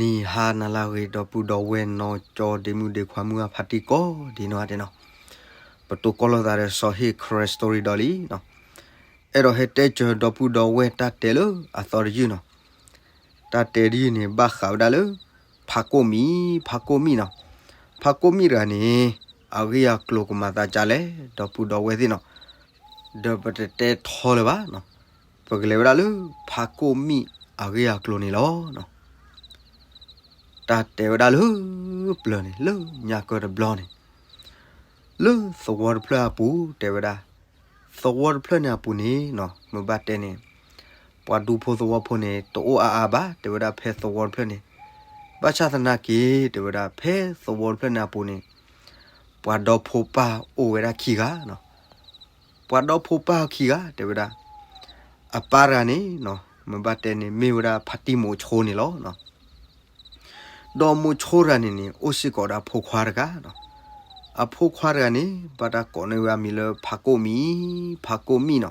နံၤဟါနၤလၢအဂ့ၤ ဒီပုၢ်ဒီဝဲၢ်နီၢ်ကၠီဒ့မုၣ်ဒ့ခွါမုၢ်အဖါတံၢ်ကိးဒ်နီၢ်ဂၤဒဲးနီၤ, ပတိၢ်ကီၢ်လိာ်သးဒီးစီၤဟ့ၣ် Karen Story ဒီးလံနီၤ, အဲၣ်ဒိးဟဲတဲစၢၤဒီပုၢ်ဒီဝဲၢ်တၢ်တဲလၢအသီတယုၢ်နီၤ, တၢ်တဲတယုၢ်န့ၣ် ဘၣ်ဃးဝဲဒၣ်လၢ ဖးကိၣ်မံၤ, ဖးကိၣ်မံၤနီၤ, ဖးကိၣ်မံၤတဂၤန့ၣ် အဂ့ၢ်အကျိၤကမၤသးဒ်လဲၣ် ဒီပုၢ်ဒီဝဲၢ်သ့ၣ်နီၤ, ဒီးပတတဲထီလၢၤဘၣ်နီၤ, ပကလဲၤဝဲဒၣ်လၢ ဖးကိၣ်မံၤအဂ့ၢ်အကျိၤန့ၣ်လီၤ. တၢ်တဲဝဲဒၣ်လၢပျၢၤန့ၣ် လၢညါကၢတဘျီန့ၣ်, လၢသဝီတဖျၢၣ်အပူၤ တဲဝဲဒၣ်, သဝီတဖျၢၣ်န့ၣ်အပူၤန့ၣ်နီၤ မ့ၢ်ဘၣ်တဲန့ၣ် ပှၤဒူဖိသဝီဖိန့ၣ် တအိၣ်အါအါဘၣ် တဲဝဲဒၣ်ဖဲသဝီတဖျၢၣ်န့ၣ်, ဘၣ်ဆၣ်သနာ်က့ တဲဝဲဒၣ် ဖဲသဝီတဖျၢၣ်န့ၣ်အပူၤန့ၣ် ပှၤဒီဖိပၢ်အိၣ်ဝဲဒၣ်ခံဂၤနီၤ, ပှၤဒီဖိပၢ်ခံဂၤ တဲဝဲဒၣ်, အပၢ်တဂၤန့ၣ်နီၤ မ့ၢ်ဘၣ်တဲန့ၣ် မ့ၢ်ဝဲဒၣ်ဖါတံၢ်မိၤဆိန့ၣ်လီၤ. ဒီးမိၤဆိတဂၤန့ၣ်န့ၣ် အိၣ်စ့ၢ်ကီးဒီးအဖိခွါတဂၤနီၤ, အဖိခွါတဂၤန့ၣ် ဘၣ်တၢ်ကိးန့ၢ်ဝဲအမံၤလၢဖးကိၣ်မံၤ, ဖးကိၣ်မံၤနီၤ,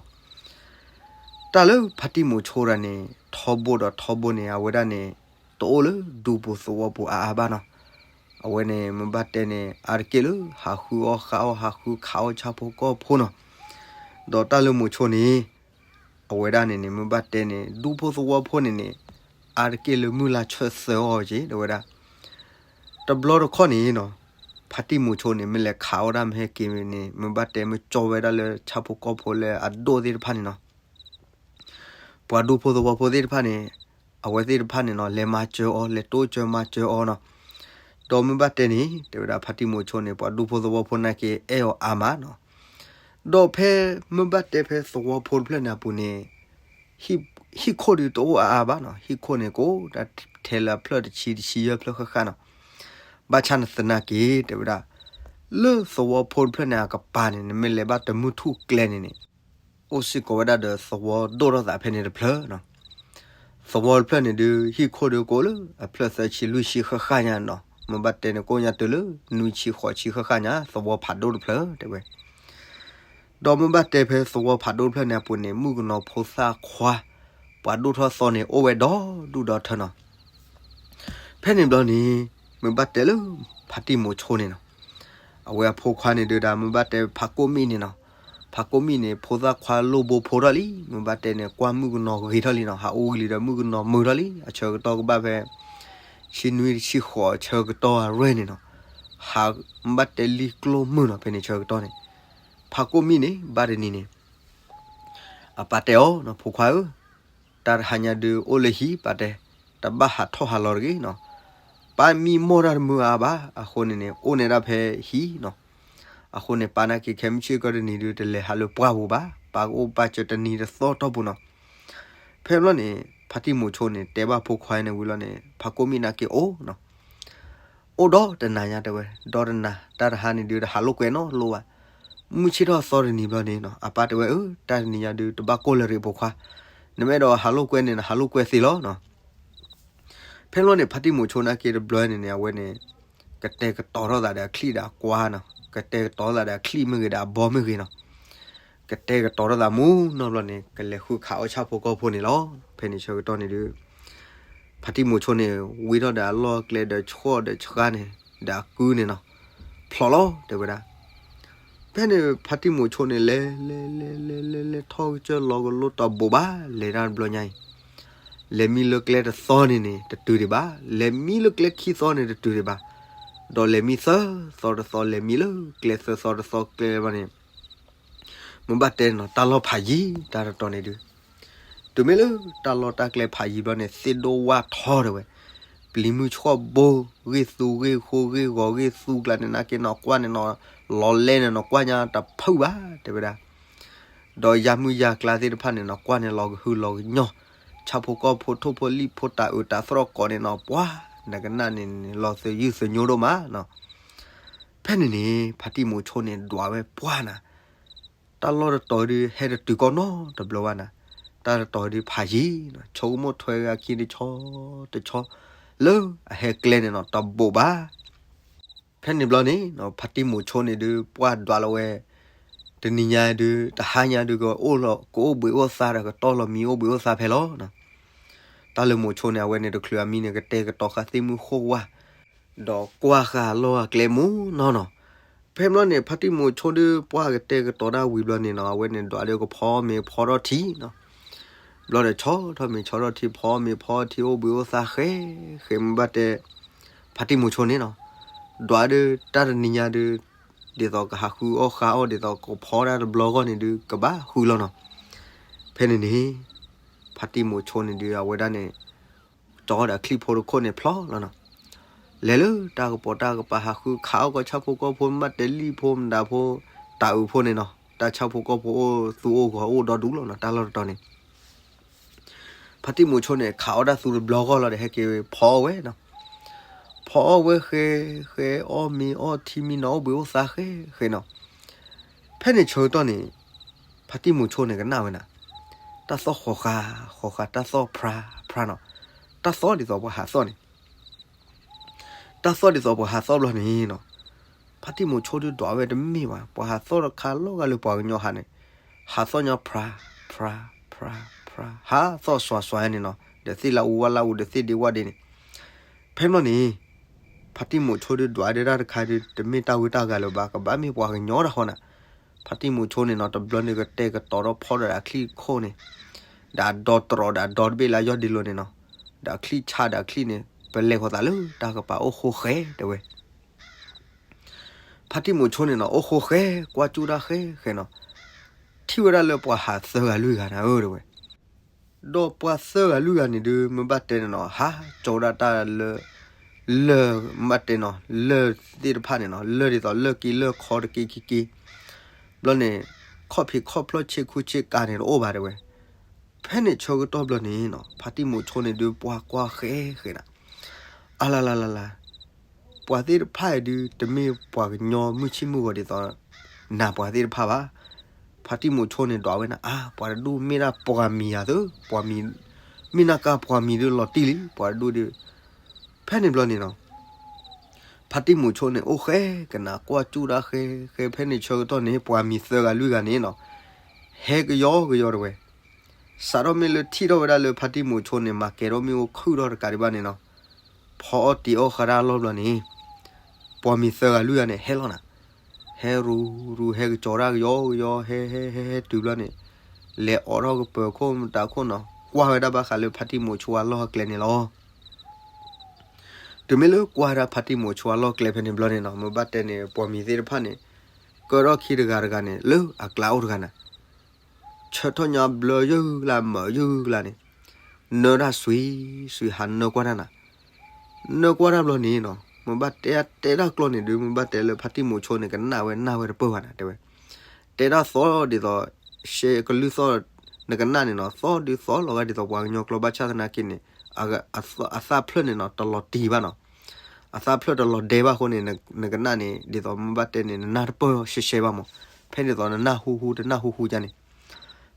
တၢ်လၢဖါတံၢ်မိၤဆိတဂၤန့ၣ် ထီဘိဒီးထီဘိန့ၣ် အဝဲဒၣ်န့ၣ် တအိၣ်လၢဒူပူၤသဝီပူၤအါအါဘၣ်နီၤ, အဝဲန့ၣ် မ့ၢ်ဘၣ်တဲန့ၣ် အါတက့ၢ်လၢ ဟးဃုအီၣ်ဃုအီၣ် ဟးဃုခးအီၣ်ဆၣ်ဖိကီၢ်ဖိနီၤ, ဒီးတၢ်လၢမိၤဆိန့ၣ် အဝဲဒၣ်န့ၣ်န့ၣ် မ့ၢ်ဘၣ်တဲန့ၣ် ဒူဖိသဝီဖိန့ၣ်န့ၣ် အါတက့ၢ်လၢမုၢ်လၢ်ဆၢသၢအီၤက့ၤ တဲဝဲဒၣ်, တဘျီတခီၣ်န့ၣ်နီၤ, ဖါတံၢ်မိၤဆိန့ၣ် မ့ၢ်လဲၤခးအီၣ်ဒၣ်မ့ၢ်ဟဲက့ၤန့ၣ် မ့ၢ်ဘၣ်တဲမ့ၢ်ကၠီဝဲဒၣ်လၢဆၣ်ဖိကီၢ်ဖိလၢအဒိၣ်သ့ၣ်တဖၣ်န့ၣ်နီၤ, ပှၤဒူဖိသဝီဖိသ့ၣ်တဖၣ်န့ၣ် အဝဲသ့ၣ်တဖၣ်န့ၣ်နီၤ လဲၤမၤစၢၤအီၤ လဲၤတိစၢၤမၤစၢၤအီၤနီၤ, ဒီးမ့ၢ်ဘၣ်တဲန့ၣ် တဲဝဲဒၣ်ဖါတံၢ်မိၤဆိန့ၣ် ပှၤဒူဖိသဝီဖိနာ်က့ အဲၣ်အီၤအါမးနီၤ, ဒီးဖဲမ့ၢ်ဘၣ်တဲဖဲသဝီဖိတဖျၢၣ်န့ၣ်အပူၤန့ၣ် ဟံၣ်ခိၣ်ဒုးတအိၣ်အါအါဘၣ်နီၤ, ဟံၣ်ခိၣ်န့ၣ် ကအိၣ်ထဲလၢအဖျၢၣ်တဆံ တဆံယဲၢ်ဖျၢၣ်ဃၣ်ဃၣ်နီၤ, ဘၣ်ဆၣ်နသနာ်က့ တဲဝဲဒၣ် လၢသဝီဖိတဖျၢၣ်န့ၣ်အကပၤန့ၣ် နမ့ၢ်လဲၤဘၣ်တမုၢ်ထူၣ်ကျဲန့ၣ်န့ၣ် အိၣ်စ့ၢ်ကီးဝဲဒၣ်ဒီးသဝီဒိၣ်ထီၣ်သးဖဲန့ၣ်တဖျၢၣ်နီၤ, သဝီတဖျၢၣ်န့ၣ်ဒုး ဟံၣ်ခိၣ်ဒုးကအိၣ်လၢအဖျၢၣ်သၢဆံလွံၢ်ဆံဃၣ်ဃၣ်ညါနီၤ, မ့ၢ်ဘၣ်တဲန့ၣ် ကအိၣ်ညါတုၤလၢ နွံဆံဃိးဆံဃၣ်ဃၣ်ညါ သဝီဖးဒိၣ်တဖျၢၣ် တဲဝဲ ဒီးမ့ၢ်ဘၣ်တဲဖဲသဝီဖးဒိၣ်တဖျၢၣ်န့ၣ်အပူၤန့ၣ် မုၣ်ကနီၤဖိသၣ်ခွါ ပှၤဒိၣ်ထီၣ်သီန့ၣ် အိၣ်ဝဲဒီဒူၣ်ဒီထၢနီၤ, ဖဲန့ၣ်ဘျီန့ၣ် မ့ၢ်ဘၣ်တဲလၢ ဖါတံၢ်မိၤဆိန့ၣ်နီၤ, အဝဲအဖိခွါန့ၣ်ဒုးဒၣ် မ့ၢ်ဘၣ်တဲဖးကိၣ်မံၣ်န့ၣ်နီၤ, ဖးကိၣ်မံၣ်န့ၣ် ဖိသၣ်ခွါလိၣ်ဘိဖိထီၣ်လံ, မ့ၢ်ဘၣ်တဲန့ၣ် ကွၢ်မုၣ်ကနီၤဂ့ၤထီၣ်လံနီၤ, ဟးအိၣ်ဝံၤလံဒီးမုၣ်ကနီၤမုာ်ထီၣ်လံ, အဆၢကတီၢ်ကဘၣ်ဖဲ ဆံနွံဆံဃိးအဆၢကတီၢ်အရွဲၢ်န့ၣ်နီၤ, ဟးမ့ၢ်ဘၣ်တဲလံကျိၣ်မုၢ်နီၤ, ဖဲန့ၣ်ဆၢကတီၢ်န့ၣ် ဖးကိၣ်မံၣ်န့ၣ် ဘၣ်တနံၤန့ၣ် အပၢ်တဲအီၤနီၤ, ဖိခွါဧၢ, တၢ်တဟါညါဒုးအိၣ်လၢဟံၣ်ပၢ်တဲ, တဘၣ်ဟးထီၣ်ဟးလီၤတဂ့ၤနီၤ, ပၢ်မံမီၢ်တၢ်တမုာ်အါဘၣ်, အဃိန့ၣ်န့ၣ် အိၣ်န့ၢ်ဒၣ်ဖဲဟံၣ်နီၤ, အဃိန့ၣ် ပၢ်နာ်က့ခဲမုၢ်ဆ့ၣ်ကီၢ်တနံၤဒုး တလဲၤဟးလၢပှၢ်ပူၤဘၣ်, ပၢ်ကအိၣ်ပၢ်စၢၤတနံၤတသီတီၢ်ပူၤနီၤ, ဖဲဘျီန့ၣ် ဖါတံၢ်မိၤဆိန့ၣ် တဲဘၣ်ဖိခွါန့ၣ်ဝံၤလီၤန့ၣ် ဖးကိၣ်မံၣ်နာ်က့အိၣ်နီၤ အိၣ်ဒီတနၤညါတဲဝဲ, ဒီတနၤ တၢ်တဟါန့ၣ်ဒုး တဟးလိာ်ကွဲနီတလိၣ်ဘၣ်, မုၢ်ဆ့ၣ်ထီၣ်သီတနံၤဘျီန့ၣ်နီၤ, အပၢ်တဲဝဲ အၢ တၢ်တနံၤညါဒုး တဘၣ်ကိၢ်လၢၤရ့ၣ်ဖိခွါ, နမ့ၢ်အဲၣ်ဒိးဟးလိာ်ကွဲန့ၣ် နဟးလိာ်ကွဲသ့လီၤနီၤ, ဖဲဘျီန့ၣ် ဖါတံၢ်မိၤဆိနာ်က့တဘျီန့ၣ်န့ၣ် အဝဲန့ၣ် ကတဲာ်ကတီၤထီၣ်သးဒီးအချံၣ်ဒီးအကွါနီၤ, ကတဲာ်ကတီၤထီၣ်သးဒီးအချံၣ်မ့ၢ်ဂ့ၤဒီးအဘီမ့ၢ်ဂ့ၤနီၤ, ကတဲာ်ကတီၤထီၣ်သးမူနီတဘျီန့ၣ် ကလဲၤဃုခးအီၣ်ဆၣ်ဖိကီၢ်ဖိန့ၣ်လီၤ. ဖဲန့ၣ်ဆၢကတီၢ်န့ၣ်ဒုး ဖါတံၢ်မိၤဆိန့ၣ် ဝံထီၣ်ဒီးအလီၢ်အကျဲဒီးဆှီၣ်ဒီးဆှါန့ၣ် ဒီးအကုန့ၣ်နီၤ, ဖျိးလီၤတဲဝဲဒၣ်. ဖဲန့ၣ် ဖါတံၢ်မိၤဆိန့ၣ် လဲၤလဲၤလဲၤလဲၤလဲၤလဲၤထီၣ်ကစၢၢ်လီၤကလိတဘိးဘၣ် လဲၤတၢ်တဘျီညါအံၤ, လဲၤမံလၢကျဲတသီန့ၣ်န့ၣ် တတုၤဒံးဘၣ်, လဲၤမံလၢကျဲခံသီန့ၣ် တတုၤဒံးဘၣ်, ဒီးလဲၤမံသၢသီတသီ လဲၤမံလၢကျဲသၢသီတသီကျဲဘၣ်န့ၣ် မ့ၢ်ဘၣ်တဲနီၤ တၢ်လီၢ်ဖးယံၤ တၢ်တတီၤန့ၣ်ဒုး, တုၤမ့ၢ်လၢတၢ်လီၢ်တၢ်ကျဲဖးယံၤဘျီန့ၣ် သ့ၣ်ဒိၣ်ဝၣ်ထီတဲဝဲ, ပျံၤမုၢ်ဆှီၣ်ဘိ ဂ့ၢ်သူဂ့ၢ်ဃိဂ့ၢ်ဂီၤဂ့ၢ်သူကျါန့ၣ် နာ်က့နီၤ ကွၢ်န့ၣ်နီၤ လီၤလဲန့ၣ်နီၤ ကွၢ်ညါတဖုၣ်ဘၣ်တဲဝဲဒၣ်, ဒီးယါမုၢ်ယါကျါသ့ၣ်တဖၣ်န့ၣ်နီၤ ကွၢ်န့ၣ်လီၤကဟုလီၤကညီၢ်, ဆၣ်ဖိကီၢ်ဖိထိၣ်ဖိလံၣ်ဖိတၢ်အုးတၢ်သရီၣ်ကိးန့ၣ်နီၤ ပှၤ နကနၣ်န့ၣ်န့ၣ် လီၤသယုၢ်သညိဒိၣ်မးနီၤ. ဖဲန့ၣ်န့ၣ် ဖါတံၢ်မိၤဆိန့ၣ် ဒွးဝဲပှၢ်နၤ, တၢ်လီၢ်တတီၤဒုး ဟဲတတုၤကီၢ်နီတဘျီဘၣ်နၤ, တၢ်တတီၤဒုးဖးယံၤနီၤ, ဆိကမိၣ်ထွဲဂၤခံတဆီတဆီ လၢအဟဲကျဲန့ၣ်နီၤ တဘိးဘၣ်. ဖဲန့ၣ်ဘျီန့ၣ် ဖါတံၢ်မိၤဆိန့ၣ်ဒုး ပှၢ်ဒွးလီၤဝဲ, တနံၤညါဒုး တဟါညါဒုး ကအိၣ်လီၤ ကအိၣ်ဘှံးအိၣ်သါဒီး ကတီၢ်လီၤမံအိၣ်ဘှံးအိၣ်သါဖဲလီၤနီၤ. တၢ်လၢမိၤဆိန့ၣ် အဝဲန့ၣ်တချုးအမံန့ၣ် ကတဲာ်ကတီၤဃာ်သ့ၣ်မုၢ်ဃိၣ်ဝါ ဒီးကွၢ်ဃာ်အလီၢ်အကျဲမ့ၢ်နီၢ်နီၢ်. ဖဲမ့ၢ်န့ၣ် ဖါတံၢ်မိၤဆိဒုး ပှၢ်ကတဲာ်ကတီၤတၢ်ဝံၤဘျီန့ၣ်နီၢ် အဝဲန့ၣ်ဒွးဒီးကဖီမ့ၤဖီထီၣ်ထံနီၢ်. ဘျီဒီးဆီထီၣ်မ့ၤဆီထီၣ်ထံ ဖီမ့ၤဖီထံ အိၣ်ဘှံးအိၣ်သါဃဲဃဲ မ့ၢ်ဘၣ်တဲ ဖါတံၢ်မိၤဆိန့ၣ်နီၢ် ဒွးဒီးတၢ်တနံၤညါဒုး ဒ်သိးကဟးဃုအီၣ်ဃါအီၣ် ဒ်သိးကဖီတၢ်တဘျီဂီၢ်န့ၣ်ဒုး ကဘၣ်ဃုလီၤနီၢ်. ဖဲန့ၣ်န့ၣ် ဖါတံၢ်မိၤဆိန့ၣ်ဒုး အဝဲဒၣ်န့ၣ် ကၠီဒီးအချံၣ်ဖိတခိၣ်န့ၣ်ဖျီလီၤနီၢ်. လဲၤလၢတၢ်ကပိာ်တၢ်ကပၤ ဟးဃုခးအီၣ်ကီၢ်ဆၣ်ဖိကီၢ်ဖိ မ့ၢ်ဘၣ်တဲလံၣ်ဖိမတၤဖိ တၤအုးဖိန့ၣ်နီၢ် တၢ်ဆၣ်ဖိကီၢ်ဖိအိၣ်သူအိၣ်ဂီၤအိၣ်ဒီဒူၣ်လီၤနီၢ် တၢ်လီၢ်တတီၤန့ၣ် ဖါတံၢ်မိၤဆိန့ၣ် ခးအီၣ်တၢ်သူတဘျီဂီၢ်လီၤဒီး ဟဲက့ၤဖီအီၣ်ဝဲနီၢ်. ဖီအီၣ်ဝဲဃဲ ဃဲအီၣ်မ့ၤအီၣ်ထံမံနီၢ် အိၣ်ဘှံးအိၣ်သါဃဲဃဲနီၢ်. ဖဲန့ၣ်ဆၢကတီၢ်န့ၣ် ဖါတံၢ်မိၤဆိန့ၣ်ကနၣ်ဝဲနၤ တၢ်သီၣ်ဃီၤဃာ်ဃီၤဃာ် တၢ်သီၣ်ဖြါဖြါနီၢ်. တၢ်သီၣ်ဒ်သိးပှၤဟးသီၣ်န့ၣ် တၢ်သီၣ်ဒ်သိးပှၤဟးသီၣ်ဘျီန့ၣ်နီၢ်. ဖါတံၢ်မိၤဆိဒုးဒွးဝဲတမ့ၢ်ဘၣ် ပှၤဟးသီၣ်တခါလီၤဂာ်လၢပှၤကညီဟးန့ၣ် ဟးသီၣ်ညီဖြါ ဖြါ ဖြါ ဖြါ ဟးသီၣ်စွၤစွၤန့ၣ်နီၢ် ဒီးသ့ၣ်လၢအူဝဲလၢအူ ဒီးသ့ၣ်ဒ့ဝဲဒ့န့ၣ်. ဖဲမ့ၢ်န့ၣ် ဖါတံၢ်မိၤဆိဒုးဒွးဒၣ်တၢ်တခါဒုး တမ့ၢ်တၢ်ဝံတၢ်ဂၤလၢၤဘၣ် ကဘၣ်မ့ၢ်ပှၤကညီတၢ်ဃီနၤ. ဖါတံၢ်မိၤဆိန့ၣ်နီၢ် တဘျီန့ၣ်ကတဲာ်ကတီၤထီၣ်ဖီဒီးအချံၣ်ခိၣ်န့ၣ် ဒီးအဒီတြီဒီးအဒီတဘ့ၣ်လၢယီၢ်ဒ့လိၤန့ၣ်နီၢ် ဒီးအချံၣ်ဆါဒီးအချံၣ်န့ၣ် ပလဲၤဃီၤသးလၢတၢ်ကပၤအိၣ်ဃိဃဲတဲဝဲ ဖါတံၢ်မိၤဆိန့ၣ်နီၢ် အိၣ်ဃိဃဲ ကွၢ်ကၠူၣ်တၢ်ဃဲဃဲနီၢ်. ထံၣ်ဝဲဒၣ်လၢပှၤဟးသၢဂၤလွံၢ်ဂၤနၤဧၢတဲဝဲ. ဒီးပှၤသၢဂၤလွံၢ်ဂၤန့ၣ်ဒုး မ့ၢ်ဘၣ်တဲန့ၣ်နီၢ် ဟးကၠီဝဲဒၣ်တၢ်လၢ လၢၢ် မ့ၢ်ဘၣ်တဲနီၢ် လၢၢ်သ့ၣ်တဖၣ်န့ၣ်နီၢ် လၢၢ်ဒ်သိးလၢၢ်က့လၢၢ်ခီတက့ခံက့ ဘျီန့ၣ် ခီၣ်ဖံးခီၣ်ဖျီၣ်ဆ့ခူဆ့ကၤန့ၣ်တအိၣ်ဘၣ်တဲဝဲ. ဖဲန့ၣ်ဆၢကတီၢ်ဘျီန့ၣ်နီၢ် ဖါတံၢ်မိၤဆိန့ၣ်ဒုး ပှၤကွၢ်ဃဲဃဲနၤ အလၤလၤလၤလၤ ပှၤသ့ၣ်တဖၣ်အံၤဒုး တမ့ၢ်ပှၤကညီမုၢ်ဆ့ၣ်မုၢ်ဂီၤဒ်သိး နၤပှၤသ့ၣ်တဖၣ်ဘၣ်. ဖါတံၢ်မိၤဆိန့ၣ်ဒွးဝဲနၤ အါ ပှၤတဒူၣ်မ့ၢ်ဒၣ်ပှၤမံၤယၤသၢ ပှၤမံၤ မ့ၢ်နၢ်ကါပှၤမံၤဒုးလီၤတံၢ်လံ ပှၤတဒူၣ်ဒုး. ဖဲန့ၣ်ဘျီန့ၣ်နီၢ် ဖါတံၢ်မိၤဆိန့ၣ် အိၣ်ဃဲကနၤ ကွၢ်ကၠူၣ်တၢ်ဃဲဃဲ ဖဲန့ၣ်ဆၢကတီၢ်န့ၣ် ပှၤမံၤသၢဂၤလွံၢ်ဂၤန့ၣ်နီၢ် ဟဲကယီကယီတဲဝဲ. စးထီၣ်မ့ၢ်လၢထံၣ်ထီၣ်ဝဲဒၣ်လၢဖါတံၢ်မိၤဆိန့ၣ် မၤကဲၤထီၣ်မ့ၣ်အူခုၣ်ထီၣ်တကးဒံးဘၣ်န့ၣ်နီၢ် ဖီအီၣ်တံၤအီၣ်ဃာ်တၢ်အလီၢ်ဘျီန့ၣ် ပှၤမံၤသၢဂၤလွံၢ်ဂၤန့ၣ် ဟဲလီၤနၤ ဟဲရူၤရူၤ ဟဲကကၠီၤတၢ်ကယီကယီ ဟဲဟဲဟဲဟဲတုၤဘျီန့ၣ် လဲၤအိးထီၣ်ကပၢၤခိၣ်မတၤခိၣ်နီၢ် ကွၢ်ဝဲဒၣ်ဘၣ်ဃးလၢဖါတံၢ်မိၤဆိအလီၢ်အကျဲန့ၣ်လီၤ. တုၤမ့ၢ်လၢကွၢ်ဝဲဒၣ်ဖါတံၢ်မိၤဆိအလီၢ်ကျဲဖဲန့ၣ်ဘျီန့ၣ်နီၢ် မ့ၢ်ဘၣ်တဲန့ၣ် ပှၤမံၤသ့ၣ်တဖၣ်န့ၣ် ကၢထီၣ်ခံတဂၤတဂၤန့ၣ် လၢအကျါအိၣ်တဂၤနၤ ဆၢထၢၣ်ညါဘျၢယုၢ်ကလါ မၢယုၢ်ကလါန့ၣ် နၢတၢ်စွံစွံ ဟးနၢကွၢ်တၢ်နၤ နၢကွၢ်တၢ်ဘျီန့ၣ်နီၢ် မ့ၢ်ဘၣ်တဲတဲတၢ်ကျိာ်န့ၣ်ဒုး မ့ၢ်ဘၣ်တဲလၢဖါတံၢ်မိၤဆိန့ၣ် ကနၣ်ဝဲနၢ်ဝဲတပၢၢ်ဘၣ်နၤတဲဝဲ. တဲတၢ်သီဒ်သိး ရှဲကလုၢ်သီၣ် နကနၣ်န့ၣ်နီၢ် သီၣ်ဒုးသီၣ်လီၤဂာ်ဒ်သိးပှၤကညီကျိာ် ဘၣ်ဆၣ်သနာ်က့န့ၣ် အသးဖျၢၣ်န့ၣ်နီၢ် တလီၤတံၢ်ဘၣ်နီၢ် အသးဖျၢၣ်တလီၤဒဲဘၣ်အဃိန့ၣ် နကနၣ်န့ၣ် ဒ်သိးမ့ၢ်ဘၣ်တဲန့ၣ် နနၢ်တပၢၢ်ရှဲရှဲဘၣ်မး ဖဲန့ၣ်သိးနနၢ်ဟူဟူတနၢ်ဟူဟူဒ်န့ၣ်.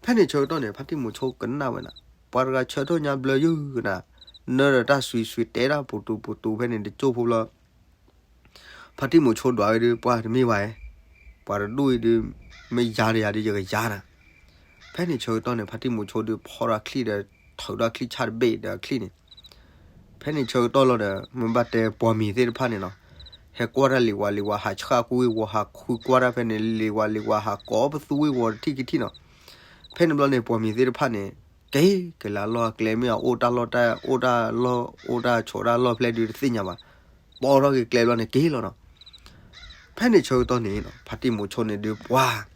ဖဲန့ၣ်ဆၢကတီၢ်န့ၣ် ဖါတံၢ်မိၤဆိကနၣ်ဝဲနၤ ပှၤတဂၤဆၢထၢၣ်ညါဘျၢယုၢ်ကနၤ နၢဒီးတၢ်စွံစွံ တဲတၢ်ပူၤတူၤပူၤတူၤ ဖဲန့ၣ်တကၠိၢ်ဖိဘျီ ဖါတံၢ်မိၤဆိဒွးဝဲဒုး ပှၤတမ့ၢ်ဘၣ်ဧါ ပှၤတဒူၣ်အံၤဒုး မ့ၢ်ယၤဒီးယၤဒီး ယကယၤနၤ. ဖဲန့ၣ်ဆၢကတီၢ်န့ၣ် ဖါတံၢ်မိၤဆိဒုး ဖီထီၣ်ချံၣ်ဒီး ထုးထီၣ်ချံၣ်ဆၣ်တဘ့ၣ်ဒီးအချံၣ်န့ၣ် ဖဲန့ၣ်ဆၢကတီၢ်လီၤဒီး မ့ၢ်ဘၣ်တဲပှၤမံၤသ့ၣ်တဖၣ်န့ၣ်နီၤ, ဟဲကွၢ်တၢ်လံၤဝါလံၤဝါ ဟးဆှၣ်ကွံဝ့ၢ်ဝီၤ ဟးဃုကွၢ်တၢ်ဖဲန့ၣ် လံၤဝါလံၤဝါ ဟးကိးပသူဝ့ၢ်ဝီၤတထံၣ်ကထံၣ်နီၤ. ဖဲန့ၣ်ဘျီန့ၣ် ပှၤမံၤသ့ၣ်တဖၣ်န့ၣ် က့ၤက့ၤလၢအလီၢ်အကျဲ မ့ၢ်အအိၣ်တၢ်လီၢ်တၢ် အိၣ်တၢ်လီၢ် အိၣ်တၢ်ဆိးတၢ်လီၢ်ဖျဲၣ်ဒုးတသ့ၣ်ညါဘၣ်, ပိာ်ထီၣ်က့ၤကျဲဘျီန့ၣ်က့ၤလီၤနီၤ. ဖဲန့ၣ်ဆၢကတီၢ်န့ၣ်နီၤ ဖါတံၢ်မိၤဆိန့ၣ်ဒုးပှၤ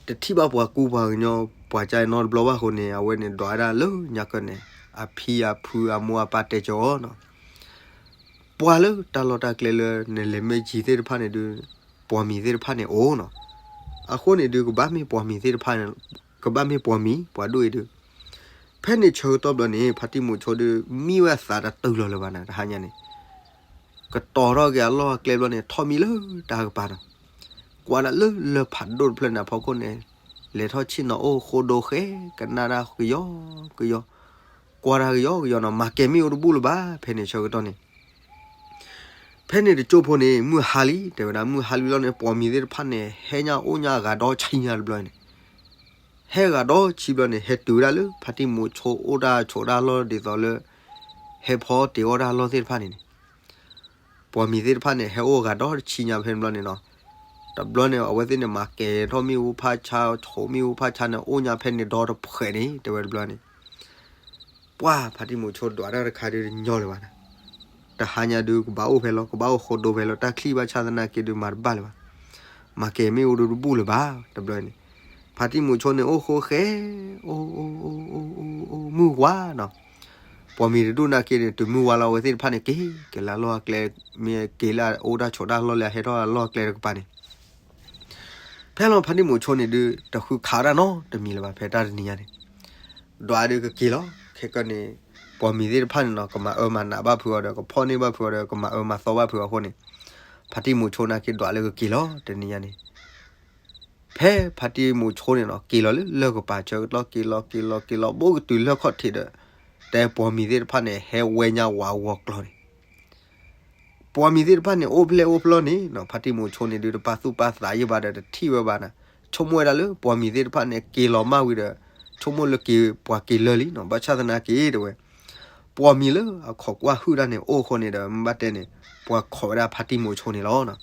တထံၣ်ဘၣ်ပှၤကူပှၤကညီ ပှၤကညီနီတဘျီဘၣ်အဃိန့ၣ် အဝဲန့ၣ်ဒွးဝဲဒၣ်လၢညါကၢန့ၣ် အဖံအဖုအမိၢ်အပၢ်တဲကၠီၤအီၤနီၤ. ပှၤလၢတၢ်လီၢ်တၢ်ကျဲလၢနလဲၤမ့ၢ်ကံၤသ့ၣ်တဖၣ်န့ၣ်ဒုး ပှၤမံၤသ့ၣ်တဖၣ်န့ၣ်အိၣ်နီၤ. အဃိန့ၣ်ဒုး ကဘၣ်မ့ၢ်ပှၤမံၤသ့ၣ်တဖၣ်န့ၣ် ကဘၣ်မ့ၢ်ပှၤမံၤ ပှၤဒိၣ်အံၤဒုး. ဖဲန့ၣ်ဆၢကတီၢ်ဘျီန့ၣ် ဖါတံၢ်မိၤဆိဒုး မံဝဲအသးတတုၤလီၤလၢၤဘၣ်နၤ တဟါညါန့ၣ် ကတီၤထီၣ်က့ၤအလီၢ်အကျဲဘျီန့ၣ် ထီၣ်မံလၢတၢ်ကပၤနီၤ. ကွၢ်ဒၣ်လၢလၢၢ်ဖးဒိၣ်တဖျၢၣ်န့ၣ်အဖီခိၣ်န့ၣ် လဲၤထီၣ်ဆ့ၣ်နီၤအိၣ်ဃိဒိဃဲ ကနၣ်တၢ်ကယီကယီ, ကွၢ်တၢ်ကယီကယီနီၤ မၤကဲၤမ့ၣ်အူတဘူၣ်လၢၤဘၣ် ဖဲန့ၣ်ဆၢကတီၢ်န့ၣ်. ဖဲန့ၣ်တကၠိၢ်ဖိန့ၣ် မုၢ်ဟါလံ တဲဝဲဒၣ် မုၢ်ဟါလံလီၤန့ၣ် ပှၤမံၤသ့ၣ်တဖၣ်န့ၣ် ဟဲညါအိၣ်ညါအဂၤဒီဆံညါတဘျီန့ၣ် ဟဲဂၤဒီဆံဘျီန့ၣ် ဟဲတုၤဝဲဒၣ်လၢ ဖါတံၢ်မူၤဆိအိၣ်တၢ်ဆိးတၢ်လီၢ်ဒ်သိးလၢ ဟဲဖီတ့ၢ်အီၣ်တၢ်လီၢ်သ့ၣ်တဖၣ်န့ၣ်န့ၣ်, ပှၤမံၤသ့ၣ်တဖၣ်န့ၣ် ဟဲအိၣ်ဂၤဒီတဆံညါဖဲန့ၣ်ဘျီန့ၣ်နီၤ. တဘျီန့ၣ် အဝဲသ့ၣ်န့ၣ် မၤကဲၤထီၣ်မ့ၣ်အူဖးဆါ ဆိးမ့ၣ်အူဖးဆါန့ၣ် အိၣ်ညါဖဲန့ၣ်ဒီတဖှဲးန့ၣ် တဲဝဲတဘျီန့ၣ် ပှၢ်ဖါတံၢ်မူၤဆိဒွးတၢ်တခါဒုးတညီလၢၤဘၣ်နၤ, တဟါညါဒုးကဘၣ်အိၣ်ဖဲလီၤ ကဘၣ်အိၣ်ဃိဒိဖဲလီၤ တၢ်ချံၣ်ဘၣ်ဆၣ်သနာ်က့ဒုးမၤတဘၣ်လၢၤဘၣ်, မၤကဲၤမ့ၣ်အူဒုးတဘူၣ်လၢၤဘၣ် တဘျီန့ၣ်, ဖါတံၢ်မူၤဆိန့ၣ် အိၣ်ဃိဃဲ, အိၣ် အိၣ် အိၣ် အိၣ် အိၣ် အိၣ် မုၢ်ဝါနီၤ, ပှၤမံၤတဒူၣ်နာ်က့န့ၣ် တုၤမုၢ်ဝါလီၤ အဝဲသ့ၣ်တဖၣ်န့ၣ် က့ၤ က့ၤလၢအလီၢ်အကျဲ မ့ၢ်က့ၤလၢအအိၣ်တၢ်ဆိးတၢ်လီၢ် လၢအဟဲထီၣ်အလီၢ်အကျဲတကပၤန့ၣ် ဖဲလီၤဖါတံၢ်မူၤဆိန့ၣ်ဒုး တဃုခးဝဲဒၣ်နီတမံၤလၢၤဘၣ် ဖဲတၢ်တနံၤညါန့ၣ်, ဒွးဒုးကက့ၤလီၤ ခဲကနံၣ်န့ၣ်, ပှၤမံၤသ့ၣ်တဖၣ်န့ၣ်နီၤ ကမၤအၢမၤနးဘၣ်ဖုးအီၤဒီး ကဖီၣ်န့ၢ်ဘၣ်ဖုးအီၤဒီး ကမၤအၢမၤသီဘၣ်ဖုးအီၤအဃိန့ၣ်, ဖါတံၢ်မူၤဆိနာ်က့ဒွးလၢကက့ၤလီၤ တနံၤညါန့ၣ်, ဖဲဖါတံၢ်မူၤဆိန့ၣ်နီၤ က့ၤလီၤလၢလၢၢ်ကပၤဆၢကတီၢ် က့ၤလီၤ က့ၤလီၤ က့ၤလီၤ ဘိးကတုၤလၢခီၣ်ထံးဒီး တဲပှၤမံၤသ့ၣ်တဖၣ်န့ၣ် ဟဲဝဲညါဝးဂီၤကျီၤန့ၣ် ပှၤမံၤသ့ၣ်တဖၣ်န့ၣ် အိၣ်ဖျဲၣ်အိၣ်ဖျီန့ၣ်နီၤ ဖါတံၢ်မူၤဆိန့ၣ်ဒုး တပာ်သူၣ်ပာ်သးယံာ်ဘၣ်ဒီး တထံၣ်ဝဲဘၣ်နၤ, ဆိကမိၣ်ဝဲဒၣ်လၢ ပှၤမံၤသ့ၣ်တဖၣ်န့ၣ် က့ၤလီၤမၢ်ဝံၤဒီး ဆိကမိၣ်လၢက့ၤ ပှၤက့ၤလၢာ်လံနီၤ ဘၣ်ဆၣ်သနာ်က့တဲဝဲ, ပှၤမံၤလၢအခီၣ်ကွၢ်ဟုၣ်တၢ်န့ၣ် အိၣ်အဃိန့ၣ်ဒီး မ့ၢ်ဘၣ်တဲန့ၣ် ပှၤခိးဝဲဒၣ်ဖါတံၢ်မူၤဆိန့ၣ်လီၤ.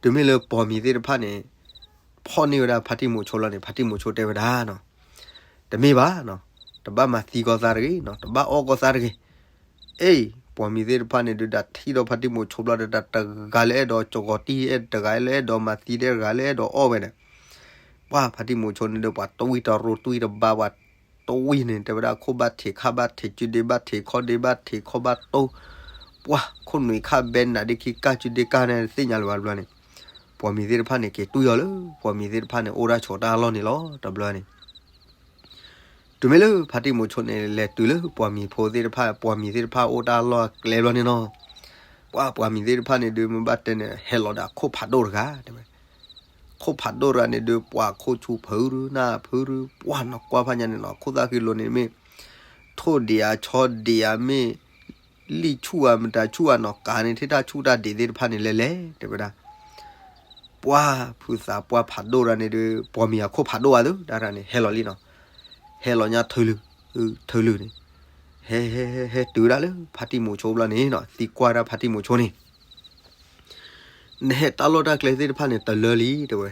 တုၤမ့ၢ်လၢပှၤမံၤသ့ၣ်တဖၣ်န့ၣ် ဖီၣ်န့ၢ်ဝဲဒၣ်ဖါတံၢ်မူၤဆိလီၤန့ၣ် ဖါတံၢ်မူၤဆိတဲဝဲဒၣ်နီၤ, တမ့ၢ်ဘၣ်နီၤ, တဘၣ်မၤသံကီၢ်သးတဂ့ၤနီၤ, တဘၣ်အီၣ်ကီၢ်သးတဂ့ၤ. အ့ၣ် ပှၤမံၤသ့ၣ်တဖၣ်န့ၣ်ဒုး ဒၣ်ထံၣ်ဒီးဖါတံၢ်မူၤဆိဘျီဒီး တဂၤလၢအဲၣ်ဒိးကဂီၤတံၢ် တဂၤလၢအဲၣ်ဒိးမၤသံ တဂၤလၢအဲၣ်ဒိးအီၣ်ဝဲဒီး ပှၢ်ဖါတံၢ်မူၤဆိန့ၣ်ဒီး ပှၤတွံၢ်တရူးတွံၢ်တဘါ ပှၤတွံၢ်န့ၣ် တဲဝဲဒၣ် ခိၣ်ဘၣ်ထံးခါဘၣ်ထံး စုဒ့ဘၣ်ထံး ခီၣ်ဒ့ဘၣ်ထံး ခီၣ်ဘၣ်တိၢ်, ပှၢ်ခိၣ်နွံခါဘဲနးဒ့ခံကၢ် စုဒ့ကၢ်န့ၣ် တသ့ၣ်ညါလၢၤဘၣ်တဘျီန့ၣ်, ပှၤမံၤသ့ၣ်တဖၣ်န့ၣ် က့ၤတွံၢ်အီၤလၢ ပှၤမံၤသ့ၣ်တဖၣ်န့ၣ် အိၣ်တၢ်ဆိးတၢ်လီၢ်န့ၣ်လီၤ တဘျီန့ၣ် တုၤမ့ၢ်လၢဖါတံၢ်မူၤဆိန့ၣ် လဲၤတုၤလၢပှၤမံၤဖိသ့ၣ်တဖၣ် ပှၤမံၤသ့ၣ်တဖၣ်အိၣ်တၢ်လီၢ်အကျဲဘျီန့ၣ်နီၤ, ပှၤပှၤမံၤသ့ၣ်တဖၣ်န့ၣ်ဒုး မ့ၢ်ဘၣ်တဲန့ၣ် ဟဲလီၤဒီးအခိၣ်ဖးဒိၣ်တဂၤ တဲဝဲ, ခိၣ်ဖးဒိၣ်တဂၤန့ၣ်ဒုး ပှၤခိၣ်ဆူဖုရူနၢ်ဖုရူ ပှၢ်နီၢ်ကွၢ်ဖးညါန့ၣ်နီၤ ခိၣ်သၣ်ဃံလိၤန့ၣ်မ့ၢ် ထိၣ်ဒံးဧါဆီဒံးဧါမ့ၢ် လံၣ်ဆူၣ်ဧါမတၤဆူၣ်ဧါနီၤ ကးန့ၣ်ထံၣ်တၢ်ဆူၣ်တၢ်ဒံးသ့ၣ်တဖၣ်န့ၣ်လဲၤလဲၤ တဲဝဲဒၣ် ပှၢ်ဖုသးပှၢ်ဖးဒိၣ်တဂၤန့ၣ်ဒုး ပှၤမံၤအခိၣ်ဖးဒိၣ်ဧါသၢ တၢ်တဂၤန့ၣ် ဟဲလီၤလံနီၤ, ဟဲလီၤညါထုးလုာ် ထုးလုာ်န့ၣ်, ဟဲဟဲဟဲဟဲတုၤဝဲဒၣ်လၢဖါတံၢ်မူၤဆိဘျီန့ၣ်နီၤ သံကွၢ်ဒၣ်ဖါတံၢ်မူၤဆိန့ၣ် နဟဲတၢ်လီၢ်တၢ်ကျဲသ့ၣ်တဖၣ်န့ၣ် တလၢလံ တဲဝဲ,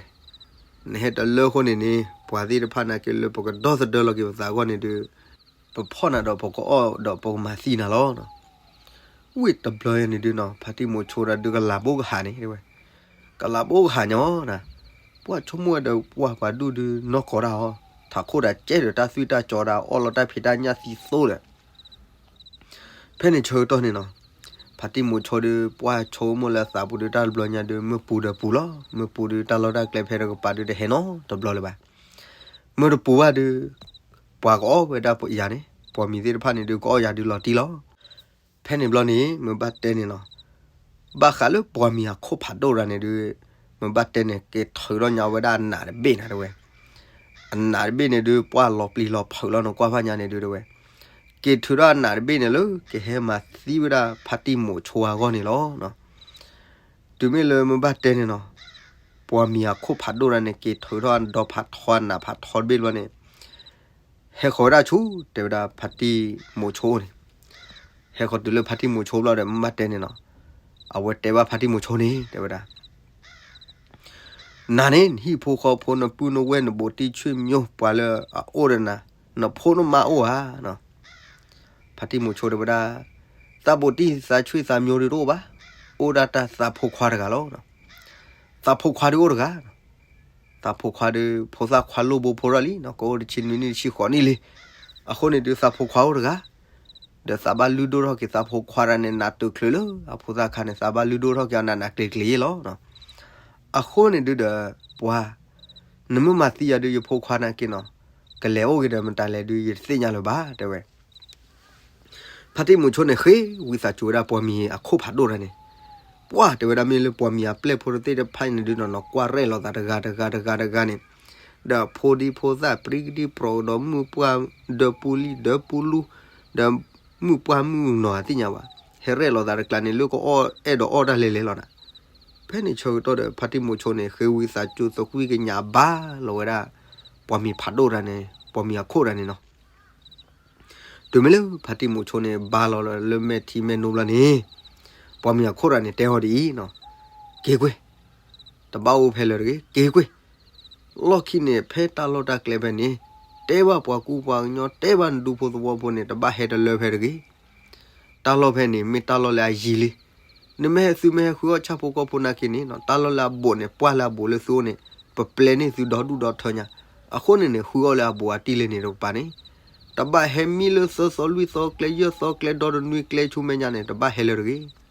နဟဲတလၢအဃိန့ၣ်န့ၣ် ပှၤသ့ၣ်တဖၣ်နာ်က့လၢပကဒီသဒၢလီၤက့ၤပသးအဂီၢ်န့ၣ်ဒုး ပဖီၣ်နၤဒီးပကအီၣ်ဒီးပကမၤသံနၤလီၤ. ဝံၤတဘျီန့ၣ်ဒုးနီၤ ဖါတံၢ်မူၤဆိဒီးဒုးကလးဘိကဟးန့ၣ် တဲဝဲ, ကလးဘိကဟးညီနၤ, ပှၢ်ဆိကမိၣ်ဝဲဒီး ပှၢ်ပှၤဒူၣ်ဒုးနီၢ်ကီၢ်တၢ်ဟီ, ထးခိၣ်တၢ်ကဲဒီးတၢ်သွံၣ်တၢ်ကၠီတၢ် အီၣ်လီၤတၢ်ဖံးတၢ်ညၣ်သံသိဒီး ဖဲန့ၣ်ဆၢကတီၢ်န့ၣ်နီၤ, ဖါတံၢ်မူၤဆိဒုး ပှၢ်ဆိကမိၣ်လၢသးပူၤဒုး တၢ်တဘျီညါဒုး မ့ၢ်ပူၤဒီးပူၤလီၤ, မ့ၢ်ပူၤဒုး တၢ်လီၢ်တၢ်ကျဲဖဲတကပၤဒုး တဟဲနီတဘျီလၢၤဘၣ်. မ့ၢ်တပူၤဘၣ်ဒုး ပှၤကအီၣ်ဝဲဒၣ်ယၤန့ၣ်, ပှၤမံၤသ့ၣ်တဖၣ်န့ၣ်ဒုး ကအီၣ်ယၤဒုးလီၤတံၢ်လီၤ. ဖဲန့ၣ်ဘျီန့ၣ် မ့ၢ်ဘၣ်တဲန့ၣ်နီၤ, ဘၣ်ဃးလၢပှၤမံၤအခိၣ်ဖးဒိၣ်တဂၤန့ၣ်ဒုး မ့ၢ်ဘၣ်တဲန့ၣ် က့ၤထုးထီၣ်ညါဝဲဒၣ်အနးတဘ့ၣ်နၤ တဲဝဲ, အနးတဘ့ၣ်န့ၣ်ဒုး ပှၢ်လီၤပျံၤလီၤဖုးလီၤ နကွၢ်ဖးညါန့ၣ်ဒုး တဲဝဲ, က့ၤထုးထီၣ်အနးတဘ့ၣ်န့ၣ်လၢ ကဟဲမၤသံဝဲဒၣ်ဖါတံၢ်မူၤဆိအဂီၢ်န့ၣ်လီၤ. တုၤမ့ၢ်လၢမ့ၢ်ဘၣ်တဲန့ၣ်နီၤ, ပှၤမံၤအခိၣ်ဖးဒိၣ်တဂၤန့ၣ် က့ၤထုးထီၣ်အဒီဖးထီအနးဖးထီတဘ့ၣ်ဘျီန့ၣ် ဟဲဃီၤဝဲဒၣ်ဆူ တဲဝဲဒၣ်ဖါတံၢ်မူၤဆိန့ၣ်, ဟဲဃီၤတုၤလၢဖါတံၢ်မူၤဆိဘျီဒီး မ့ၢ်ဘၣ်တဲန့ၣ်နီၤ, အဝဲတဲဘၣ်ဖါတံၢ်မူၤဆိန့ၣ် တဲဝဲဒၣ် နၤန့ၣ် နဟံၣ်ဖိဃီဖိ နပုၢ်နဝဲၢ် နဘူးတံၢ်ဆွေမျိုး ပှၤလၢအအိၣ်ဒီးနၤ နဖိနမါအိၣ်ဧါ. ဖါတံၢ်မူၤဆိတဲဝဲဒၣ် သးဘူးတံၢ်သးဆွေသးမျိုးဒုးတအိၣ်ဘၣ်, အိၣ်ဒၣ်တၢ်သးဖိခွါတဂၤလီၤ. သးဖိခွါဒုးအိၣ်တဂၤ, သးဖိခွါဒုး ဖိသၣ်ခွါလိၣ်ဘိဖိထီၣ်လံနီၤ, ကအိၣ်တဆံနွံနံၣ်တဆံဃိးနံၣ်လံ. အဃိန့ၣ်ဒုးသးဖိခွါအိၣ်တဂၤ ဒီးသးဘၣ်လုၢ်ဒိၣ်ထီၣ်က့ၤသးဖိခွါတဂၤန့ၣ် နးတုၤချုးလၢအဖိသၣ်ခါန့ၣ် သးဘၣ်လုၢ်ဒိၣ်ထီၣ်က့ၤအီၤနးနးကျံၤကျံၤယ့ၣ်လီၤ. အဃိန့ၣ်ဒုးဒီး ပှၤ နမ့ၢ်မၤသံယၤဒုး ယဖိခွါနာ်က့နီၤ, ကလဲၤအိၣ်ဂ့ၤဒီးမတၤလဲၣ်ဒုး ယတသ့ၣ်ညါလၢၤဘၣ် တဲဝဲ ဖါတံၢ်မူၤဆိန့ၣ် ဃ့ဝံသးစူၤဝဲဒၣ်ပှၤမံၤအခိၣ်ဖးဒိၣ်တဂၤန့ၣ်, ပှၢ်တဲဝဲဒၣ်မ့ၢ်လၢပှၤမံၤအပျဲၢ်ဖိတသ့ၣ်တဖၣ်န့ၣ်ဒုးနီၤ ကွၢ်ရဲၣ်လီၤသးတဂၤတဂၤတဂၤတဂၤန့ၣ်, ဒီးဖိဒံဖိသၣ်ပြံကဒံပြံဒီးမုၢ်ပှၢ်ဒီးပူၤလံဒီးပူၤလူၤ, ဒီးမုၢ်ပှၢ်မုၢ်နီၤသ့ၣ်ညါဘၣ်, ဟဲရဲၣ်လီၤသးတကျါန့ၣ် လၢကအဲၣ်ဒိးအီၣ်တၢ်လဲၤလဲၤလီၤနၤ. ဖဲန့ၣ်ဆၢကတီၢ်ဒီး ဖါတံၢ်မူၤဆိန့ၣ် ဃ့ဝံသးစူၤသကွံၢ်ကညးဘၣ်လီၤဝဲဒၣ် ပှၤမံၤဖးဒိၣ်တဂၤန့ၣ် ပှၤမံၤအခိၣ်တဂၤန့ၣ်နီၤ. တုၤမ့ၢ်လၢဖါတံၢ်မိၤဆိန့ၣ် ဘါလီၤလၢမဲာ်ထံမဲာ်နိဘျီန့ၣ်, ပှၤမံၤအခိၣ်တဂၤန့ၣ် တဲအီၤဒ်အံၤနီၤ, က့ၤကွံာ်, တဘၣ်အိၣ်ဖဲလၢၤတဂ့ၤ, က့ၤကွံာ်. လီၢ်ခံန့ၣ် ဖဲတၢ်လီၢ်တၢ်ကျဲဖဲန့ၣ်, တဲဘၣ်ပှၤကူပှၤကညီ တဲဘၣ်နဒူဖိသဝီဖိန့ၣ် တဘၣ်ဟဲတလၢဖဲတဂ့ၤ. တၢ်လီၢ်ဖဲန့ၣ် မ့ၢ်တၢ်လီၢ်လၢအယံၤလံ. နမ့ၢ်ဟဲသုမ့ၢ်ဟဲဃုအီၣ်ဆၣ်ဖိကီၢ်ဖိနာ်က့န့ၣ်နီၤ, တၢ်လီၢ်လၢအဘူးန့ၣ် ပှၢ်လၢအဘူးလၢသုအိၣ်န့ၣ် ပပျဲန့ၢ်သုဒီဒူၣ်ဒီထၢညါ. အဃိန့ၣ်န့ၣ် ဃုအီၣ်လၢအဘူးအတံၢ်လံန့ၣ်တကပၤန့ၣ်, တဘၣ်ဟဲမံလၢသၢသီလွံၢ်သီကျဲ ယဲၢ်သီကျဲ ဒီတနွံကျဲဆူမဲာ်ညါန့ၣ် တဘၣ်ဟဲလၢၤတဂ့ၤ.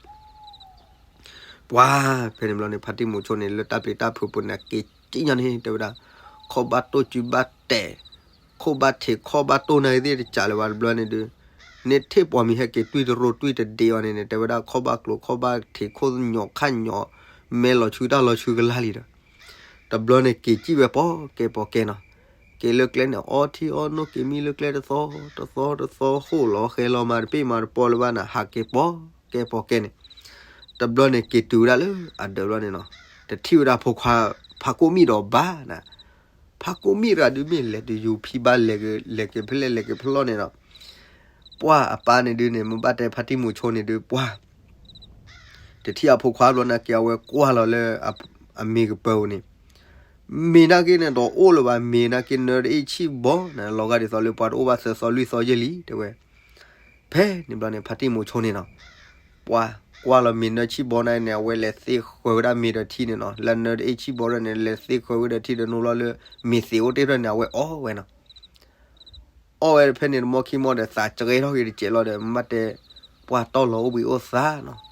ပှၤဖဲန့ၣ်ဘျီန့ၣ် ဖါတံၢ်မိၤဆိန့ၣ် လၢတၢ်ပျံၤတၢ်ဖုးပူၤန့ၣ် က့ၤကံၣ်ညါန့ၣ် တဲဝဲဒၣ်, ခီၣ်ဘၣ်တိၢ်စုဘၣ်တဲာ်, ခိၣ်ဘၣ်ထံးခီၣ်ဘၣ်တိၢ်နာ်က့သ့ၣ်တစးလၢၤဘၣ်တဘျီန့ၣ်ဒုး, န့ၣ်ထံၣ်ပှၤမံၤဟဲက့ၤတွံၢ်တရိတွံၢ်တဒ့အီၤန့ၣ်န့ၣ် တဲဝဲဒၣ် ခီၣ်ဘၣ်ကျိၤခီၣ်ဘၣ်ထံးခိၣ်ညိးခၣ်ညိး, မဲလီၤဆှုတၢ်လီၤဆှုကလါလံဒီး, တဘျီန့ၣ် က့ၤကံၣ်ဝဲပီၤကဲပီၤကဲနီၤ. က့ၤလၢကျဲန့ၣ် အီထံအီနိ က့ၤမံလၢကျဲတသီ, တသီတသီ ဃိၣ်လီၤဃဲလီၤမၤတပ့ၢ်မၤတပီလၢၤဘၣ်န့ၣ် ဟးက့ၤပီၤကဲပီၤကဲန့ၣ်, တဘျီန့ၣ် က့ၤတုၤဝဲဒၣ်လၢအဒၢးဘျီန့ၣ်နီၤ, တထံၣ်ဝဲဒၣ်ဖိခွါဖါကိၣ်မံၣ်ဒီးဘၣ်နၤ. ဖါကိၣ်မံၣ်တဂၤဒုးမ့ၢ်လဲၤတုၤယူၤဖံဘၣ်လဲၤက့ၤဖဲလဲၣ်လဲၤက့ၤဖဲလီၢ်န့ၣ်ဒီး, ပှၢ်အပၢ်န့ၣ်ဒုးန့ၣ် မ့ၢ်ဘၣ်တဲဖါတံၢ်မိၤဆိန့ၣ်ဒုး ပှၢ် တထံၣ်အဖိခွါဘျီနာ်က့ အဝဲကွၢ်လီၤလၢအမ့ၤကပၢၤပူၤန့ၣ်, မ့ၤနာ်က့န့ၣ်ဒီးအိၣ်လၢၤဘၣ်, မ့ၤနာ်က့နၢတအ့ၣ်ဆံၣ်ဘီန့ၣ် လီၤဂာ်ဒ်သိးလၢပှၤတအိၣ်ဘၣ်သၢသီလွံၢ်သီယဲၢ်လံ တဲဝဲ. ဖဲန့ၣ်ဘျီန့ၣ် ဖါတံၢ်မိၤဆိန့ၣ်နီၤ, ပှၤကွၢ်လီၤမ့ၤနၢဆံၣ်ဘီန့ၣ်န့ၣ် အဝဲလဲၤသ့ဃၢၤဝဲဒၣ်မ့ၤဒီးထံန့ၣ်နီၤ, လၢနၢတအ့ၣ်ဆံၣ်ဘီန့ၣ် လဲၤသ့ဃၢၤဝဲဒီးထံဒီးနိလီၤလၢ မ့ၤသ့အိၣ်တ့ၢ်ဖျၢၣ်န့ၣ် အဝဲအီၣ်ဝဲနီၤ. အီၣ်ဝဲဖဲန့ၣ်တမီခံမီဒီး သးကရဲထီၣ်က့ၤတစဲးလီၤဒီး မ့ၢ်ဘၣ်တဲ ပှၢ်တီၢ်လီၤအိၣ်ဘှံးအိၣ်သါနီၤ.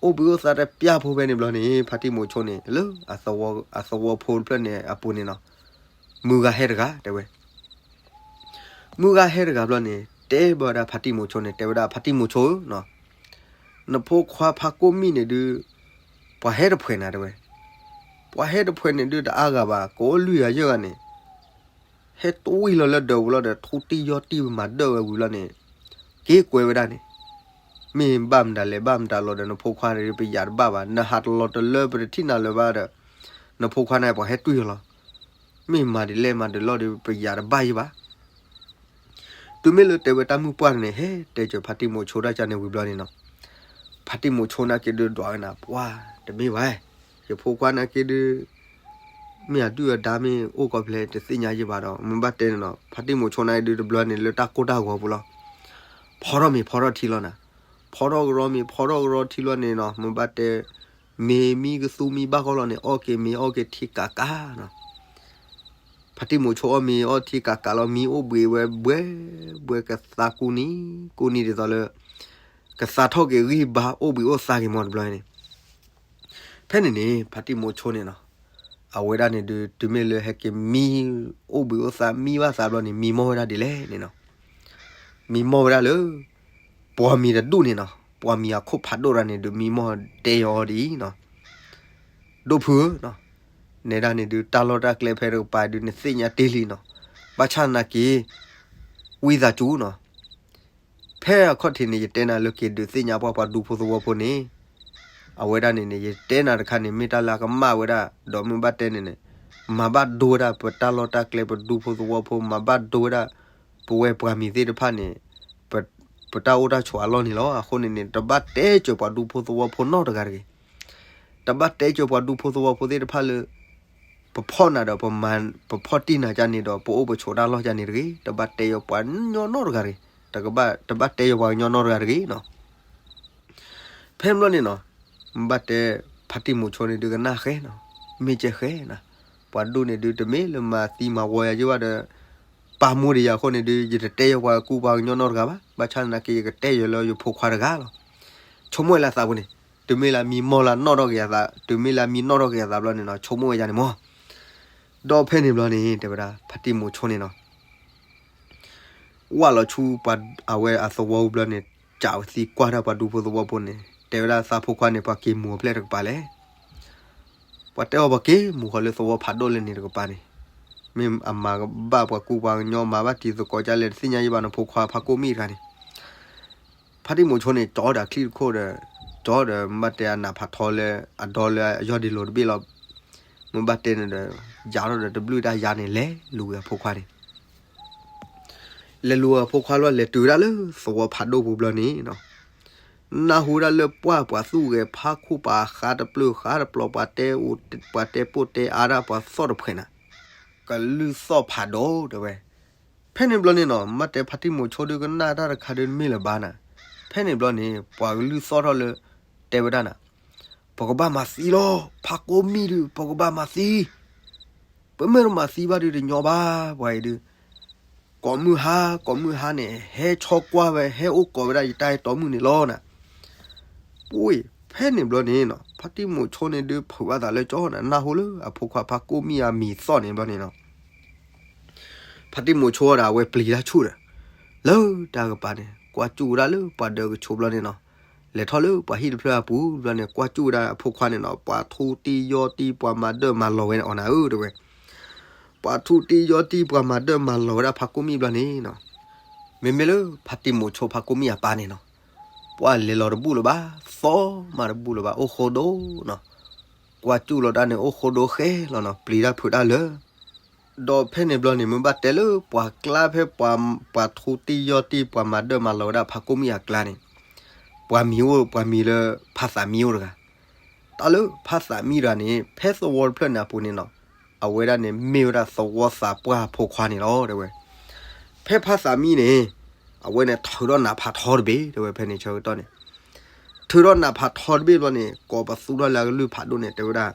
အိၣ်ဘှံးအိၣ်သါတပျၢ်ဖိဖဲန့ၣ်ဘျီန့ၣ် ဖါတံၢ်မိၤဆိန့ၣ် လၢအသဝီဖိတဖျၢၣ်န့ၣ်အပူၤန့ၣ်နီၤ, မုၢ်ဂၤဟဲတဂၤ တဲဝဲ. မုၢ်ဂၤဟဲတဂၤဘျီန့ၣ် တဲဘၣ်ဝဲဒၣ်ဖါတံၢ်မိၤဆိန့ၣ် တဲဝဲဒၣ် ဖါတံၢ်မိၤဆိဧၢ, နဖိခွါဖါကိၣ်မံၣ်န့ၣ်ဒုး ပှၤဟဲတဖှဲးနၤ တဲဝဲ. ပှၤဟဲတဖှဲးန့ၣ်ဒုးတအါဂၤဘၣ် ကအိၣ်လွံၢ်ဂၤယဲၢ်ဂၤန့ၣ် ဟဲတွံၢ်လီၤလၢဒၢးပူၤလီၤဒီး ထူတံၢ်ယီၢ်တံၢ်မၤဒၢးဝဲဝံၤလီၤန့ၣ် က့ၤကွဲဝဲဒၣ်န့ၣ်, မ့ၢ်ဘၣ်မတၤလဲၤဘၣ်မတၤလီၤဒီး နဖိခွါန့ၣ်ဒုး ပယၤတဘၣ်ဘၣ်, နဟးတလီၤတလၢပတထံၣ်နၤလၢၤဘၣ်ဒီး နဖိခွါန့ၣ်ပှၤဟဲတွံၢ်လီၤ, မ့ၢ်မၤဒ်လဲၣ်မၤဒ်လဲၣ်ဒီး ပယၤတဘၣ်ယံၤဘၣ်. တုၤမ့ၢ်လၢတဲဝဲတၢ်မုၢ်ပှၢ်န့ၣ် ဟဲတဲစၢၤဖါတံၢ်မိၤဆိတၢ်ကန့ၣ်ဝံၤဘျီန့ၣ်နီၤ, ဖါတံၢ်မိၤဆိနာ်က့ဒုးဒွးဝဲနၤ ပှၢ်တမ့ၢ်ဘၣ်, ယဖိခွါနာ်က့ဒုး မ့ၢ်အဒုၣ်အဒါမ့ၢ်အိၣ်ကီၢ်ဖျဲးတသ့ၣ်ညါယံၤဘၣ်ဒီး မ့ၢ်ဘၣ်တဲန့ၣ်နီၤ, ဖါတံၢ်မိၤဆိနာ်က့ဒုးတဘျီန့ၣ် လၢတၢ်ကိၢ်တၢ်ဂီၤပူၤလီၤ. ဖီထီၣ်မ့ၤဖီထီၣ်ထံလီၤနၤ, ဖီထီၣ်ကရီမ့ၤဖီထီၣ်ကရီထံလီၤန့ၣ်နီၤ, မ့ၢ်ဘၣ်တဲ မ့ၤမံကသူမံဘၣ်ကီလီၤန့ၣ် အီၣ်က့ၤမ့ၤအီၣ်က့ၤထံကးကးနီၤ. ဖါတံၢ်မိၤဆိအီၣ်မ့ၤအီၣ်ထံကးကးလီၤ, မံအိၣ်ဘှံးဝဲဘှဲဘှဲကသါကူနံၤကူနံၤဒ်သိးလၢ ကသါထီၣ်က့ၤဂံၢ်ဘါအိၣ်ဘှံးအိၣ်သါက့ၤမီၤတဘျီန့ၣ်. ဖဲန့ၣ်န့ၣ် ဖါတံၢ်မိၤဆိန့ၣ်နီၤ, အဝဲဒၣ်န့ၣ်ဒုး တုၤမ့ၢ်လၢဟဲက့ၤမံ အိၣ်ဘှံးအိၣ်သါမံဘၣ်သးဘျီန့ၣ် မံမီၢ်ဝဲဒၣ်ဒ်လဲၣ်န့ၣ်နီၤ, မံမီၢ်ဝဲဒၣ်လၢ ပှၤမံၤတဒူၣ်န့ၣ်နီၤ, ပှၤမံၤအခိၣ်ဖးဒိၣ်တဂၤန့ၣ်ဒုး မံမီၢ်တဲအီၤဒ်အံၤနီၤ, ဒိၣ်ဖုဧၢ, နဲဒၣ်န့ၣ်ဒုး တၢ်လီၢ်တၢ်ကျဲဖဲတကပၤဒုး နသ့ၣ်ညါတ့ၢ်လံနီၤ, ဘၣ်ဆၣ်သနာ်က့ ဝံသးစူၤနီၤ, ဖဲအခီၣ်ထံးန့ၣ် ယတဲနၤလၢက့ၤဒုးသ့ၣ်ညါပှၤပှၤဒူဖိသဝီဖိန့ၣ်, အဝဲဒၣ်န့ၣ်န့ၣ် ယတဲနၤတခါန့ၣ် မ့ၢ်တၢ်လၢအကမၣ်ဝဲဒၣ်, ဒီးမ့ၢ်ဘၣ်တဲန့ၣ်န့ၣ်, မၤဘၣ်ဒိဝဲဒၣ်ပတၢ်လီၢ်တၢ်ကျဲ ပဒူဖိသဝီဖိ, မၤဘၣ်ဒိဝဲဒၣ် ပဝဲပှၤမံၤသ့ၣ်တဖၣ်န့ၣ်, ပ ပတၢ်အိၣ်တၢ်ဆိးအလီၢ်န့ၣ်လီၤ. အဃိန့ၣ်န့ၣ် တဘၣ်တဲစၢၤပှၤဒူဖိသဝီဖိနီတဂၤတဂ့ၤ. တဘၣ်တဲစၢၤပှၤဒူဖိသဝီဖိသ့ၣ်တဖၣ်လၢ ပဖီၣ်နၤဒီး ပမၤ ပဖီၣ်တံၢ်နၤကန့ၣ်ဒီး ပအိၣ်ပဆိးတၢ်လီၢ်ကန့ၣ်တဂ့ၤ. တဘၣ်တဲယီၤပှၤကညီနီတဂၤတဂ့ၤ. တကဘၣ် တဘၣ်တဲယီၤပှၤကညီနီတဂၤတဂ့ၤနီၤ. ဖဲဘျီန့ၣ်နီၤ, ဘၣ်တဲ ဖါတံၢ်မိၤဆိန့ၣ်ဒုးကနၣ်ဃဲနီၤ, မ့ၢ်ကဲဃဲနၤ, ပှၤဒိၣ်န့ၣ်ဒုး တမ့ၢ်လၢမၤသံမၤဝီယၤယ့ၢ်ဘၣ်ဒီး ပာ်မူဒံးယၤအဃိန့ၣ်ဒုး ယတတဲယီၤပှၤကူပှၤကညီနီတဂၤဘၣ်. ဘၣ်ဆၣ်သနာ်က့ ယကတဲယီၤလၢယဖိခွါတဂၤလီၤ. ဆိကမိၣ်ဝဲလၢအသးပူၤန့ၣ်, တုၤမ့ၢ်လၢမံမီၢ်လၢနီၢ်ထီၣ်က့ၤအသး, တုၤမ့ၢ်လၢမံနီၢ်ထီၣ်က့ၤအသးဘျီန့ၣ်နီၤ, ဆိကမိၣ်ဝဲယၤန့ၣ်မီၢ်. ဒီးဖဲန့ၣ်ဘျီန့ၣ် တဲဝဲဒၣ် ဖါတံၢ်မိၤဆိန့ၣ်နီၤ ဝၢ်လီၤဆူပှၤအဝဲအသဝီအူဘျီန့ၣ်, ကးဝဲသံကွၢ်တၢ်ပှၤဒူဖိသဝီဖိန့ၣ်, တဲဝဲဒၣ်သးဖိခွါန့ၣ် ပှၤက့ၤမူၤအဖျဲၣ်တကပၤလဲၣ်. ပှၤတဲအီၤပှၤက့ၤမူၤဃီၤလၢသဝီဖးဒိၣ်လၢန့ၣ်တကပၤန့ၣ်, မ့ၢ်အမၤဘၣ်ပှၤကူပှၤကညီ မၤဘၣ်တံၤသကိးဒ်လဲၣ်တသ့ၣ်ညါယ့ၢ်ဘၣ် နဖိခွါဖါကိၣ်မံၣ်တဂၤန့ၣ်. ဖါတံၢ်မိၤဆိန့ၣ် ကၠီဒီးအချံၣ်တခိၣ်ဒီး, ကၠီဒီးမ့ၢ်ဘၣ်တဲအနးဖးထီလၢအဒီလၢအယီၢ်ဒ့လိၤတဘ့ၣ်လီၤ. မ့ၢ်ဘၣ်တဲန့ၣ်ဒီး ယၤထီၣ်ဒီးတဘျုးတၢ်ယၤန့ၣ် လဲၤလူၤဝဲအဖိခွါန့ၣ် လဲၤလူၤဝဲအဖိခွါလီၤ လဲၤတုၤဝဲဒၣ်လၢသဝီဖးဒိၣ်ပူၤဘျီန့ၣ်နီၤ, နၢ်ဟူဒၣ်လၢပှၢ်ပှၤသူၣ်ဂဲၤဖးခိၣ် ပှၤဃါတပျုာ်ဃါတပျီၤ ပှၤတဲအူ ပှၤတဲပိၢ်တဲအါဒၣ်ပှၤသီၣ်တဖှဲးနၤ, ကလုၢ်သီၣ်ဖးဒိၣ်တဲဝဲ. ဖဲန့ၣ်ဘျီန့ၣ်နီၤ မ့ၢ်တဲဖါတံၢ်မိၤဆိဒုကနၣ်တၢ်တခါဒုမ့ၢ်လၢၤဘၣ်နၤ, ဖဲန့ၣ်ဘျီန့ၣ် ပှၤကလုၢ်သီၣ်ထီၣ်လၢ တဲဝဲဒၣ်နၤ, ပကဘၣ်မၤသံလီၤ ဖးကိးမံၣ်ဒု ပကဘၣ်မၤသံ, ပမ့ၢ်တမၤသံဘၣ်ဒုတညီဘၣ် ပှၤအံၤဒု ကိးမုၢ်ဟါ ကိးမုၢ်ဟါန့ၣ် ဟဲဆီကွၢ်ဝဲ ဟဲအိၣ်ကိးဝဲဒၣ်ယတၢ်အဲၣ်တီမုၣ်န့ၣ်လီၤနၤ. ပှၤ ဖဲန့ၣ်ဘျီန့ၣ်နီၤ ဖါတံၢ်မိၤဆိန့ၣ်ဒုဖုးဘၣ်သးလၢကၠီနၤ နၢ်ဟူလၢအဖိခွါဖးကိးမံၣ်အမံၤသီၣ်န့ၣ်ဘျီန့ၣ်နီၤ ဖါတံၢ်မိၤဆိဒီးအဝဲပျံၤတၢ်ဆူၣ်ဒီး လၢတၢ်ကပၤန့ၣ် ကွၢ်ကၠူၣ်ဝဲဒၣ်လၢပှၤဒၢးကဆိးဘျီန့ၣ်နီၤ, လဲၤထီၣ်လၢပှၤဟံၣ်တဖျၢၣ်အပူၤဘျီန့ၣ် ကွၢ်ကၠူၣ်ဝဲဒၣ်အဖိခွါန့ၣ်နီၤ ပှၤထူတံၢ်ယီၢ်တံၢ် ပှၤမၤဒၢၣ်မၤလီၤဝဲန့ၣ် အီၤနၤဧၢ တဲဝဲ ပှၤထူတံၢ်ယီၢ်တံၢ် ပှၤမၤဒၢၣ်မၤလီၤဝဲဒၣ်ဖးကိးမံၣ်ဘျီန့ၣ်နီၤ, မ့မ့ၢ်လၢဖါတံၢ်မိၤဆိဖးကိးမံၣ်အပၢ်န့ၣ်နီၤ, ပှၤလဲၤလီၤတဘူၣ်လၢၤဘၣ်, သီမးတဘူၣ်လၢၤဘၣ် အိၣ်ဃိဒိၣ်နီၤ, ကွၢ်ကၠူၣ်လီၤတၢ်န့ၣ် အိၣ်ဃိဒိၣ်ဃဲလီၤနီၤ ပျံၤတၢ်ဖုးတၢ်လၢ ဒီးဖဲန့ၣ်ဘျီန့ၣ် မ့ၢ်ဘၣ်တဲလၢပှၤကျါဖဲ ပှၤထူတံၢ်ယီၢ်တံၢ် ပှၤမၤဒၢၣ်မၤလီၤဝဲဒၣ်ဖးကိးမံၣ်အကျါန့ၣ်, ပှၤမံၤအိၣ် ပှၤမံၤလၢဖါသးမံအိၣ်တဂၤ, တၢ်လၢဖါသးမံတဂၤန့ၣ် ဖဲသဝီတဖျၢၣ်န့ၣ်အပူၤန့ၣ်နီၤ, အဝဲဒၣ်န့ၣ်မ့ၢ်ဝဲဒၣ်သဝီသးပှၢ်အဖိခွါန့ၣ်လီၤ တဲဝဲ. ဖဲဖါသးမံန့ၣ် အဝဲန့ၣ်ထုးထီၣ်နးဖးထီတဘ့ၣ် တဲဝဲ ဖဲန့ၣ်ဆၢကတီၢ်န့ၣ် ထုးထီၣ်နးဖးထီတဘ့ၣ်ဘျီန့ၣ် ကိးပသူထီၣ်လၢအကလုၢ်ဖးဒိၣ်န့ၣ် တဲဝဲဒၣ်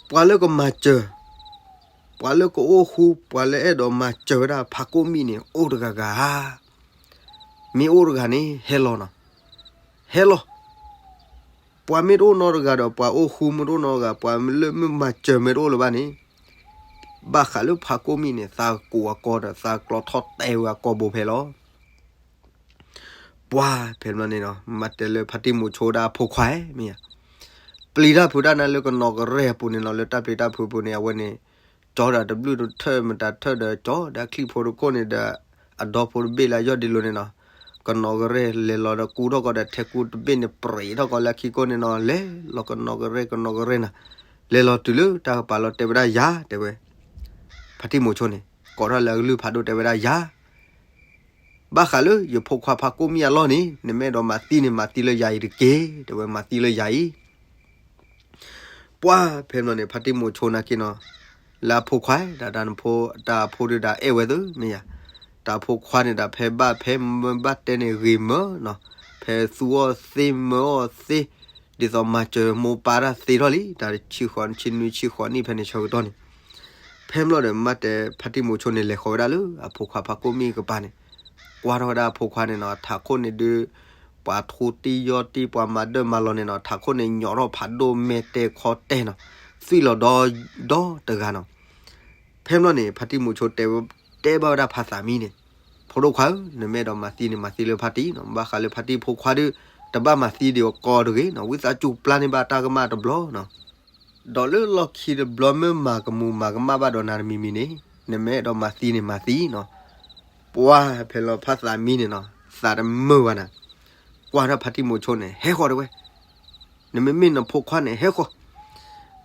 ပှၤလၢကမၤစၢၤ, ပှၤလၢကအိၣ်ဃူ ပှၤလၢအဲၣ်ဒိးမၤစၢၤဝဲဒၣ်ဖးကိးမံၣ်န့ၣ် အိၣ်တဂၤဂၤဧါ, မ့ၢ်အိၣ်တဂၤန့ၣ် ဟဲလီၤနီၤ, ဟဲလီၤ. ပှၤမ့ၢ်တအိၣ်နီတဂၤဒီး ပှၤအိၣ်ဃူမ့ၢ်တအိၣ်နီတဂၤ ပှၤလၢမ့ၢ်မၤစၢၤမ့ၢ်တအိၣ်လၢၤဘၣ်န့ၣ်, ဘၣ်ဃးလၢဖးကိးမံၣ်န့ၣ် သးကူးအကီဒီး သးကျီထီၣ်တဲဝဲအကီဘိဖဲလီၤ. ပှၤဖဲန့ၣ်ဘျီန့ၣ်နီၤ မ့ၢ်တဲလၢဖါတံၢ်မိၤဆိဒၣ်အဖိခွါဧၢ မ့ၢ်ဧါ, ပျံၤတၢ်ဖုးတၢ်နၤလၢကနီၤကရဲၣ်အပူၤန့ၣ်နီၤ လၢတၢ်ပျံၤတၢ်ဖုးပူၤန့ၣ် အဝဲန့ၣ် ကၠီဒီးတဘျုးတထၢၣ်မတၤထၢၣ်ဒီး ကၠီဒီးအချံၣ်ဖိတခိၣ်န့ၣ်ဒီး အဒီဖိတဘ့ၣ်လၢအယီၢ်ဒံးလိၤန့ၣ်နီၤ, ကနီၤကရဲၣ်လဲၤလီၤဒီးကူထီၣ်ကီးဒီးထဲကူတဘ့ၣ်န့ၣ် ပြံးထီၣ်ကီးလၢအခံကိးန့ၣ်နီၤ လဲၤလီၤကနီၤကရဲၣ်ကနီၤကရဲၣ်နၤ, လဲၤလီၤတုၤလၢတၢ်ကပၤလီၤတဲဝဲဒၣ်ယၤ တဲဝဲ, ဖါတံၢ်မိၤဆိန့ၣ် ကိးထီၣ်လၢအကလုၢ်ဖးဒိၣ်တဲဝဲဒၣ်ယၤ ဘၣ်ဃးလၢယဖိခွါဖးကိးမံၣ်အလီၢ်န့ၣ် နမ့ၢ်အဲၣ်ဒိးမၤသံန့ၣ် မၤသံလၢယၤအံၤတက့ၢ် တဲဝဲ မၤသံလၢယၤအံၤ. ပှၤဖဲန့ၣ်ဘျီန့ၣ် ဖါတံၢ်မိၤဆိနာ်က့နီၤ, လၢအဖိခွါ တၢ်တၢ်နဖိ တၢ်အဖိဒုးဒၣ်အဲၣ်ဝဲသ့မ့ၢ်ယၤ, တၢ်အဖိခွါန့ၣ်ဒၣ်ဖဲဘၣ်ဖဲမ့ၢ်ဘၣ်တဲန့ၣ်ဂ့ၤမၢနီၤ, ဖဲသူအီၤသ့မၢအီၤသ့, ဒ်သိးမၤစၢၤမိၢ်ပၢ်တၢ်သ့ထီၣ်လံ တၢ်ဆံဃီးဆံနွံဆံဃီးနံၣ်ဖဲန့ၣ်ဆၢကတီၢ်န့ၣ် ဖဲန့ၣ်ဘျီဒီး မ့ၢ်တဲဖါတံၢ်မိၤဆိန့ၣ် လဲၤဃီၤဝဲဒၣ်လၢအဖိခွါဖးကိးမံၣ်ကပၤန့ၣ်, ကွၢ်ထီၣ်ဝဲဒၣ်အဖိခွါန့ၣ်နီၤ ထးခိၣ်န့ၣ်ဒုး ပှၤထူတံၢ်ယီၢ်တံၢ် ပှၤမၤဒၢၣ်မၤလီၤန့ၣ်နီၤ ထးခိၣ်န့ၣ် ညီးထီၣ်ဖးဒိၣ်မဲာ်တဲာ်ခီတဲာ်နီၤ, သွံၣ်လီၤဒီဒီတဂၤနီၤ. ဖဲန့ၣ်ဘျီန့ၣ် ဖါတံၢ်မိၤဆိတဲဝဲ တဲဘၣ်ဝဲဒၣ်ဖါသးမံန့ၣ်, ဖိဒိၣ်ခွါဧၢ, နမ့ၢ်အဲၣ်ဒိးမၤသံန့ၣ် မၤသံလၢဖါတံၢ်နီၤ, ဘၣ်ဃးလၢဖါတံၢ်ဖိခွါဒုး တဘၣ်မၤသံဒံးအကီတဂ့ၤနီၤ, ဝံသးစူၤပျၢ်န့ၢ်ဘၣ်တၢ်ကမၣ်တဘျီနီၤ. ဒီးလၢလီၢ်ခံတဘျီမ့ၢ်မၤကမူၤမၤကမၣ်ဘၣ်ဒီးနၤတမံၤမံၤန့ၣ် နမ့ၢ်အဲၣ်ဒိးမၤသံန့ၣ်မၤသံနီၤ. ပှၤဖဲလီၤဖါသးမံန့ၣ်နီၤ သးတမုာ်ဘၣ်နၤ, ကွၢ်ထီၣ်ဖါတံၢ်မိၤဆိန့ၣ် ဟဲဃီၤတဲဝဲ နမ့မ့ၢ်နဖိခွါန့ၣ် ဟဲဃီၤ.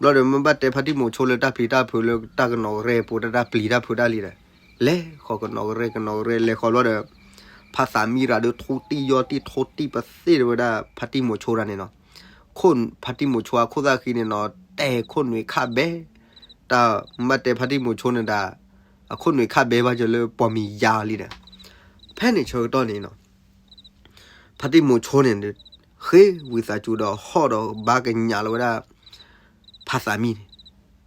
ဘျီဒီးမ့ၢ်ဘၣ်တဲဖါတံၢ်မိၤဆိလၢတၢ်ပျံၤတၢ်ဖုးလၢတၢ်ကနီၤကရဲၣ်ပူၤ တၢ်တၢ်ပျံၤတၢ်ဖုးတၢ်လံဒီး လဲၤဃီၤကနီၤကရဲၣ် ကနီၤကရဲၣ် လဲၤဃီၤဘျီဒီး ဖါသးမံတဂၤဒီး ထူတံၢ်ယီၢ်တံၢ် ထူတံၢ်ပသ့ၣ်တဲဝဲဒၣ် ဖါတံၢ်မိၤဆိတဂၤန့ၣ်နီၤ. ခိၣ် ဖါတံၢ်မိၤဆိအခိၣ်သၣ်ဃံန့ၣ်နီၤ တဲာ်ခိၣ်နွံခၣ်ဘဲ တၢ်မ့ၢ်ဘၣ်တဲဖါတံၢ်မိၤဆိန့ၣ်ဒီး အခိၣ်နွံခၣ်ဘဲဘၣ်စၢၤလၢပှၤမံၤယါလံဒီး ဖဲန့ၣ်ဆၢကတီၢ်န့ၣ်နီၤ ဖါတံၢ်မိၤဆိန့ၣ် ဃ့ဝံသးစူၤဒီးဟီၣ်ဒီးဘါကညးလီၤဝဲဒၣ် ဖါသးမံန့ၣ်.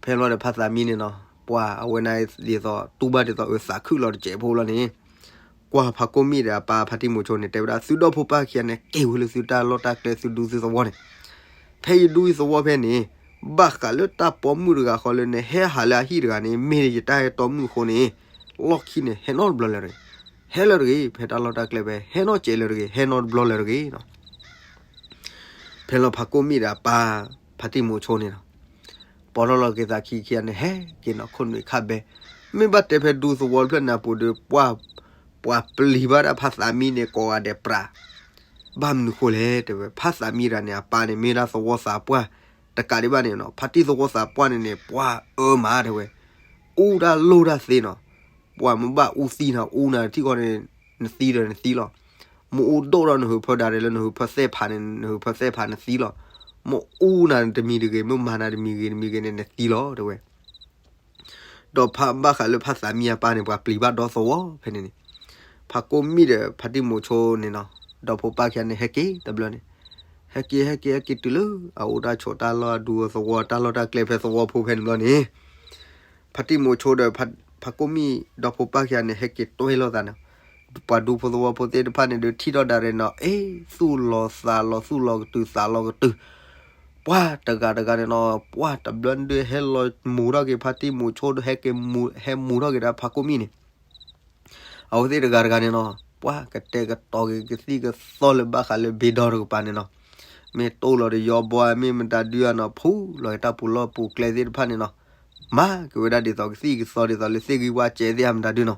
ဖဲဘျီဒီးဖါသးမံန့ၣ်နီၤ ပှၤအဝဲန့ၣ်ဒ်သိး တူၢ်ဘၣ်ဒ်သိးအသးခုၣ်လီၤတစဲးဖိလီၤန့ၣ် ကွၢ်ဖါကိးမံၣ်ဒီးအပၢ်ဖါတံၢ်မိၤဆိန့ၣ် တဲဝဲဒၣ် သုဒီဖိပၢ်ခံဂၤန့ၣ် က့ၤဝဲလၢသုတၢ်လီၢ်တၢ်ကျဲ သုဒူသုသဝီန့ၣ် ဖဲယဒူယသဝီဖဲန့ၣ် ဘၣ်ဃးလၢတၢ်ပိာ်မုၣ်တဂၤဃီလၢနဟဲဟးလၢအဟံၣ်တဂၤန့ၣ် မ့ၢ်ယတၢ်အဲၣ်တီမုၣ်အဃိန့ၣ် လီၢ်ခံန့ၣ် ဟဲနီတဘျီလၢၤတဂ့ၤ. ဟဲလၢၤတဂ့ၤ ဖဲတၢ်လီၢ်တၢ်ကျဲဖဲ ဟဲနီၢ်စဲးလၢၤတဂ့ၤ ဟဲနီတဘျီလၢၤတဂ့ၤနီၤ. ဖဲလီၤဖါကိးမံၣ်ဒီးအပၢ် ဖါတံၢ်မိၤဆိန့ၣ်လီၤ. ပိာ်ထီၣ်လီၤက့ၤသးခံခံဂၤန့ၣ် ဟဲက့ၤနီၤ ခိၣ်နွံခၣ်ဘဲ. မ့ၢ်ဘၣ်တဲဖဲဒူသဝီတဖျၢၣ်န့ၣ်အပူၤဒီး ပှၤ ပှၤပျံၤဘၣ်ဒၣ်ဖါသးမံန့ၣ် ကိးဂၤဒဲးပြး. ဘၣ်မနုၤဃိလဲၣ် တဲဝဲ ဖါသးမံတဂၤန့ၣ် အပၢ်န့ၣ် မ့ၢ်ဒၣ်သဝီသးပှၢ် တကးဒံးဘၣ်န့ၣ်နီၤ ဖါတံၢ်သဝီသးပှၢ်န့ၣ်န့ၣ် ပှၢ်အၢမးတဲဝဲ, အူတၢ်လိၢ်တၢ်သ့နီၤ, ပှၢ်မ့ၢ်ဘၣ်အူသံနီၤ အူနၤထံၣ်ဃီန့ၣ် နသံဒီးနသံလီၤ, မ့ၢ်အူဒိၣ်ဒီးနဟုးဖၢဒၣ်ရဲၣ်လၢနဟုးဖၢသဲၣ်ဖးန့ၣ် နဟုးဖၢသဲၣ်ဖးနသံလီၤ, မ့ၢ်အူနၤတမံၤတဂ့ၤ မ့ၢ်မၤနၤတမံၤဂ့ၤတမံၤဂ့ၤန့ၣ် နသံလီၤတဲဝဲ ဒီးဖးဘၣ်ဃးလၢဖါသးမံအပၢ်န့ၣ် ပှၤပျံၤဘၣ်ဒီသဝီဖဲန့ၣ်န့ၣ်, ဖါကိၣ်မံၣ်ဒီးဖါတံၢ်မိၤဆိန့ၣ်နီၤ, ဒီဖိပၢ်ခံဂၤန့ၣ် ဟဲက့ၤတဘျီန့ၣ်, ဟဲက့ၤ ဟဲက့ၤ ဟဲက့ၤတုၤလၢ အအိၣ်တၢ်ဆိးတၢ်လီၢ်အဒူအသဝီ တၢ်လီၢ်တၢ်ကျဲဖဲသဝီဖိဖဲန့ၣ်ဘျီန့ၣ်, ဖါတံၢ်မိၤဆိဒီး ဖါကိၣ်မံၣ်ဒီဖိပၢ်ခံဂၤန့ၣ် ဟဲက့ၤတွဲၢ်လိာ်သးန့ၣ်, ပှၤဒူဖိသဝီဖိသ့ၣ်တဖၣ်န့ၣ်ဒီး ထံၣ်ထီၣ်ဒၣ်ရဲၣ်နီၤ အ့ သူၣ်လီၤသးလီၤ သူၣ်လီၤကတုၤသးလီၤကတုၤ ပှၢ်တဂၤတဂၤန့ၣ်နီၤ ပှၢ်တဘျီဒုးဟဲလီၤမူၤထီၣ်က့ၤ ဖါတံၢ်မိၤဆိဒီး ဟဲက့ၤမူၤ ဟဲမူၤထီၣ်က့ၤဒီးဖါကိၣ်မံၣ်န့ၣ်, အဝဲသ့ၣ်တဂၤတဂၤန့ၣ်နီၤ ပှၢ်ကတဲာ်ကတီၤက့ၤကသံၣ်ကသီလၢဘၣ်ဃးလၢဘ့ဒီတကပၤန့ၣ်နီၤ, မ့ၢ်တိၢ်လီၤတယီဘီ မ့ၢ်မတၤဒုအနီၤ ဖူလီၤက့ၤတၢ်ပူၤလီၢ်ပူၤကျဲသ့ၣ်တဖၣ်န့ၣ်နီၤ, မၤက့ၤဝဲဒၣ်ဒ်သိးကသံၣ်ကသီဒ်သိးလၢသ့ၣ်ဂံၢ်ဝါစဲးသ့ၣ်မတၤဒုနီၤ,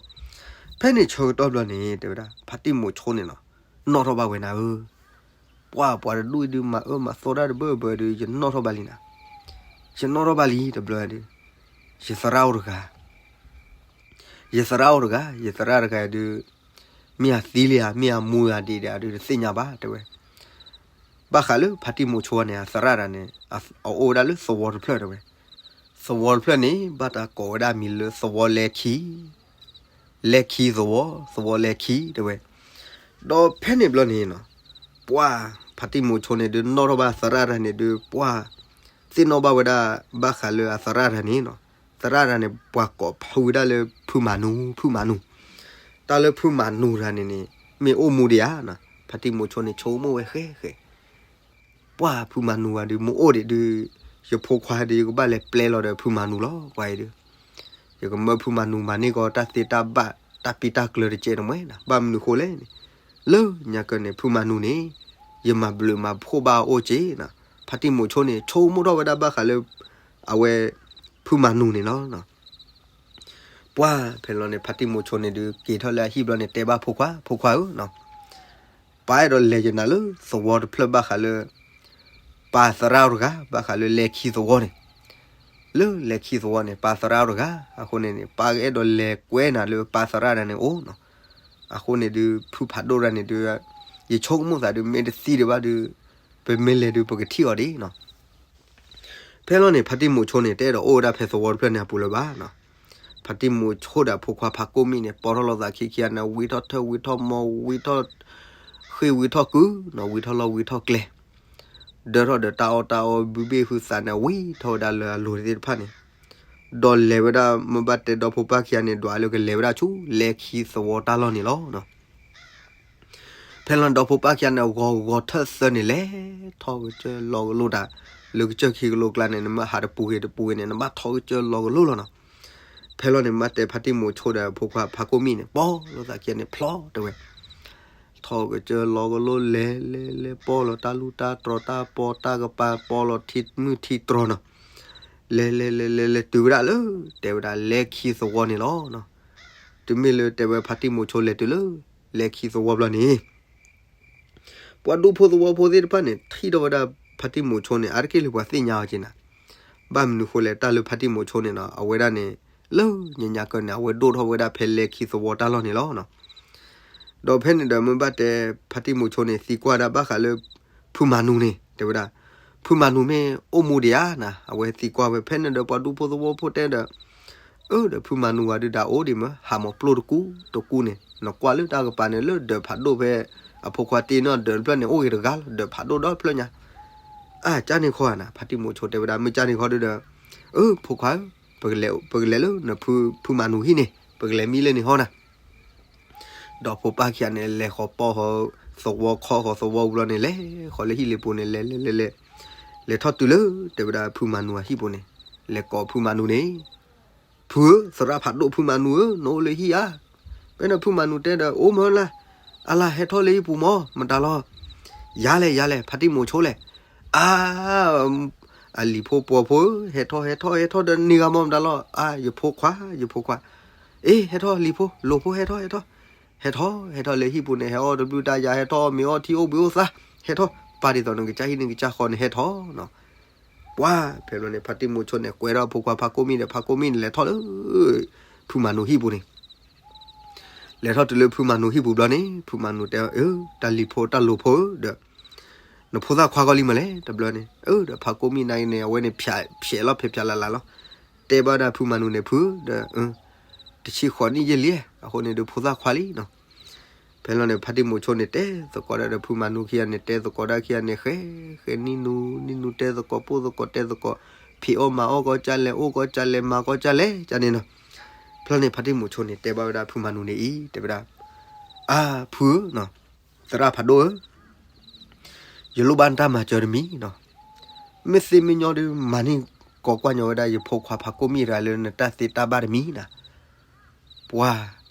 ဖဲန့ၣ်ဆၢကတီၢ်ဘျီန့ၣ် တဲဝဲဒၣ် ဖါတံၢ်မိၤဆိန့ၣ်နီၤ နီၣ်ထီၣ်ဘၣ်ဝဲနၤဧၢ ပှၢ်ပှၤတဒူၣ်အံၤဒုး မၤအၢမၤသီတၢ်တဘၢဘၢဒုး ယနီၣ်ထီၣ်ဘၣ်လံနၤ, ယနီၣ်ထီၣ်ဘၣ်လံတဘျီဒုး, ယသရၣ်အိၣ်တဂၤ, ယသရၣ်အိၣ်တဂၤ, ယသရၣ်တဂၤဒုး, မ့ၢ်အသံလံဧါ မ့ၢ်အမူဧါဒ်ဒၣ်ဒုး တသ့ၣ်ညါဘၣ်တဲဝဲ, ဘၣ်ဃးလၢဖါတံၢ်မိၤဆိန့ၣ် အသရၣ်တဂၤန့ၣ်, အအိၣ်ဝဲဒၣ်လၢသဝီတဖျၢၣ်တဲဝဲ, သဝီတဖျၢၣ်န့ၣ် ဘၣ်တၢ်ကိးဝဲဒၣ်မံၤလၢသဝီလဲၤခံ လဲၤခံသဝီ, သဝီလဲၤခံတဲဝဲ, ဒီးဖဲန့ၣ်ဘျီန့ၣ်နီၤ, ပှၢ်ဖါတံၢ်မိၤဆိန့ၣ်ဒုး နီၣ်ထီၣ်ဘၣ်သရၣ်တဂၤန့ၣ်ဒုး ပှၢ်သ့ၣ်နီၣ်ဘၣ်ဝဲဒၣ် ဘၣ်ဃးလၢအသရၣ်တဂၤန့ၣ်နီၤ, သရၣ်တဂၤန့ၣ် ပှၤကိးဖုးဝဲဒၣ်လၢဖုမၤနူၤ ဖုမၤနူၤ, တၢ်လၢဖုမၤနူၤတဂၤန့ၣ်န့ၣ် မ့ၢ်အိၣ်မူဒံးဧါနီၤ, ဖါတံၢ်မိၤဆိန့ၣ် ဆိကမိၣ်ဝဲဃဲဃဲ ပှၢ်ဖုမၤနူၤတဂၤဒုး မ့ၢ်အိၣ်ဒံးဒုး, ယဖိခွါဒုး ယကဘၣ်လဲၤပျဲလီၤဒီးဖုမၤနူၤလီၤ ပှၤအံၤဒုး, ယကမၢဖုမၤနူၤမၤန့ၢ်ကီးတၢ်သ့တၢ်ဘၣ် တၢ်ပံတၢ်ကျၢၤတကဲးတမှဲနီၤ, ဘၣ်မနုၤဃိလဲၣ်န့ၣ်, လၢညါကၢန့ၣ် ဖုမၤနူၤန့ၣ် ယမၤဘျုးမၤဖှိၣ်ဘၣ်အအိၣ်က့နီၤ, ဖါတံၢ်မိၤဆိန့ၣ် ဆိကမိၣ်ထီၣ်ဝဲဒၣ်ဘၣ်ဃးလၢ အဝဲ ဖုမၤနူၤန့ၣ်လီၤ. ပှၢ်ဖဲလီၤန့ၣ် ဖါတံၢ်မိၤဆိန့ၣ်ဒုး က့ၤထီၣ်လၢအဟံၣ်ဘျီန့ၣ် တဲဘၣ်ဖိခွါ, ဖိခွါဧၢ, ပၢ်အဲၣ်ဒိးလဲၤယနၤလၢသဝီတဖျၢၣ်ဘၣ်ဃးလၢ ပၢ်သရၣ်အိၣ်တဂၤ ဘၣ်ဃးလၢလဲၤခံသဝီန့ၣ်, လၢလဲၤခံသဝီန့ၣ် ပၢ်သရၣ်အိၣ်တဂၤ, အဃိန့ၣ်န့ၣ် ပၢ်ကအဲၣ်ဒိးလဲၤကွဲနၤလၢပၢ်သရၣ်တဂၤန့ၣ်အိၣ်နီၤ, အဃိန့ၣ်ဒုး ဖုဖးဒိၣ်တဂၤန့ၣ်ဒုး ယဆိကမိၣ်သးဒုး မ့ၢ်တသံဒံးဘၣ်ဒုး ပမ့ၢ်လဲၤဒုး ပကထံၣ်အီၤဒ်နီၤ ဖဲလီၤန့ၣ် ဖါတံၢ်မိၤဆိန့ၣ် တအဲၣ်ဒိးအိၣ်ဝဲဒၣ်ဖဲသဝီတဖျၢၣ်န့ၣ်အပူၤလၢၤဘၣ်နီၤ, ဖါတံၢ်မိၤဆိဒီးအဖိခွါဖါကိၣ်မံၣ်န့ၣ် ပိာ်ထီၣ်လိာ်သးခံခံဂၤန့ၣ် ဝံထီၣ်ထၢၣ်ဝံထီၣ်မီ ဝံထီၣ်ဃ့ၢ်ဝံထီၣ်ကုၢ်နီၤ, ဝံထီၣ်လီၢ်ဝံထီၣ်ကျဲ ဒၢထီၣ်ဒီးတၢ်အီၣ်တၢ်အီ ဘုဘ့ၣ်ဟုသးန့ၣ် ဝံထီၣ်ဝဲဒၣ်လၢအလိၤသ့ၣ်တဖၣ်န့ၣ်, ဒီးလဲၤဝဲဒၣ် မ့ၢ်ဘၣ်တဲဒီဖိပၢ်ခံဂၤန့ၣ် ဒွးလၢကလဲၤဝဲဒၣ်ဆူလဲၤခံသဝီတၢ်လီၢ်န့ၣ်လီၤ. ဖဲလီၤန့ၣ် ဒီဖိပၢ်ခံဂၤန့ၣ် ဂီၤဂီၤထၢၣ်သၢန့ၣ် လဲၤထီၣ်ကစၢၢ်လီၤကလိတၢ် လၢကစၢၢ်ခံကလိကျါန့ၣ် နမ့ၢ်ဟးတပူၤဂ့ၤတပူၤဂ့ၤန့ၣ် နဘၣ်ထီၣ်ကစၢၢ်လီၤကလိလီၤနီၤ. ဖဲလီၤန့ၣ် မ့ၢ်ဘၣ်တဲဖါတံၢ်မိၤဆိဒီးအဖိခွါဖါကိၣ်မံၣ်န့ၣ် ပိာ်လိာ်သးခံဂၤန့ၣ် ဖျီတဲဝဲ ထီၣ်ကစၢၢ်လီၤကလိလဲၤလဲၤလဲၤ ပိာ်လီၤတၢ်လူၢ်တၢ်တြီၤ တၢ်ပီတၢ်ကပၤ ပိာ်လီၤထံမုၢ်ထံတြီၤနီၤ. လဲၤလဲၤလဲၤလဲၤလဲၤတုၤဝဲဒၣ်လၢ တဲဝဲဒၣ်လဲၤခံသဝီန့ၣ်လီၤ. တုၤမ့ၢ်လၢတဲဝဲဖါတံၢ်မိၤဆိလဲၤတုၤလၢ လဲၤခံသဝီဘျီန့ၣ် ပှၤဒူဖိသဝီဖိသ့ၣ်တဖၣ်န့ၣ် ထံၣ်ထီၣ်ဝဲဒၣ်ဖါတံၢ်မိၤဆိန့ၣ် အါတက့ၢ်လၢပှၤသ့ၣ်ညါအီၤက့ၤနၤ. ဘၣ်မနုၤဃိလဲၣ် တၢ်လၢဖါတံၢ်မိၤဆိန့ၣ်နီၤ အဝဲဒၣ်န့ၣ် လၢညါညါကၢန့ၣ် အဝဲဒိၣ်ထီၣ်ဝဲဒၣ်ဖဲလဲၤခံသဝီတၢ်လီၢ်န့ၣ်လီၤ. ဒီးဖဲန့ၣ်ဒီးမ့ၢ်ဘၣ်တဲ ဖါတံၢ်မိၤဆိန့ၣ် သံကွၢ်ဒၣ်ဘၣ်ဃးလၢ ဖုမၤနူၤန့ၣ် တဲဝဲဒၣ် ဖုမၤနူၤမ့ၢ်အိၣ်မူဒံးဧါနၤ အဝဲသံကွၢ်ဝဲ ဖဲန့ၣ်ဒီးပှၤဒူဖိသဝီဖိတဲဒီး အၢ ဒီးဖုမၤနူၤဂၤဒုးဒၣ်အိၣ်ဒံးမ့ၢ် ဟးမီၤပျိၢ်တကူတကူန့ၣ် နကွၢ်လၢတၢ်ကပၤန့ၣ် လၢဒၢးဖးဒိၣ်ဖဲ အဖိခွါတ့န့ၢ်ဒၢးတဖျၢၣ်န့ၣ် အိၣ်ဂ့ၤတဂၤလီၤ ဒၢးဖးဒိၣ်ဒီဖျၢၣ်ညါ. အါ ကၢ်န့ၣ်ခီဧါနၤ ဖါတံၢ်မိၤဆိတဲဝဲဒၣ် မ့ၢ်ကၢ်န့ၣ်ခီဒုးဒီး အၢ ဖိခွါဧၢ ပကလဲၤလၢနဖု ဖုမၤနူၤဟံၣ်န့ၣ် ပကလဲၤမံလၢန့ၣ်ဟီနၤ ဒီးဖိပၢ်ခံဂၤန့ၣ် လဲၤဃီၤပိာ်ဃီၤသဝီ ခီဃီၤသဝီဝံၤလီၤန့ၣ် လဲၤဃီၤလၢဟံၣ်လ့ပူၤန့ၣ် လဲၤလဲၤလဲၤလဲၤ လဲၤထီၣ်တုၤလၢ တဲဝဲဒၣ်ဖုမၤနူၤအဟံၣ်ပူၤန့ၣ် လဲၤကိးဖုမၤနူၤန့ၣ် ဖုဧၢ သရၣ်ဖးဒိၣ်ဖုမၤနူၤဧၢ နအိၣ်လၢဟံၣ်ဧါ. ဖဲန့ၣ်ဖုမၤနူၤတဲဒီး အိၣ်မ့ၢ်လၢ အလၢ် ဟဲထီၣ်လၢဟံၣ်ပူၤမး မတၤလီၤ. ယၤလဲၣ် ယၤလဲၣ် ဖါတံၢ်မိၤဆိလဲၣ်. အါ အလံၤဖိပှီၤဖိဧၢ ဟဲထီၣ် ဟဲထီၣ် ဟဲထီၣ်ဒီးန့ၢ်ဂၤမး မတၤလီၤ. အါ ယဖိခွါ ယဖိခွါ. အ့ ဟဲထီၣ်လံၤဖိ လိၤဖိ ဟဲထီၣ် ဟဲထီၣ် ဟဲထီၣ် ဟဲထီၣ်လၢဟံၣ်ပူၤန့ၣ် ဟဲအီၣ်တဘျုးတၢ်ယၤ ဟဲထီၣ်အီၣ်မ့ၤအီထံအိၣ်ဘှံးအိၣ်သါ ဟဲထီၣ် ပာ်ဒ်သိးနကစၢ်ဟံၣ်နကစၢ်ဃီန့ၣ် ဟဲထီၣ်နီၤ. ပှၢ် ပှၤဖဲဘျီန့ၣ် ဖါတံၢ်မူဆိန့ၣ် ကွဲထီၣ်ဖိခွါဖါကိၣ်မံၣ်ဒီး ဖါကိၣ်မံၣ်န့ၣ် လဲၤထီၣ်လၢ ဖုမၤနူၤဟံၣ်ပူၤန့ၣ် လဲၤထီၣ်တုၤလၢဖုမၤနူၤဟံၣ်ပူၤဘျီန့ၣ် ဖုမၤနူၤတဲ အၢ တၢ်လံၤဖိတၢ်လိၤဖိဧၢ ဒီး နဖိသၣ်ခွါဂီၢ်လံမးလဲၣ် တဘျီန့ၣ် အၢ ဒီးဖါကိၣ်မံၣ်နာ်က့န့ၣ် အဝဲန့ၣ် ဖျဲးလီၤဖဲးဖျဲးလၢ်လၢ်လီၤ တဲဘၣ်ဝဲဒၣ်ဖုမၤနူၤန့ၣ် ဖု ဒီး တဆံဃိးနံၣ်ယဲၢ်လံ အဃိန့ၣ်ဒီးဖိသၣ်ခွါလံနီၤ ဖဲလီၤန့ၣ် ဖါတံၢ်မူဆိန့ၣ် တဲသကိးဒၣ်ဒီးဖုမၤနူၤခံဂၤန့ၣ် တဲသကိးဒၣ်ခံဂၤန့ၣ် ဃဲ ဃဲနံၣ်နူ နံၣ်နူ တဲသကိး ပိၢ်သကိး တဲသကိး ဖံးအီၣ်မၤအီၣ်ကီၢ်ကၢ်လဲၣ် အိၣ်ကီၢ်ကၢ်လဲၣ် မၤကီၢ်ကၢ်လဲၣ် ကၢ်န့ၣ်နီၤ ဖဲလီၤန့ၣ် ဖါတံၢ်မူဆိန့ၣ် တဲဘၣ်ဝဲဒၣ်ဖုမၤနူၤန့ၣ်အံၤ တဲဝဲဒၣ် အါ ဖုဧၢနီၤ သရၣ်ဖးဒိၣ်ဧၢ ယလိၣ်ဘၣ်နတၢ်မၤစၢၤတမံၤနီၤ မ့ၢ်သ့မ့ၢ်ညီဒီး မၤန့ၢ်ကိးကွၢ်ညီဝဲဒၣ်ယဖိခွါဖါကိၣ်မံၣ်တဂၤလၢနတၢ်သ့တၢ်ဘၣ်တမံၤနီၤ ပှၤ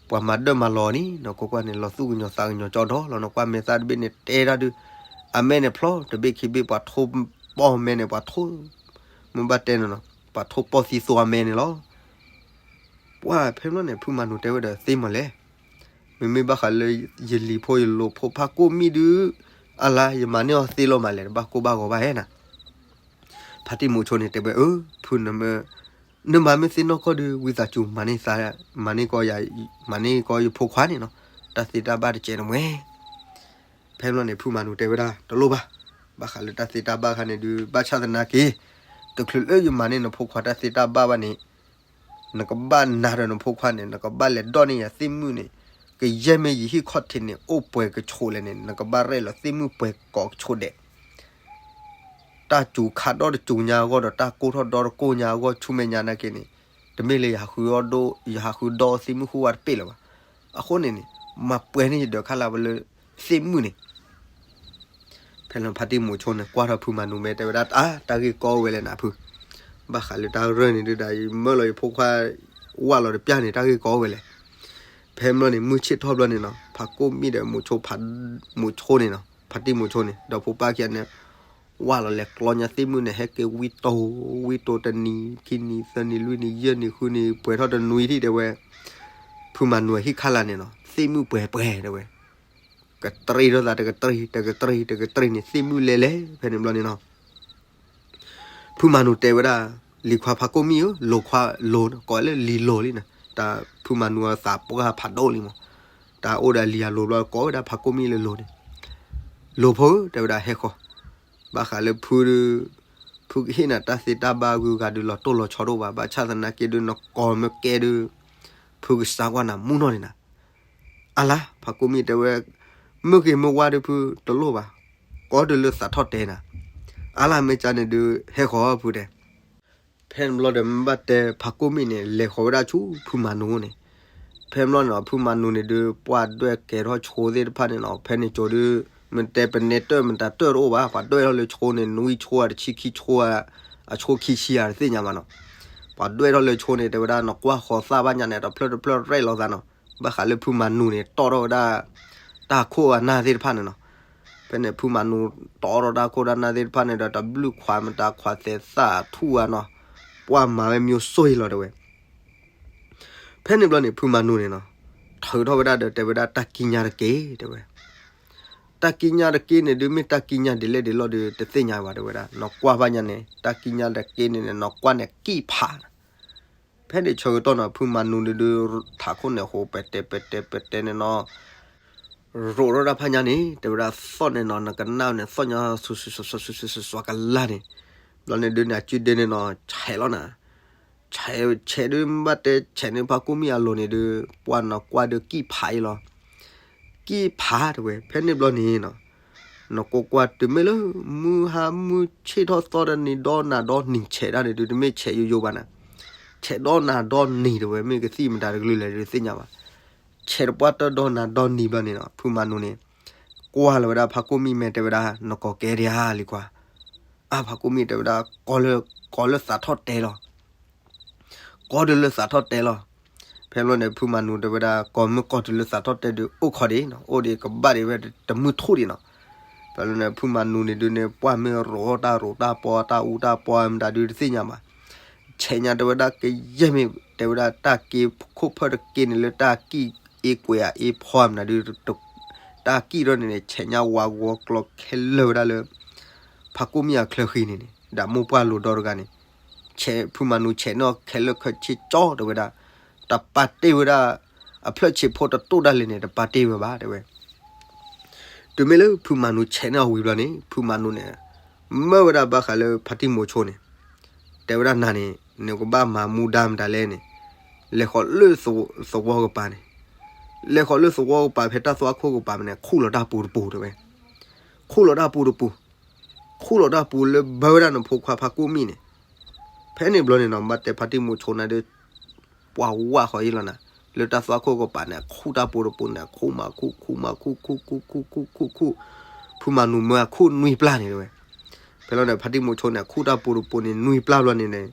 ပှၤမၤဒၢၣ်မၤလီၤန့ၣ် နကိးကွၢ်န့ၣ် လီၤသူၣ်ကညီၤသးကညီၤကၠီဒီလီၤ နကွၢ်မဲာ်သၣ်တဘ့ၣ်န့ၣ် တဲတၢ်ဒုး အမဲာ်န့ၣ်ဖျီတဘ့ၣ်ခံဘ့ၣ် ပှၤထိၣ်ပီၢ်မဲာ်န့ၣ် ပှၤထိၣ် မ့ၢ်ဘၣ်တဲနီၤနီၤ ပှၤထိၣ်ပီၢ်သံသိအမဲာ်န့ၣ်လီၤ ပှၤဖဲဘျီန့ၣ် ဖုမၤနူၤတဲဝဲဒီးသ့မးလဲၣ် မ့မ့ၢ်ဘၣ်ဃးလၢယလံၤဖိယလိၤဖိဖါကိၣ်မံၣ်ဒုး အလါယမၤန့ၢ်အီၤသ့လီၤမးလဲၣ် တဘၣ်ကိၢ်ဘၣ်ဂီၤဘၣ်ဟဲနီၤ ဖါတံၢ်မူဆိန့ၣ် တဲဝဲ အၢ ဖုနမ့ၢ် နမၤမ့ၢ်သ့နီၢ်ကီၢ်ဒုး ဝံသးစူၤ မၤန့ၢ်သး မၤန့ၢ်ကီးယၤ မၤန့ၢ်ကီးယဖိခွါန့ၣ်နီၤ တၢ်သ့တၢ်ဘၣ်တကဲးန့ၣ်ဝဲ ဖဲဘျီန့ၣ် ဖုမၤနူၤတဲဝဲဒၣ် တလိၣ်ဘၣ် ဘၣ်ဃးလၢတၢ်သ့တၢ်ဘၣ်ခါန့ၣ်ဒုး ဘၣ်ဆၣ်သနာ်က့ တချုးလၢယမၤန့ၢ်နဖိခွါတၢ်သ့တၢ်ဘၣ်ဘၣ်န့ၣ် နကဘၣ်နၤဒီးနဖိခွါန့ၣ် နကဘၣ်လဲၤဒိးန့ၢ်ယၤသ့ၣ်မုၣ်န့ၣ် ကယဲၢ်မ့ၢ်ယဟံၣ်ခီၣ်ထံးန့ၣ် အိၣ်ပှဲၤကဆိးလဲၣ်န့ၣ် နကဘၣ်ရဲၣ်လီၤသ့ၣ်မုၣ်ပှဲၤကိးကဆိးဒဲး တၢ်စူၤခးဒီတစူၤညါအဂီၢ်ဒီး တၢ်ကိၢ်ထီၣ်ဒီတကိၢ်ညါအဂီၢ် ဆူမဲာ်ညါနာ်က့န့ၣ် တမ့ၢ်လၢယဟးဃုအီၣ်ဒိၣ် ယဟးဃုဒီသ့ၣ်မုၣ်ဃုဝါတပ့ၢ်လၢၤဘၣ်. အဃိန့ၣ်န့ၣ် မၤပှဲၤန့ၢ်ယဒၢးခါလၢ်ဝဲလၢသ့ၣ်မုၣ်န့ၣ် ဖဲလၢဖါတံၢ်မူၤဆိန့ၣ် ကွၢ်ထီၣ်ဖုမၤနူၤမဲာ်တဲဝဲဒၣ် အါ တၢ်ဂ့ၢ်ကီဝဲလဲၣ်နၤဖု, ဘၣ်ဃးလၢတၢ်ရၢၢ်န့ၣ်ဒုးဒီး ယမၢလီၤယဖိခွါ ဝၢ်လီၤတပျၢ်န့ၣ် တၢ်ဂ့ၢ်ကီဝဲလဲၣ်. ဖဲမၢန့ၣ် မုၢ်ဆ့ၣ်ထီၣ်ဘျီန့ၣ်နီၤ ဖါကိၣ်မံၣ်ဒီးမူၤဆိ မူၤဆိန့ၣ်နီၤ ဖါတံၢ်မူၤဆိန့ၣ် ဒီးဖိပၢ်ခံဂၤန့ၣ် ဝၢ်လီၤလဲၤကျီညါသ့ၣ်မုၣ်န့ၣ် ဟဲက့ၤဝံတိၤ ဝံတိၤတနံၤ ခံနံၤ သၢနံၤ လွံၢ်နံၤ ယဲၢ်နံၤ ဃုနံၤ ပှဲၤထီၣ်တနွံထံၣ်တဲဝဲ ဖုမၤနူၤအဟံၣ်ခါလၢ်န့ၣ်နီၤ သ့ၣ်မုၣ်ပှဲၤပှဲၤတဲဝဲ ကတြံထီၣ်သးတကတြံ တကတြံ တကတြံန့ၣ် သ့ၣ်မုၣ်လဲၤလဲၤ ဖဲန့ၣ်ဘျီန့ၣ်နီၤ ဖုမၤနူၤတဲဝဲဒၣ် လံၤခွါဖါကိၣ်မံၣ်ဧၢ လိၤခွါလိၤ ကိးလၢလံၤလိၤလံနီၤ တၢ်ဖုမၤနူၤအသးပှၢ်ဖးဒိၣ်လံမး တၢ်အိၣ်ဒီးလံၤအလိၤဘျီ ကိးဝဲဒၣ်ဖါကိၣ်မံၣ်လၢလိၤန့ၣ် လိၤဖိဧၢ တဲဝဲဒၣ်ဟဲဃီၤ ဘၣ်ဃးလၢဖုဒုး ဖုကဟ့ၣ်နၤတၢ်သ့တၢ်ဘၣ်ဂုၤဂၤဒုး လီၤတိၢ်လီၤဆီဒိၣ်ဘၣ် ဘၣ်ဆၣ်သနာ်က့ဒုး နကိးမ့ၢ်ကဲဒုး ဖုကစၢ်ကွၢ်နၤမူနီၢ်န့ၣ်နၤ အါလါ ဖါကိၣ်မံၣ်တဲဝဲ မုၢ်ဂ့ၤမုၢ်ဝါဒုးဖုတလိၣ်ဘၣ် ကိးတုၤလၢသးထီၣ်တဲနၤ အါလါမ့ၢ်ကန့ၣ်ဒုး ဟဲဃီၤဖုတဲ ဖဲန့ၣ်ဘျီဒီးမ့ၢ်ဘၣ်တဲဖါကိၣ်မံၣ်န့ၣ် လဲၤဃီၤဝဲဒၣ်ဆူဖုမၤနူၤန့ၣ် ဖဲန့ၣ်ဘျီန့ၣ်နီၤ ဖုမၤနူၤန့ၣ်ဒုး ပှၤဒွဲၣ်ကဲထီၣ်ဆိသ့ၣ်တဖၣ်န့ၣ်နီၤ ဖဲန့ၣ်ကၠိဒုး မ့ၢ်တဲပနဲတၢၢ်မတၤတၢၢ်တအိၣ်ဘၣ် ပှၤဒွဲၣ်ထီၣ်လၢဆိန့ၣ် နွံဆိဧါ တဆံခံဆိဧါ အဆိခံဆံဧါ တသ့ၣ်ညါဘၣ်နီၤ ပှၤဒွဲၣ်ထီၣ်လၢဆိန့ၣ် တဲဝဲဒၣ် နကွၢ်ဃီၤသၣ်ဘၣ်ညါန့ၣ် တဖျၢၣ်တဖျၢၣ်ရဲၣ်လီၤသးနီၤ ဘၣ်ဃးလၢဖုမၤနူၤန့ၣ် တီၣ်ထီၣ်ဝဲဒၣ် တၢ်ခိၣ်အနၢ်သ့ၣ်တဖၣ်န့ၣ်နီၤ ဖဲန့ၣ် ဖုမၤနူၤတီၣ်ထီၣ်တၢ်ခိၣ်တၢ်နၢ်သ့ၣ်တဖၣ်န့ၣ်ဒီး တဘျုးခွးမတၤခွးသဲးသၣ်ထူၣ်ဧါနီၤ ပှၤမၤဝဲမံၤစိၢ်အံၤလီၤတဲဝဲ ဖဲန့ၣ်ဘျီန့ၣ် ဖုမၤနူၤန့ၣ်နီၤ ထုးထီၣ်ဝဲဒၣ်ဒီးတဲဝဲဒၣ်တၢ်ကံးညာ်တက့ၢ်တဲဝဲ တၢ်ကံးညာ်တက့ၢ်န့ၣ်ဒုး မ့ၢ်တၢ်ကံးညာ်ဒ်လဲၣ်ဒ်လဲၣ်ဒုး တသ့ၣ်ညါဘၣ်တဲဝဲဒၣ် နကွၢ်ဘၣ်ညါန့ၣ် တၢ်ကံးညာ်တက့ၢ်န့ၣ်န့ၣ် နကွၢ်န့ၣ်ကံၣ်ဖး ဖဲန့ၣ်ဆၢကတီၢ်နီၤ ဖုမၤနူၤန့ၣ်ဒုး ထးခိၣ်န့ၣ်ဟူး ပဲာ်တဲာ်ပဲာ်တဲာ်ပဲာ်တဲာ်န့ၣ်နီၤ ရိးထီၣ်တၢ်ဖးညါန့ၣ် တဲဝဲဒၣ်သီၣ်န့ၣ်နီၤ နကနၣ်န့ၣ် သီၣ်ညါ စူၤစူၤစူၤစူၤစူၤစူၤကလါန့ၣ် ဘျီန့ၣ်ဒုးန့ၣ် အကုဒ့န့ၣ်နီၤ ဆဲးလီၤနၤ ဆဲး ဆဲးဒုးမ့ၢ်ဘၣ်တဲ ဆဲးန့ၢ်ဖါကိၣ်မံၣ်အလိၤန့ၣ်ဒုး ပှၤနီၤကွၢ်ဒုးကံၣ်ဖးအံၤလီၤ ကံၣ်ဖးတဲဝဲ ဖဲန့ၣ်ဘျီန့ၣ်နီၤ နကွၢ်ကွၢ်တုၤမ့ၢ်လၢ မုၢ်ဟါမုၢ်ဆ့ၣ်ထီၣ်သီတနံၤဒီနၤဒီနံၤဆဲးဒၣ်န့ၣ်ဒုး တမ့ၢ်ဆဲးယိယိဘၣ်နၤ ဆဲးဒီနၤဒီနံၤတဲဝဲ မ့ၢ်ကသံၣ်မတၤတကလုာ်လဲၣ်ဒုးတသ့ၣ်ညါဘၣ် ဆဲးတပှၢ်တၢၢ်ဒီနၤဒီနံၤဘျီန့ၣ်နီၤ ဖုမၤနူၤန့ၣ် ကွၢ်လီၤဝဲဒၣ်ဖါကိၣ်မံၣ်မဲာ်တဲဝဲဒၣ် နကိးကဲဒံးဧါလံၤခွါ အါဖါကိၣ်မံၣ်တဲဝဲဒၣ် ကိးလၢသးထီၣ်တဲလီၤ ကိးတုၤလၢသးထီၣ်တဲလီၤ ဖဲဘျီန့ၣ် ဖုမၤနူၤတဲဝဲဒၣ် ကိးမ့ၢ်ကိးတုၤလၢသးထီၣ်တဲဒုး အိၣ်ခိးဒံးနီၤ အိၣ်ဒံးကဘၣ်ဒံးဝဲတမုၢ်ထူၣ်ဒံးနီၤ ဖဲဘျီန့ၣ် ဖုမၤနူၤန့ၣ်ဒုးန့ၣ် ပှၢ်မ့ၢ်ရိးတၢ်ရိးတၢ်ပီတၢ်အူတၢ်ပီမတၤဒုးတသ့ၣ်ညါဘၣ် ဆဲးညါတဲဝဲဒၣ်ကယဲၢ်မ့ၢ် တဲဝဲဒၣ်တၢ်က့ခိၣ်ဖၢၣ်တက့န့ၣ်လၢတၢ်ကံၣ်အ့ကွဲးအ့ဖီမတၤဒုး တၢ်ကံၣ်ထီၣ်န့ၣ်န့ၣ် ဆဲးညါဝးဂီၤကျီခဲလၢာ်ဝဲဒၣ်လၢ ဖါကိၣ်မံၣ်အချၢဃံန့ၣ်န့ၣ် ဒီးမိၢ်ပှၢ်လိၤဒီတဂၤန့ၣ်, ဆဲးဖုမၤနူၤဆဲးန့ၢ်အီၤခဲလၢာ်ခဲဆ့ကၠီတဲဝဲဒၣ်, တပာ်တ့ၢ်ဝဲဒၣ်, အဖျၢၣ်ဆံးဖိတတိၢ်ဒၣ်လဲာ်န့ၣ် တပာ်တ့ၢ်ဝဲဘၣ်တဲဝဲ. တုၤမ့ၢ်လၢဖုမၤနူၤဆဲးန့ၢ်အီၤဝံၤဘျီန့ၣ် ဖုမၤနူၤန့ၣ်, မၢဝဲဒၣ်ဘၣ်ဃးလၢဖါတံၢ်မိၤဆိန့ၣ်, တဲဝဲဒၣ်နၤန့ၣ်, နကဘၣ်မၤမူဒါမတၤလဲၣ်န့ၣ်, လဲၤဃီၤလၢသဝီကပၤန့ၣ်, လဲၤဃီၤလၢသဝီကပၤဖဲတၢ်သွၣ်ခိၣ်ကပၤန့ၣ် ခူၣ်လီၤတၢ်ပူၤတပူၤတဲဝဲ, ခူၣ်လီၤတၢ်ပူၤတပူၤ, ခူၣ်လီၤတၢ်ပူၤလၢဘၢဝဲဒၣ်နဖိခွါဖါကိၣ်မံၣ်န့ၣ်, ဖဲန့ၣ်ဘျီန့ၣ်နီၤ ဘၣ်တဲဖါတံၢ်မိၤဆိန့ၣ်ဒီး ပှၤဝးဃီၤအံၤလီၤနၤ, လၢတၢ်သွၣ်ခိၣ်ကပၤန့ၣ် ခူၣ်တၢ်ပူၤတပူၤန့ၣ် ခူၣ်မၤခူၣ် ခူၣ်မၤခူၣ် ခူၣ်ခူၣ်ခူၣ်ခူၣ်ခူၣ်, ဖုမၤနူၤမၢအခူၣ်နွံပျၢ်န့ၣ်တဲဝဲ. ဖဲလီၤန့ၣ် ဖါတံၢ်မိၤဆိန့ၣ် ခူၣ်တၢ်ပူၤတပူၤန့ၣ် နွံပျၢ်ဘျီန့ၣ်န့ၣ်,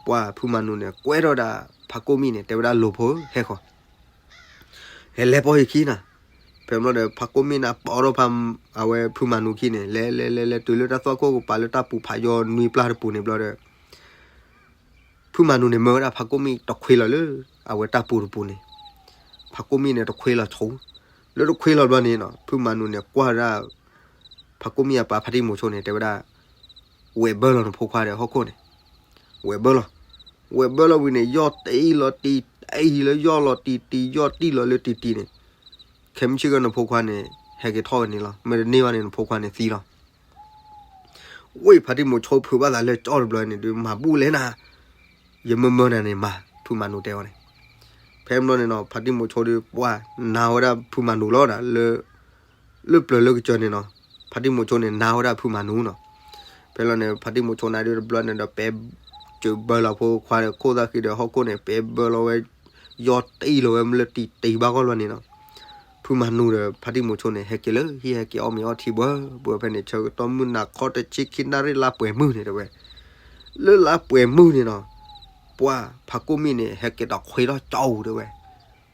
ပှၤဖုမၤနူၤန့ၣ် ကွဲထီၣ်ဝဲဒၣ်ဖါကိၣ်မံၣ်န့ၣ် တဲဝဲဒၣ်လိၤဖိဧၢ ဟဲဃီၤ ဟဲလဲၤပိာ်ယခံနၤ. ဖဲမ့ၢ်ဒီး ဖါကိၣ်မံၣ်န့ၣ် ပိာ်ထီၣ်ဖဲ အဝဲဖုမၤနူၤခံန့ၣ် လဲၤလဲၤလဲၤလဲၤတုၤလၢတၢ်သွၣ်ခိၣ်ကပၤလၢတၢ်ပူၤ ဖးယီနွံပျၢ်တပူၤန့ၣ်ဘျီဒီး ဖုမၤနူၤန့ၣ် မၢဝဲဒၣ်ဖါကိၣ်မံၣ်တခွ့လီၤလၢ အဝဲတၢ်ပူၤတပူၤန့ၣ်, ဖါကိၣ်မံၣ်န့ၣ်တခွ့လီၤဆိ, လၢတခွ့လီၤဘျီန့ၣ်နီၤ ဖုမၤနူၤန့ၣ် ကွၢ်ဝဲဒၣ် ဖါကိၣ်မံၣ်အပၢ်ဖါတံၢ်မိၤဆိန့ၣ် တဲဝဲဒၣ် ဝဲၢ်ဘၢလီၤနဖိခွါဒီးဟီၣ်ခိၣ်န့ၣ်, ဝဲၢ်ဘၢလီၤ, ဝဲၢ်ဘၢလီၤဝံၤန့ၣ် ယီၢ်တံၢ်လီၤတံၢ်တံၢ်လၢယီၢ်လီၤတံၢ်တံၢ် ယီၢ်တံၢ်လီၤလၢတံၢ်တံၢ်န့ၣ်, ခဲမုၢ်ဆ့ၣ်ကီးနဖိခွါန့ၣ် ဟဲက့ၤထီၣ်ဝဲန့ၣ်လီၤ. မ့ၢ်တန့ၢ်ဘၣ်န့ၣ် နဖိခွါန့ၣ်သံလီၤ. ဝဲဖါတံၢ်မိၤဆိဖုးဘၣ်သးလၢကၠီတဘျီန့ၣ်ဒီး မၤဘူၣ်လဲၣ်နၤ, ယမၢမၢနၤန့ၣ်မၤ ဖုမၤနူၤတဲအီၤန့ၣ်. ဖဲမ့ၢ်န့ၣ်နီၤ ဖါတံၢ်မိၤဆိဒီး ပှၢ်နၤဝဲဒၣ်ဖုမၤနူၤလီၤဒီး လၢပျၢၤလၢကစၢၢ်န့ၣ်နီၤ, ဖါတံၢ်မိၤဆိန့ၣ် နၤဝဲဒၣ်ဖုမၤနူၤနီၤ. ဖဲလီၤန့ၣ် ဖါတံၢ်မိၤဆိနၤဒုးတဘျီန့ၣ်ဒီး ပဲစၢၤဘၢလီၤဖိခွါဒီး ခိၣ်သၣ်ဃံဒီးဟီၣ်ခိၣ်န့ၣ် ပဲဘၢလီၤဝဲ ယီၢ်တံၢ်လီၤဝဲမ့ၢ်လၢတံၢ်တံၢ်ဘၣ်ဂီၢ်လီၤန့ၣ်နီၤ. ဖုမၤနူၤဒီးဖါတံၢ်မိၤဆိန့ၣ် ဟဲက့ၤလၢဟံၣ် ဟဲက့ၤအီၣ်မ့ၤအီထံဘှၢဘှၢဖဲန့ၣ် ဆၢကတီၢ်မုၢ်နၤခီတဆံခံနၣ်ရံၣ် လါပှဲၤမုၢ်န့ၣ်တဲဝဲ. လၢလါပှဲၤမုၢ်န့ၣ်နီၤ, ပှၢ်ဖါကိၣ်မံၣ်န့ၣ် ဟဲက့ၤတခွ့ထီၣ်ကၠီဧူၤတဲဝဲ.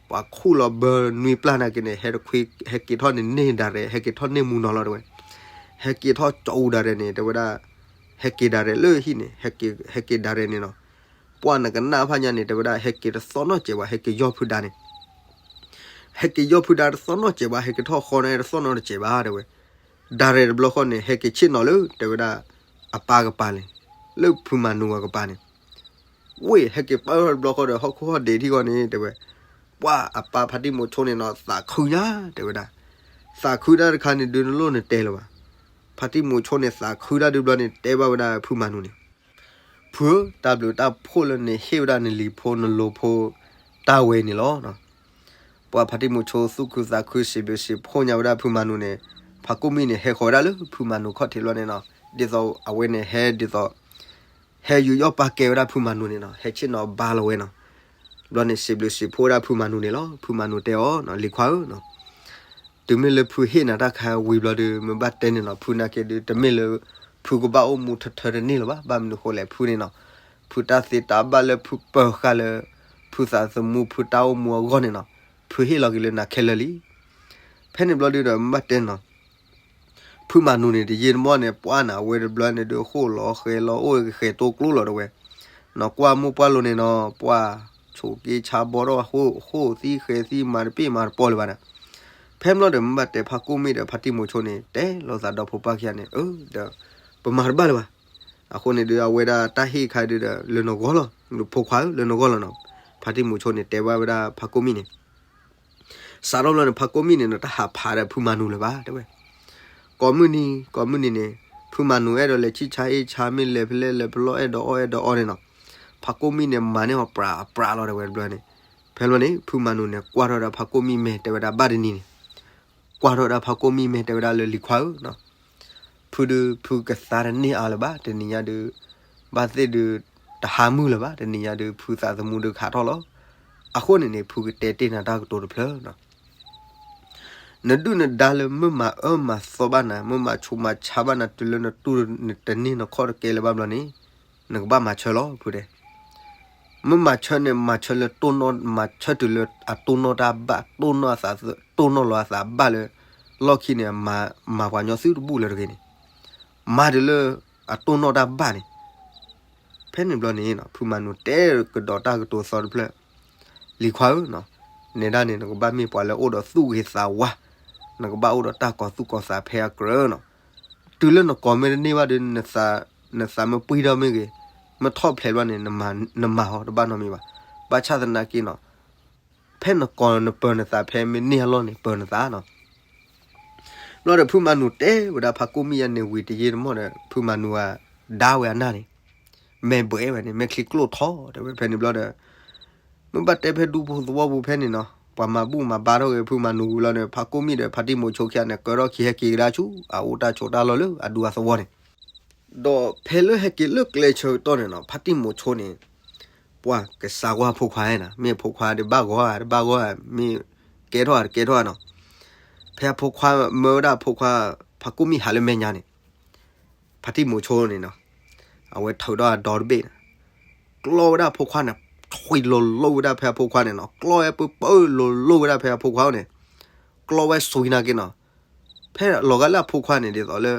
ပှၤခူၣ်လီၤဘၢနွံပျၢ်နာ်က့န့ၣ် ဟဲတခွ့ ဟဲက့ၤထီၣ်န့ၣ်န့ၢ်ဒၣ်ရဲၣ် ဟဲက့ၤထီၣ်န့ၢ်မူနီၤလီၤတဲဝဲ. ဟဲက့ၤထီၣ်ကၠီဧူၤဒၣ်ရဲၣ်န့ၣ် တဲဝဲဒၣ် ဟဲက့ၤဒၣ်ရဲၣ်လၢဟံၣ်န့ၣ် ဟဲက့ၤဒၣ်ရဲၣ်န့ၣ်နီၤ. ပှၢ်နကနၣ်ဖးညါန့ၣ် တဲဝဲဒၣ် ဟဲက့ၤတသီၣ်နီၣ်စဲးဘၣ် ဟဲက့ၤယီၢ်ဖုဒါန့ၣ် ဟဲက့ၤယီၢ်ဖုဒါတသီၣ်နီၣ်စဲးဘၣ် ဟဲက့ၤထီၣ်ဃီန့ၣ်တသီၣ်နီၣ်တစဲးဘၣ်တဲဝဲ. ဒၣ်ရဲၣ်တဘျီဃီန့ၣ် ဟဲက့ၤဆ့ၣ်နီၤလၢ တဲဝဲဒၣ် အပၢ်ကပၤန့ၣ် လၢဖုမၤနူၤအကပၤန့ၣ် ဝ့ၢ်ဟဲက့ၤပၢၢ်ထီၣ်တဘျီဃီဒီး ဟီၣ်ခိၣ်ဟီၣ်ဒံးထံၣ်ဃီန့ၣ် တဲဝဲ ပှၢ်အပၢ်ဖါတံၢ်မိၤဆိန့ၣ်နီၤ သးခုညါ တဲဝဲဒၣ်. သးခုတၢ်တခါန့ၣ်ဒုးနလိၣ်နတဲလၢၤဘၣ်. ဖါတံၢ်မိၤဆိန့ၣ် သးခုတၢ်ဒုးဘျီန့ၣ် တဲဘၣ်ဝဲဒၣ်ဖုမၤနူၤန့ၣ် ဖုဧၢ, တၢ်ဘျုးတၢ်ဖှိၣ်လၢနဟ့ၣ်ဝဲဒၣ်နလံၤဖိနလိၤဖိ တၢ်ဝဲန့ၣ်လီၤ. ပှၤဖါတံၢ်မိၤဆိသူၣ်ခုသးခုစံးဘျုးစံးဖှိၣ်ညါဝဲဒၣ်ဖုမၤနူၤန့ၣ်, ဖါကိၣ်မံၣ်န့ၣ် ဟဲဃီၤဝဲဒၣ်လၢဖုမၤနူၤခီၣ်ထံးဘျီန့ၣ်နီၤ, ဒ်သိးအဝဲန့ၣ်ဟဲဒ်သိး ဟဲယူးယီၣ်ပာ်ကဲဝဲဒၣ်ဖုမၤနူၤန့ၣ်နီၤ, ဟဲဆ့ၣ်နီၤဘါလီၤဝဲနီၤ. ဘျီန့ၣ်စံးဘျုးစံးဖှိၣ်ဝဲဒၣ်ဖုမၤနူၤန့ၣ်လီၤ. ဖုမၤနူၤတဲအီၤနီၤ, လံၤခွါဧၢနီၤ, တုၤမ့ၢ်လၢဖုဟ့ၣ်နၤတၢ်ခါဝံၤဘျီဒီး မ့ၢ်ဘၣ်တဲန့ၣ်နီၤ, ဖုနာ်က့ဒုး တမ့ၢ်လၢ ဖုကဘၣ်အိၣ်မူထၢထၢတန့ၢ်လၢၤဘၣ်. ဘၣ်မနုၤဃိလဲၣ် ဖုန့ၣ်နီၤ, ဖုတၢ်သ့တၢ်ဘၣ်လၢဖုပၢၤဃာ်လၢ ဖုသးသမူဖုတၢ်အိၣ်မူအဂီၢ်န့ၣ်နီၤ, ဖုဟ့ၣ်လီၤက့ၤလၢနၤခဲလၢာ်လံ. ဖဲန့ၣ်ဘျီဒုးဒီး မ့ၢ်ဘၣ်တဲနီၤ ဖုမၤနူၤန့ၣ် တယံာ်တမီၢ်န့ၣ် ပှၢ်န့ၣ် အဝဲတဘျီန့ၣ်ဒုး ဃိၣ်လီၤဃဲၤလီၤအိၣ်ဃဲၤတိကျိလီၤတဝဲ, နီၢ်ကွၢ်မိၢ်ပှၢ်လိၤန့ၣ်နီၤ, ပှၢ်ဆိးက့ဆါဘီထီၣ် ဃိၣ်သံဃဲၤသံမၤတပ့ၢ်မၤတပီၢ်လၢၤဘၣ်ဒီး, ဖဲမ့ၢ်လီၤဒီး မ့ၢ်ဘၣ်တဲဖါကိၣ်မံၣ်ဒီး ဖါတံၢ်မိၤဆိန့ၣ် တဲလိာ်သးဒီဖိပၢ်ခံဂၤန့ၣ်, အၢ ဒီး ပမၤတဘၣ်လၢၤဘၣ်. အဃိန့ၣ်ဒုး အဝဲဒၣ်တၢ်ဟ့ၣ်ခါဒုးဒီး လၢနဂီၢ်လီၤ, ဖိခွါဧၢ လၢနဂီၢ်လီၤနီၤ. ဖါတံၢ်မိၤဆိန့ၣ် တဲဘၣ်ဝဲဒၣ်ဖါကိၣ်မံၣ်န့ၣ် စးထီၣ်ဘျီန့ၣ် ဖါကိၣ်မံၣ်န့ၣ်နီၤ တဟးဖးဒီးဖုမၤနူၤလၢၤဘၣ် တဲဝဲ. ကိးမုၢ်နံၤ ကိးမုၢ်နံၤန့ၣ် ဖုမၤနူၤအဲၣ်ဒိးလဲၤဆံၣ်ဆါအ့ၣ်ဆါ မ့ၢ်လဲၤဖဲလဲၣ်လဲၤဖဲလဲၣ် အဲၣ်ဒိးအီၣ်အဲၣ်ဒိးအီန့ၣ်နီၤ, ဖါကိၣ်မံၣ်န့ၣ် မၤန့ၢ်အီၤပြးပြးလီၤ တဲဝဲတဘျီန့ၣ်. ဖဲလီၤန့ၣ် ဖုမၤနူၤန့ၣ် ကွၢ်ထီၣ်ဒီးဖါကိၣ်မံၣ်မဲာ် တဲဝဲဒၣ်ဘၣ်တနံၤန့ၣ် ကွၢ်ထီၣ်ဒီးဖါကိၣ်မံၣ်မဲာ် တဲဝဲဒၣ်လၢလံၤခွါဧၢနီၤ, ဖုဒုး ဖုကသါတန့ၢ်အါလၢၤဘၣ် တနံၤညါဒုး, ဘၣ်သ့ၣ်ဒုး တဟါမုၢ်လၢၤဘၣ် တနံၤညါဒုး ဖုသးသမူဒုးခးထီၣ်လီၤ. အဃိန့ၣ်န့ၣ် ဖုကတဲတ့ၢ်နၤတၢ်ကတိၤတဖျၢၣ်နီၤ, နဒုၣ်နဒါလၢမ့ၢ်မၤအၢမၤသီဘၣ်နၤ မ့ၢ်မၤဆူးမၤဆါဘၣ်နၤ တုၤလၢနတူၢ်နတန့ၢ်နခီၣ်တကဲလၢၤဘၣ်ဘျီန့ၣ်, နကဘၣ်မၤဆၢလီၤ ဖုတဲ မ့ၢ်မၤဆၢန့ၣ် မၤဆၢလၢတိၢ်နီၣ် မၤဆၢတုၤလၢအတိၢ်နီၣ်တၢ်ဘၣ် တိၢ်နီၣ်အသး တိၢ်နီၣ်လီၤအသးဘၣ်လၢ လီၢ်ခံန့ၣ် မၤပှၤညီသုတဘူၣ်လၢၤတဂ့ၤန့ၣ်, မၤတုၤလၢအတိၢ်နီၣ်တၢ်ဘၣ်န့ၣ်. ဖဲန့ၣ်ဘျီန့ၣ် ဖုမၤနူၤတဲကဒီးတၢ်ကတိၤသီတဖျၢၣ်, လံၤခွါဧၢ, နဲဒၣ်န့ၣ် နကဘၣ်မ့ၢ်ပှၤလၢအိၣ်ဒီးသူၣ်ဂ့ၤသးဝါ, နကဘၣ်အိၣ်ဒီးတၢ်ကီၤသူၣ်ကီၤသးဖဲအကြၢးနီၤ. တုၤလၢနကီၤမ့ၢ်တန့ၢ်ဘၣ်ဒီး နသး နသးမ့ၢ်ပှံၢ်ထီၣ်မ့ၢ်ဂ့ၤ, မ့ၢ်ထီၣ်ဖျဲးဘျီန့ၣ် နမၤဟီတဘၣ်နီတမံၤဘၣ်. ဘၣ်ဆၣ်သနာ်က့နီၤ, ဖဲနကိးနပၢၤနသးဖဲမ့ၢ်န့ၢ်အလီၢ်န့ၣ် ပၢၤနသးနီၤ. ဘျီဒီးဖုမၤနူၤတဲဝဲဒၣ်ဖါကိၣ်မံၣ်ယါန့ၣ်ဝံၤတယ့ၢ်တမီၢ်ဒီး ဖုမၤနူၤဧါ ဒါဝဲအနၢ်န့ၣ်, မဲာ်ဘှဲးဝဲန့ၣ် မဲာ်ချံကျိၣ်ထီ တဲဝဲဖဲန့ၣ်ဘျီဒီး မ့ၢ်ဘၣ်တဲဖဲဒူဖိသဝီပူၤဖဲန့ၣ်နီၤ, ပှၤမၤဘူၣ်မၤဘါထီၣ်ဂ့ၤဖုမၤနူၤဝံၤလီၤဒီး ဖါကိၣ်မံၣ်ဒီးဖါတံၢ်မိၤဆိခံဂၤန့ၣ် ကၢထီၣ်ခံဟဲက့ၤကဒါဆူ အအိၣ်တၢ်ဆိးတၢ်လီၢ်လၢအဒူအသဝီန့ၣ်. ဒီးဖဲလၢဟဲက့ၤလၢကျဲဆၢကတီၢ်န့ၣ်နီၤ, ဖါတံၢ်မိၤဆိန့ၣ် ပှၤကစးကွၢ်ဖိခွါနၤ, မ့ၢ်ဖိခွါတဘၣ်ဂီၤဧါ တဘၣ်ဂီၤဧါ, မ့ၢ်ကဲထီၣ်ဧါ တကဲထီၣ်ဧါနီၤ. ဖဲအဖိခွါမၢဝဲဒၣ်အဖိခွါ ဖါကိၣ်မံၣ်ဟးလၢမဲာ်ညါန့ၣ် ဖါတံၢ်မိၤဆိန့ၣ်နီၤ, အဝဲထုးထီၣ်အဒီတဘ့ၣ်န့ၣ်, ကျီဝဲဒၣ်အဖိခွါန့ၣ်, ထွံၣ်လိၤလိၤဝဲဒၣ်ဖဲအဖိခွါန့ၣ်နီၤ, ကျီဝဲပၢပၢလိၤလိၤဝဲဒၣ်ဖဲအဖိခွါန့ၣ်, ကျီဝဲစွံနာ်က့နီၤ, ဖဲလီၤဂာ်လၢအဖိခွါန့ၣ် ဒ်သိးလၢ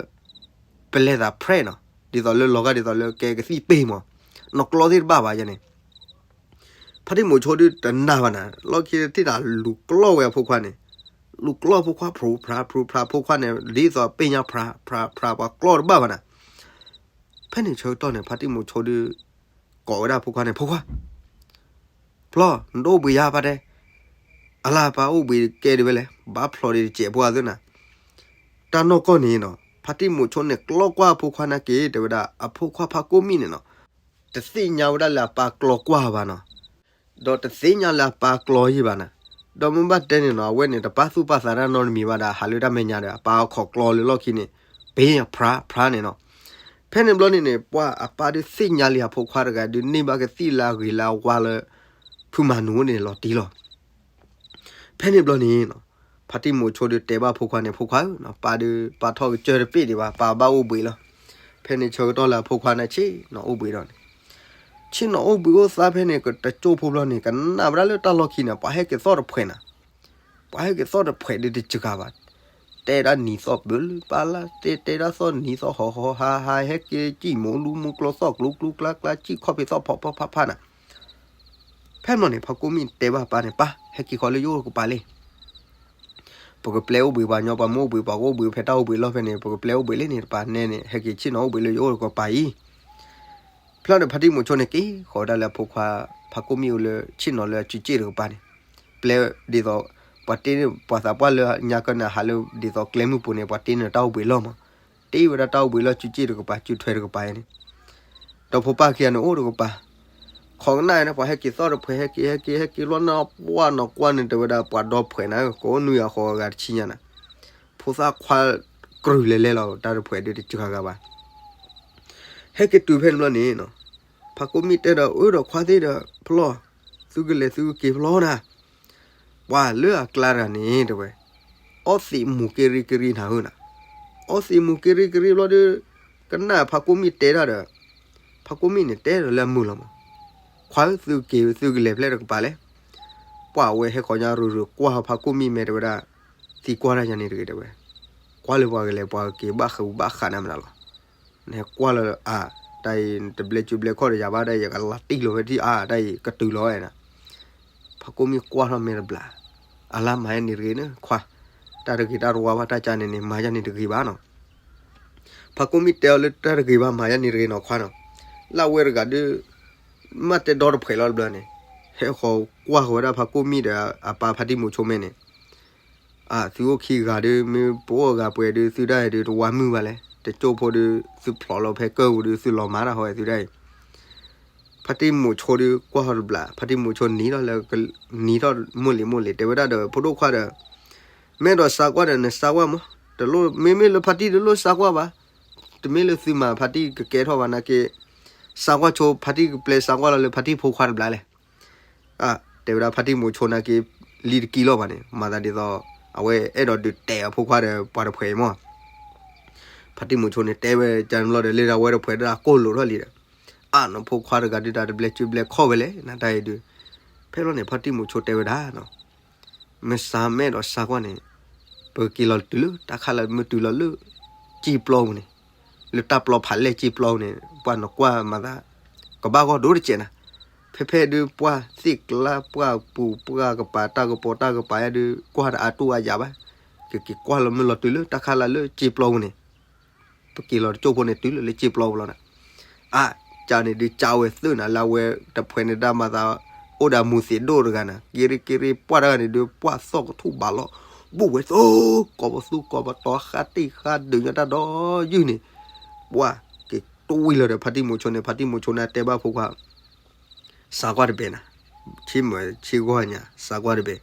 ပလဲၤသးဖြဲးနီၤ, ဒ်သိးလၢလီၤဂာ်ဒ်သိးလၢကဲကသံၣ်ပ့ၢ်မး, နီၢ်ကျီသ့ၣ်တဘၣ်ဘၣ်ယဲန့ၣ် ဖါတံၢ်မိၤဆိဒုတနာ်ဘၣ်နၤ, လီၢ်ခံတထံၣ်တၢ်လူၤကျီဝဲအဖိခွါန့ၣ်, လူၤကျီဖိခွါဖြူဖြါဖြူဖြါဖိခွါန့ၣ် ဒ်သိးပ့ၢ်ညါဖြါဖြါဖြါပှၤကျီတဘၣ်ဘၣ်နၤ. ဖဲန့ၣ်ဆၢကတီၢ်န့ၣ် ဖါတံၢ်မိၤဆိဒု ကိးဝဲဒၣ်ဖိခွါန့ၣ် ဖိခွါ, ဖျီ နတအိၣ်ဘှံးယါပၢ်တဲ, အလၢပၢ်အိၣ်ဘှံးကဲဒ်ဝဲလဲၣ် ဘၣ်ဖျီဒ်တစဲးဖိအသ့နၤ. တၢ်နီၢ်ကီၢ်န့ၣ်နီၤ ဖါတံၢ်မိၤဆိန့ၣ် ကျီကွၢ်အဖိခွါနာ်က့ တဲဝဲဒၣ် အဖိခွါဖါကိၣ်မံၣ်န့ၣ်နီၤ တသ့ၣ်ညါဝဲဒၣ်လၢအပၢ်ကျီကွၢ်ဘၣ်နီၤ, ဒီးတသ့ၣ်ညါလၢအပၢ်ကျီယံာ်ဘၣ်နၤ, ဒီးမ့ၢ်ဘၣ်တဲန့ၣ်နီၤ အဝဲန့ၣ်တပၢ်သူၣ်ပၢ်သးတၢ်နီတမံၤဘၣ်ဒီး ဟးလၢတၢ်မဲာ်ညါဒီး အပၢ်အခီၣ်ကျီလၢလီၢ်ခံန့ၣ် ပ့ၢ်ဖြါဖြါန့ၣ်နီၤ. ဖဲန့ၣ်ဘျီန့ၣ်န့ၣ် ပှၤအပၢ်ဒုးသ့ၣ်ညါလံအဖိခွါတဂၤဒုးန့ၢ်ဘၣ်ကသံၣ်လၢအဂ့ၤလၢအဝါလၢ ဖုမၤနူၤန့ၣ်လီၤတံၢ်လီၤ. ဖဲန့ၣ်ဘျီန့ၣ်နီၤ ဖါတံၢ်မိၤဆိဒုးတဲဘၣ်ဖိခွါန့ၣ် ဖိခွါဧၢ, ပၢ်ဒုးပၢ်ထီၣ်ကစၢၢ်တပ့ၢ်ဒံးဘၣ် ပၢ်ဘၣ်အိၣ်ဘှံးလီၤ. ဖဲန့ၣ်ဆၢကတီၢ်လၢအဖိခွါန့ၣ်ဆ့ၣ်နီၤအိၣ်ဘှံးဒီးန့ၣ်, ဆ့ၣ်နီၤအိၣ်ဘှံးအိၣ်သါဖဲန့ၣ် တကၠိဖိဘျီန့ၣ် ကနၣ်ဝဲဒၣ်လၢတၢ်လီၢ်ခံန့ၣ် ပှၤဟဲက့ၤသီၣ်တဖှဲးနၤ, ပှၤဟဲက့ၤသီၣ်တဖှဲးဒုးတစှၤဘၣ်, တဲဒၣ်နံၤသီၣ်ပၢလၢပၢ်လၢ် တဲတဲဒၣ်သီၣ်နံၤသီၣ်ဟီၣ်ဟီၣ်ဟါဟါ ဟဲက့ၤစံၣ်မိၢ်လူမူကျိသီၣ်ကျူကျူကျါကျါ စံၣ်ခီၣ်ဖံးသီၣ်ဖီဖီဖးဖးနၤ. ဖဲန့ၣ်ဘျီန့ၣ် ဖါကိၣ်မံၣ်တဲဘၣ်ပၢ်န့ၣ် ပၢ် ဟဲက့ၤဃီလၢယအိၣ်တကပၤလံ. ပကပျဲအိၣ်ဘှံးပှၤညီ ပှၤမ့ၢ်အိၣ်ဘှံးပှၤကအိၣ်ဘှံးဖဲတၢ်အိၣ်ဘှံးလီၢ်ဖဲန့ၣ် ပကပျဲအိၣ်ဘှံးလံန့ၣ် တပၤနဲန့ၣ် ဟဲက့ၤဆ့ၣ်နီၤအိၣ်ဘှံးလၢယအိၣ်တကပၤအံၤ. ဖျီဒီးဖါတံၢ်မိၤဆိန့ၣ်က့ၤဃီဒၣ်လၢအဖိခွါ ဖါကိၣ်မံၣ်အိၣ်လၢဆ့ၣ်နီၤလၢအစုစ့ၣ်တကပၤန့ၣ်, ပျဲဒ်သိး ပှၤတ့ ပှၤသးပှၢ်လၢညါကနၣ်ဟးလၢဒ်သိးကျဲမုၢ်ပူၤန့ၣ် ပှၤတ့န့ၢ်တၢ်အိၣ်ဘှံးလီၢ်မး, တ့ဝဲဒၣ်တၢ်အိၣ်ဘှံးလီၢ်စုစ့ၣ်တကပၤ စုထွဲတကပၤန့ၣ် ဒီးဖိပၢ်ခံဂၤန့ၣ်အိၣ်တကပၤ, ခိးကနၣ်န့ၣ် ပှၤဟဲက့ၤသီၣ်တဖှဲး ဟဲက့ၤ ဟဲက့ၤ ဟဲက့ၤလီၤနၢ်ပှၢ်နီၢ်ကွၢ်န့ၣ် တဲဝဲဒၣ်ပှၤဒီဖှဲးနၤဧၢ ကိးနွံဂၤဃိးဂၤတဆံညါနၤ, ဖိသၣ်ခွါကြုာ်လဲၤလဲၤလီၤ တၢ်တဖှဲးဒုးတစှၤဂၤဘၣ်. ဟဲက့ၤတုၤဖဲန့ၣ်ဘျီန့ၣ်နီၤ, ဖါကိၣ်မံၣ်တဲဒီး အၢ ဒီးခွါသ့ၣ်ဒီး ဖျီ သုကလဲၤသုကက့ၤဖျီနၤ ပှၤလၢအကျါတဂၤန့ၣ် တဲဝဲ, အီသံးမူၤက့ရံကရံနၤဧၢနၤ, အီသံးမူၤက့ရံကရံဘျီဒီး ကနၣ်ဖါကိၣ်မံၣ်တဲတၢ်ဒီး ဖါကိၣ်မံၣ်န့ၣ်တဲဒီးလၢအမုာ်လီၤမး, ခွါဧၢ သုက့ၤ သုကလဲၤဖဲတကပၤလဲၣ်. ပှၤဝဲဟဲဃီညါရူၤရူၤကွၢ်ဖါကိၣ်မံၣ်မဲာ်တဲဝဲဒၣ်, သံကွၢ်တၢ်ယၤန့ၣ်တဂ့ၤတဲဝဲ, ကွၢ်လၢပှၤကလဲၤပှၤကက့ၤဘၣ်ဃးဘၣ်ဃးနၤမနုၤလီၤ. နဟဲကွၢ်လီၤအါ, တၢ်အံၤ တဘျဲစုဘျဲခီၣ်ဒီးယၤဘၣ် တၢ်အံၤ ယကလီၤတံၢ်လီၤဝဲဒၣ်အါ တၢ်အံၤကတုၤလီၤဝဲနၤ. ဖါကိၣ်မံၣ်ကွၢ်ထီၣ်မဲာ်တဘျီ, အလါမၤယဲန့ၣ်တဂ့ၤန့ၣ် ခွါ, တၢ်တဂ့ၤတၢ်တဝါဘၣ်တၢ်ကါန့ၣ်န့ၣ် မၤယဲန့ၣ်တဂ့ၤဘၣ်နီၤ. ဖါကိၣ်မံၣ်တဲအီၤလၢတၢ်တဂ့ၤဘၣ် မၤယဲန့ၣ်တဂ့ၤနီၤခွါနီၤ. လၢအဝဲတဂၤဒီး မ့ၢ်တဲဒီတဖှဲးလီၤတဘျီန့ၣ်, ဟဲဃီၤကွၢ်ဃီၤဝဲဒၣ်ဖါကိၣ်မံၣ်ဒီးအပၢ်ဖါတံၢ်မိၤဆိမဲာ်န့ၣ် အသုအိၣ်ခံဂၤဒီး မ့ၢ်ပအိၣ်အဂၤပှဲၤဒီး သုဒၣ်အံၤဒီးတဝါမုၢ်ဘၣ်လဲၣ်, တကၠိဖိဒီး သုဖျိးလီၤဖဲကၢၢ်ပူၤဒီး သုလီၤမၤတၢ်ဟီသုဒၣ်အံၤ. ဖါတံၢ်မိၤဆိဒီးကွၢ်ထီၣ်တဘျီ, ဖါတံၢ်မိၤဆိနံၤထီၣ်လၢ နံၤထီၣ်မိၢ်လံၤမိၢ်လံၤ တဲဝဲဒၣ်ဒီး ဖိဒိၣ်ခွါဒီး မ့ၢ်ဒီးစးကွၢ်ဒီး နစးကွၢ်မး, တလိၣ် မ့မ့ၢ်လၢဖါတံၢ်တလိၣ်စးကွၢ်ဘၣ်, တမ့ၢ်လၢသုမၤဖါတံၢ်ကကဲထီၣ်ဘၣ်နာ်က့, စးကွၢ်ဆိ ဖါတံၢ်ကပျဲစးကွၢ်လီၤလၢဖါတံၢ်ဖိခွါတဘျီလဲၣ်. တဲဝဲဒၣ်ဖါတံၢ်မိၤဆိနာ်က့ လံတကံလီၤဘၣ်န့ၣ် မၤသးဒ်သိး အဝဲအဲၣ်ဒိးဒုးတဲာ်အဖိခွါဒီးပှၤတဖှဲးအံၤမး. ဖါတံၢ်မိၤဆိန့ၣ်တဲဝဲကန့ၣ်ဘျီဒီး လၢဒၣ်ဝဲတဖှဲးဒၣ်ကိၢ်လိာ်ထီၣ်လံဒီး အါနီၤ ဖိခွါတဂၤဒုးတၢ်တဘျဲစုဘျဲခီၣ်ဝဲလဲၣ် နတၢ်အံၤဒုး. ဖဲလီၤန့ၣ် ဖါတံၢ်မိၤဆိတဲဝဲဒၣ်နီၤ, မ့ၢ်စးမဲာ်ဒီးစးကွၢ်န့ၣ် ပက့ၤလီၤတုၤလၢတၢ်ခါလၢမ့ၢ်တုၤလီၤလၢ က့ပျီပူၤန့ၣ်, လၢတၢ်ပျီဖးလဲၢ်က့ပျီပူၤန့ၣ် ပှၤနကွၢ်မၤသး ကဘၣ်ဂီၢ်ဒိၣ်တစဲးနၤ. ဖဲဖဲဒုးပှၢ်သ့ၣ်ကျါပှၢ်ပူၤပှၢ်ကပၤတၢ်ကပီၤတၢ်ကပၤယါဒုး ကွၢ်တအါတူၢ်အါယၤဘၣ်, ကက့ၤကွၢ်လီၤမ့ၢ်လီၤတုၤလၢတၢ်ခါလၢလၢက့ပျီပူၤန့ၣ် ပက့ၤလီၤတကၠိဖိန့ၣ် တုၤလၢလၢက့ပျီပူၤလီၤနၤ. အါ, ကန့ၣ်ဒုးကဝဲသုးနၤ လၢအဝဲတဖှဲးန့ၣ်တၢ်မၤသး အိၣ်ဒီးမူၤသ့ၣ်ဒိၣ်တဂၤနၤ က့ရ့က့ရ့ ပှၢ်တဂၤန့ၣ်ဒုး ပှၢ်သီၣ်ကထူၣ်ဘၣ်လီၤ ဘူးဝဲသိ ကိးပသူကိးပတီၤ ဃါတ့ၢ်ဃါဒုးညါတၢ်ဒီးယုၢ်န့ၣ် ပှၢ်က့ၤတဝံၤလီၤဒီး ဖါတံၢ်မူၤဆိန့ၣ် ဖါတံၢ်မူၤဆိန့ၣ်တဲဘၣ်ဖိခွါ စးကွၢ်တဘဲနၤ, ဆ့မၢဆ့ဂီၢ်ညါ စးကွၢ်တဘဲ,